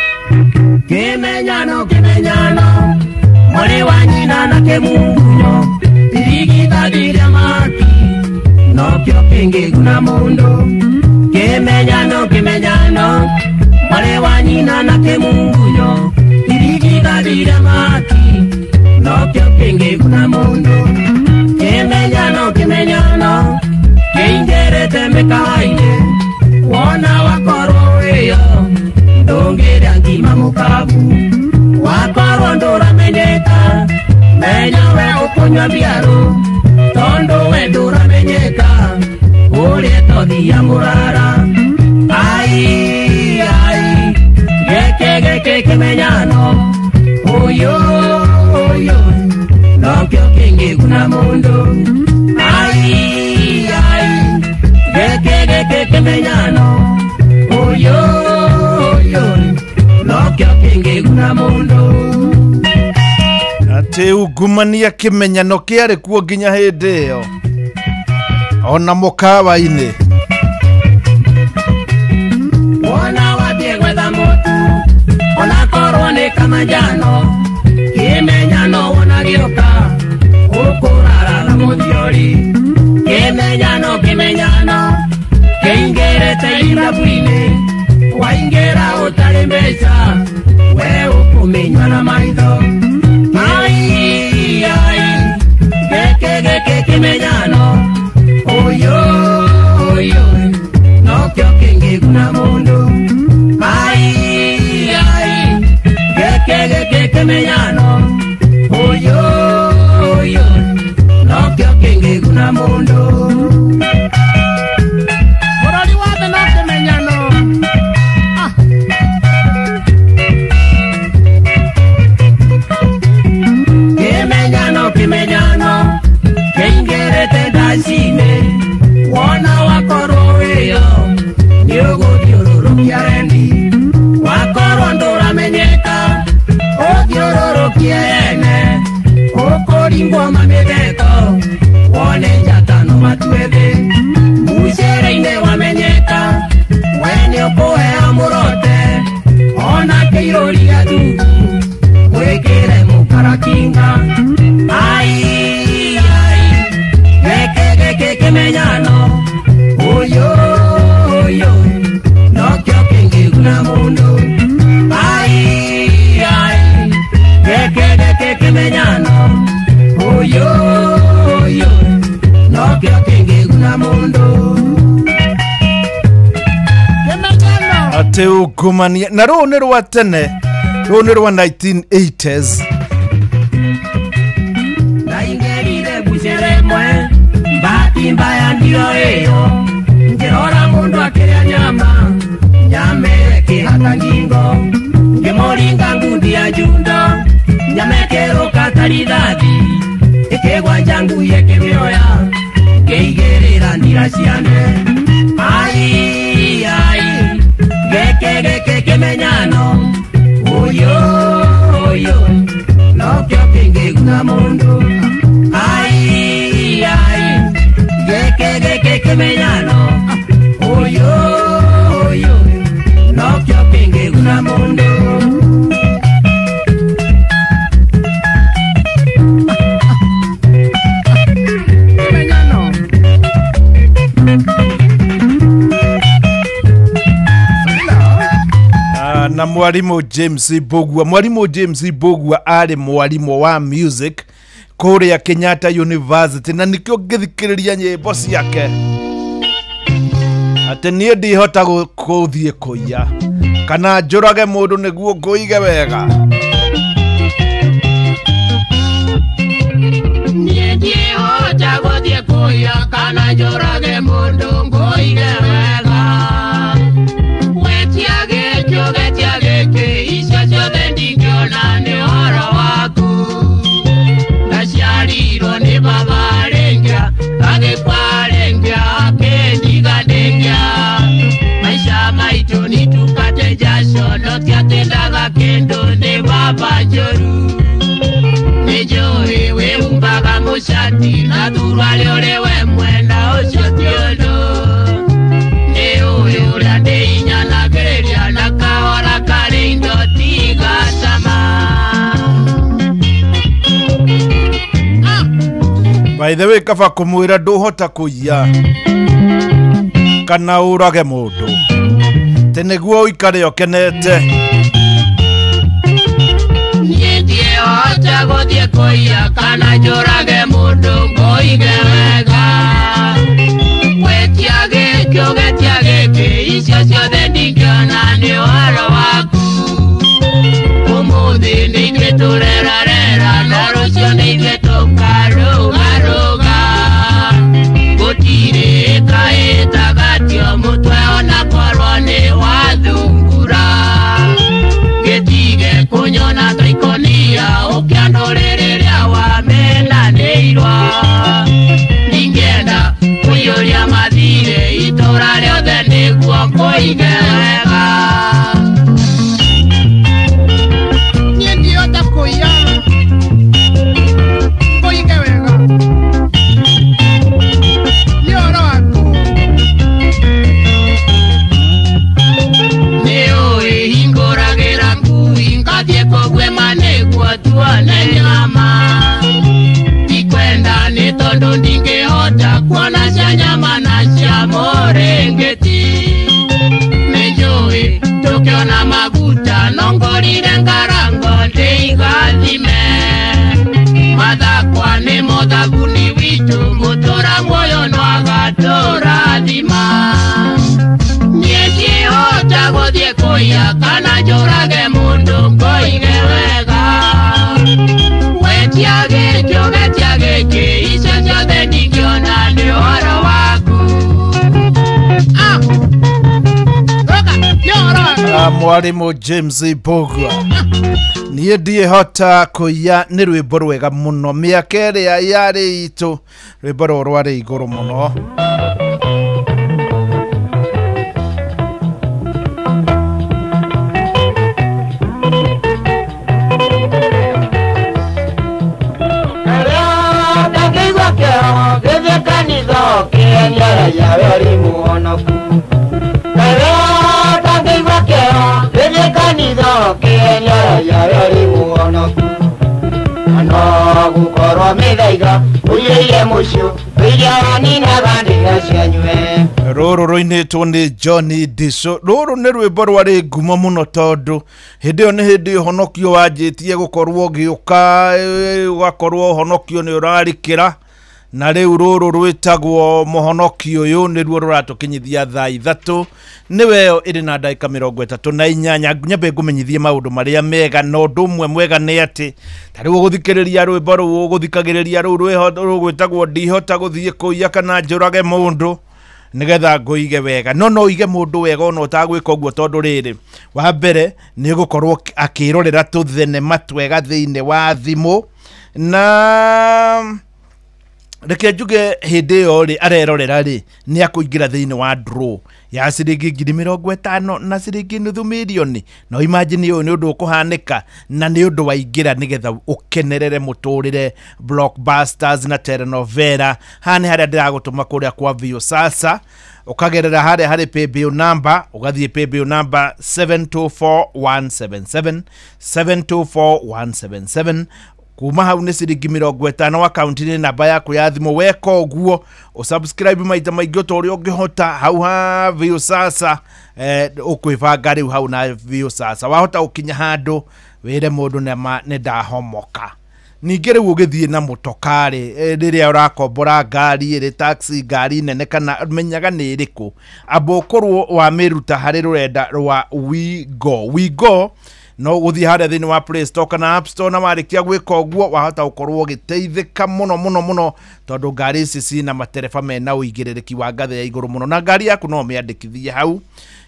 Kimenyano kimenyano mwari wa nyina na kimunyo irigithathi maki nokio kĩngĩguna mũndũ kimenyano kimenyano mwari wa nyina na kimunyo irigithathi maki nokio kĩngĩguna mũndũ kimenyano kimenyano kĩingĩrĩte mĩkawa-inĩ wona wakorwo wĩyo ndũngĩrĩa ngima mũkabu wakorwo ndũramenyeka menya we ũkũnyua mbiarũ tondũ we ndũramenyeka ũrĩa tothia mũrara ai ai gĩkĩ gĩkĩ kĩmenyano ũyũ ũyũ nokĩo kĩngĩguna mũndũ ai ai gĩkĩ gĩkĩ kĩmenyano ũyũ ũyũ nokĩo kĩngĩguna mũndũ. Atĩ ungumania kĩmenyano kĩarĩ kuo nginya hĩndĩ ĩyo ona mũkawa-inĩ. Wona wathiĩ gwetha mũtu onakorwo nĩ kamanjano kĩmenyano wona gĩũka ũkũrara na mũthiori kĩmenyano kĩmenyano kĩingĩrĩte irabu-inĩ waingĩra ũtarĩ mbeca we ũkũmenywa na maitho ai ai gĩkĩ gĩkĩ kĩmenyano ũyũ ũyũ nokĩo kĩngĩguna mũndũ ai ai gĩkĩ gĩkĩ kĩmenyano ũyũ ũyũ nokĩo kĩngĩguna mũndũ. Atä ungumania na rũũ nĩ rwa tene, rũũ nĩ rwa 1980s. Ndaingĩrire mbucĩrĩ ĩmwe, bahati mbaya ndio ĩyo, ngĩrora mũndũ akĩrĩa nyama, nyama ĩkĩhata ngingo, ngĩmũringa ngundi ya njundo, nyama ĩkĩrũka ta rithathi, ĩkĩgwanja ngui ĩkĩmĩoya, ngĩigĩrĩra ndira ciane. Ai, ai, gĩkĩ gĩkĩ kĩmenyano, ũyũ ũyũ, nokĩo kĩngĩguna mũndũ. Ai, ai, gĩkĩ gĩkĩ kĩmenyano, ũyũ ũyũ, nokĩo kĩngĩguna mũndũ. Na mwarimu James Mbugua, mwarimu James Mbugua arĩ mwarimu wa music kũrĩa Kenyatta University, na nĩkĩo ngĩthikĩrĩria nyĩmbo ciake atĩ niĩ ndihota gũthiĩ kũiya kana njũrage mũndũ nĩguo ngũige wega. Niĩ ndihota gũthiĩ kũiya kana njũrage mũndũ ngũige wega. Wetia gĩkĩ ũgetia gĩkĩ, icio ciothe ndingĩona nĩ ũhoro waku. Ndaciarirwo nĩ baba rĩngĩa, agĩkua rĩngĩa, akĩndiga ndĩngĩa. Maica maitũ nĩtukate jasho, no ti atĩ ndaga kĩndũ nĩ baba njũru. Nĩ njũĩ wĩhumbaga mũcati na thuruarĩ ũrĩ we mwena ũcio ti ũndũ. Nĩ ũĩ ũrĩa ndĩinyanagĩrĩria na kahora karĩ indo tigacama. By the way, kaba kũmwĩra ndũhota kũiya kana ũrage mũndũ tĩ nĩguo ũikare ũkenete. Niĩ ndiĩhota gũthiĩ kũiya kana njũrage mũndũ ngũige wega. Wetia gĩkĩ ũgetia gĩkĩ, icio ciothe ndingĩona nĩ ũhoro waku. Ũmũthĩ nĩ ithuĩ tũrerarera, na rũciũ nĩ ithuĩ tũkarũgarũga. Gũtirĩ ĩkaĩtagatio mũtwe ona korwo nĩ wathungura. Gĩtige kũnyona ta ikonia, ũkĩandũrĩ rĩrĩa wamenanĩirwo. Ndingĩenda kũiyũria mathirĩ itũra rĩothe nĩguo ngũige wega. Niĩ ndihota kũiya ngũige wega, nĩ ũhoro waku. Nĩ ũĩ hingũragĩra ngui ngathiĩ kũguĩma nĩguo tuone nyama. Ndikwenda nĩ tondũ ndingĩhota kuona cia nyama na cia mũrĩngĩti. Nĩ njũĩ tũkĩona maguta no ngũrire ngarango ndĩigathime. Mathakwa nĩ mũthabuni witũ, mũtũra muoyo no agatũrathima. Niĩ ndihota gũthiĩ kũiya kana njũrage mũndũ ngũige wega. Wetia gĩkĩ ũgetia gĩkĩ, icio ciothe ndingĩona nĩ ũhoro waku. Mwarimu James Mbugua, niĩ ndiĩhota kũiya nĩ rwĩmbo rwega mũno, mĩaka ĩrĩa yarĩ itũ rwĩmbo rũrũ rwarĩ igũrũ mũno. Ndangĩigua kĩeha gĩthiĩ kanitha ũkĩenia raia we ũrĩ mũhonoku. Ndangĩigua kĩeha gĩthiĩ kanitha ũkĩenia raia we ũrĩ mũhonoku. No gũkorwo mĩthaiga ũiyũire mũciĩ ũrĩa waninaga ndĩra cianyue. Rũrũ rũinĩtwo nĩ Johnny Diso. Rũrũ nĩ rwĩmbo rwarĩ ngumo mũno tondũ hĩndĩ ĩyo nĩ hĩndĩ ũhonokio wanjĩtie gũkorwo ũgĩũka, ũgakorwo ũhonokio nĩ ũrarikĩra Na rĩu rũrũ rwĩtagwo mũhonoki ũyũ nĩruo rũratũkinyithia thaa 3 nĩweyo ĩrĩ na ndagĩka 38. Nyambe ngũmenyithie maũndũ marĩa mega, na ũndũ ũmwe mwega nĩ atĩ ta rĩu ũgũthikĩrĩria rwĩmbo rũu ũgũthikagĩrĩria rũu rũgwĩtagwo ndihota gũthiĩ kũiya kana njũrage mũndũ nigetha ngũige wega. No ũige mũndũ wega ona ũtagwĩka ũguo, tondũ rĩrĩ, wa mbere nĩ ũgũkorwo akĩrorera tũthenema twega thĩinĩ wa thimũ, na reke njuge hĩndĩ ĩyo rĩ arerorera rĩ nĩ akũingĩra thĩinĩ wa draw ya ciringi 50,000 na ciringi 500,000. No imagine ũyũ nĩ ũndũ ũkũhanĩka, na nĩ ũndũ waingĩra nĩgetha ũkenerere mũtũrĩre blockbusters na telenovela. Haha nĩ harĩa ndĩragũtũma kũrĩa kwa Viusasa, ũkagerera harĩa harĩ paybill number, ũgathiĩ paybill number 724177 724177. Kuma hau nĩ ciringi 50 akaunti-inĩ namba yaku ya thimũ. Weka ũguo ũsubscribe maita maingĩ o ta ũrĩa ũngĩhota hau ha Viusasa. Ũkwĩbanga rĩu hau na Viusasa, wahota gũkinya handũ wĩre mũndũ nema nĩ ndahomoka. Ningĩ rĩu ũgĩthiĩ na mũtokarĩ, rĩrĩa ũrakombora ngari ĩrĩ taxi, ngari nene kana menyaga nĩ ĩrĩkũ, amba ũkorwo wamĩruta harĩ rũrenda rwa WeGo. WeGo no gũthiĩ harĩa thĩinĩ wa Play Store kana App Store, na warĩkia gwĩka ũguo wahota gũkorwo ũgĩteithĩka mũno mũno mũno, tondũ ngari ici cina matereba mena ũigĩrĩrĩki wa ngathĩ ya igũrũ mũno, na ngari yaku no ũmĩandĩkithie hau.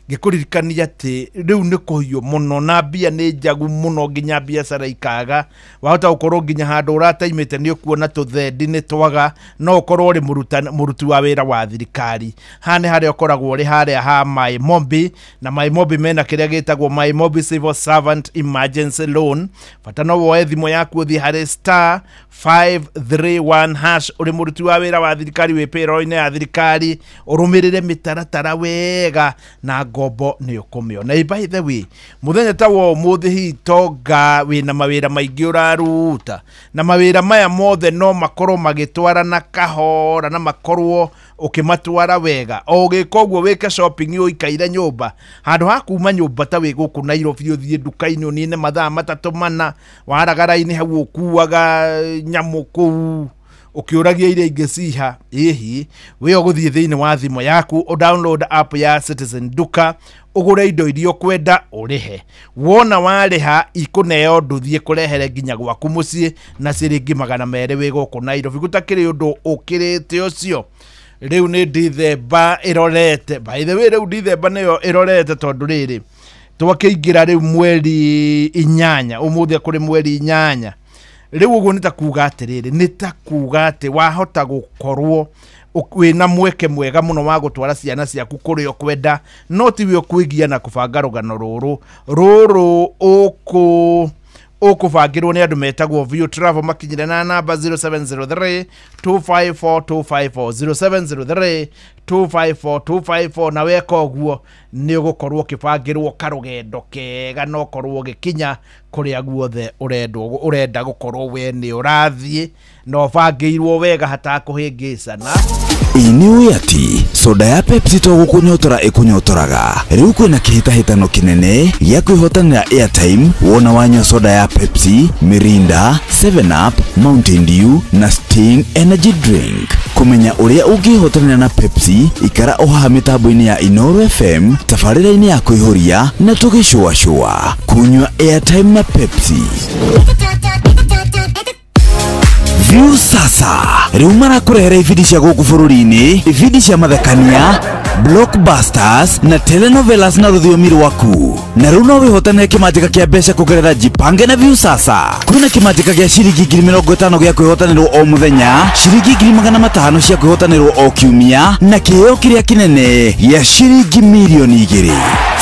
Ngĩkũririkania atĩ rĩu nĩ kũhiũ mũno na mbia nĩ njagu mũno nginya biacara ikaga. Wahota gũkorwo nginya handũ ũrataimĩte nĩ ũkuona tũthendi nĩ twaga, no ũkorwo ũrĩ mũruti wa wĩra wa thirikari. Haha nĩ harĩa ũkoragwo ũrĩ harĩa ha My Mombi, na My Mombi mena kĩrĩa gĩtagwo My Mombi Civil Servant Emergency Loan. Bata no woe thimũ yaku ũthiĩ harĩ star 531 hash, ũrĩ mũruti wa wĩra wa thirikari wĩ payroll-inĩ ya thirikari, ũrũmĩrĩre mĩtaratara wega na ngombo nĩ ũkũmĩona. By the way, mũthenya ta wa ũmũthĩ hihi tonga wĩna mawĩra maingĩ ũraruta, na mawĩra maya mothe no makorwo magĩtwarana kahora na makorwo ũkĩmatwara wega. O ũgĩka ũguo wĩke shopping ũikaire nyũmba, handũ ha kuma nyũmba ta wĩ gũkũ Nairobi ũthiĩ nduka-inĩ ũnine mathaa 3 4 waragara-inĩ hau ũkuaga nyamũ kũu ũkĩũragia iria ingĩ ciha. Ĩhi wĩ ũgũthiĩ thĩinĩ wa thimũ yaku ũ download app ya Citizen Duka, ũgũre indo iria ũkwenda ũrĩhe. Wona warĩha ikũneo ndũthiĩ kũrehere nginya gwaku mũciĩ na ciringi 200 wĩ gũkũ Nairobi. Gũtakĩrĩ ũndũ ũkĩrĩte ũcio. Rĩu nĩ Dithemba ĩrorete. By the way, rĩu Dithemba nĩyo ĩrorete, tondũ rĩrĩ twakĩingĩra rĩu mweri 8, ũmũthĩ kũrĩ mweri 8. Rĩu ũguo nĩ ta kuga atĩrĩrĩ, nĩ ta kuga atĩ wahota gũkorwo wĩna mweke mwega mũno wa gũtwara ciana ciaku kũrĩa ũkwenda, no tiwe ũkwĩgia na kũbanga rũgano rũrũ ũkũbangĩrwo nĩ andũ metagwo View Travel. Makinyire na namba 0703 254 254 0703 254 254, na weka ũguo nĩ ũgũkorwo ũkĩbangĩrwo karũgendo kega na ũkorwo ũgĩkinya kũrĩa guothe ũrenda gũkorwo we nĩ ũrathiĩ na ũbangĩirwo wega hatakũhĩngĩcana. Ĩ nĩ ũĩ atĩ soda ya Pepsi to gũkũnyotora ĩkũnyotoraga. Rĩu kwĩna kĩhĩtahĩtano kĩnene gĩa kwĩhotanĩra airtime wona wanyua soda ya Pepsi, Mirinda, 7 Up, Mountain Dew na Sting Energy Drink. Kũmenya ũrĩa ũngĩhotanĩra na Pepsi, ikara o haha mĩtambo-inĩ ya Inooro FM, tabarĩra-inĩ ya kwĩhũria na tũgĩcũacũa. Kunyua airtime na Pepsi. Viusasa rĩu marakũrehera ibindi cia gũkũ bũrũri-inĩ, ibindi cia mathekania, blockbusters na telenovelas na rũthiomi rwaku. Na rĩu no wĩhotanĩre kĩmanjĩka kĩa mbeca kũgerera Jipange na Viusasa. Kwĩna kĩmanjĩka gĩa ciringi 50,000 gĩa kwĩhotanĩrwo o mũthenya, ciringi 500,000 cia kwĩhotanĩrwo o kiumia, na kĩheo kĩrĩa kĩnene gĩa ciringi 2,000,000.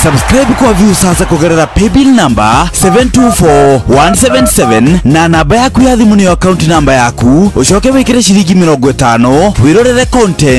Subscribe kwa Viusasa kũgerera paybill number 724177 na namba yaku ya thimũ nĩyo account number yaku, ũcoke wĩkĩre ciringi 50 wĩrorere content.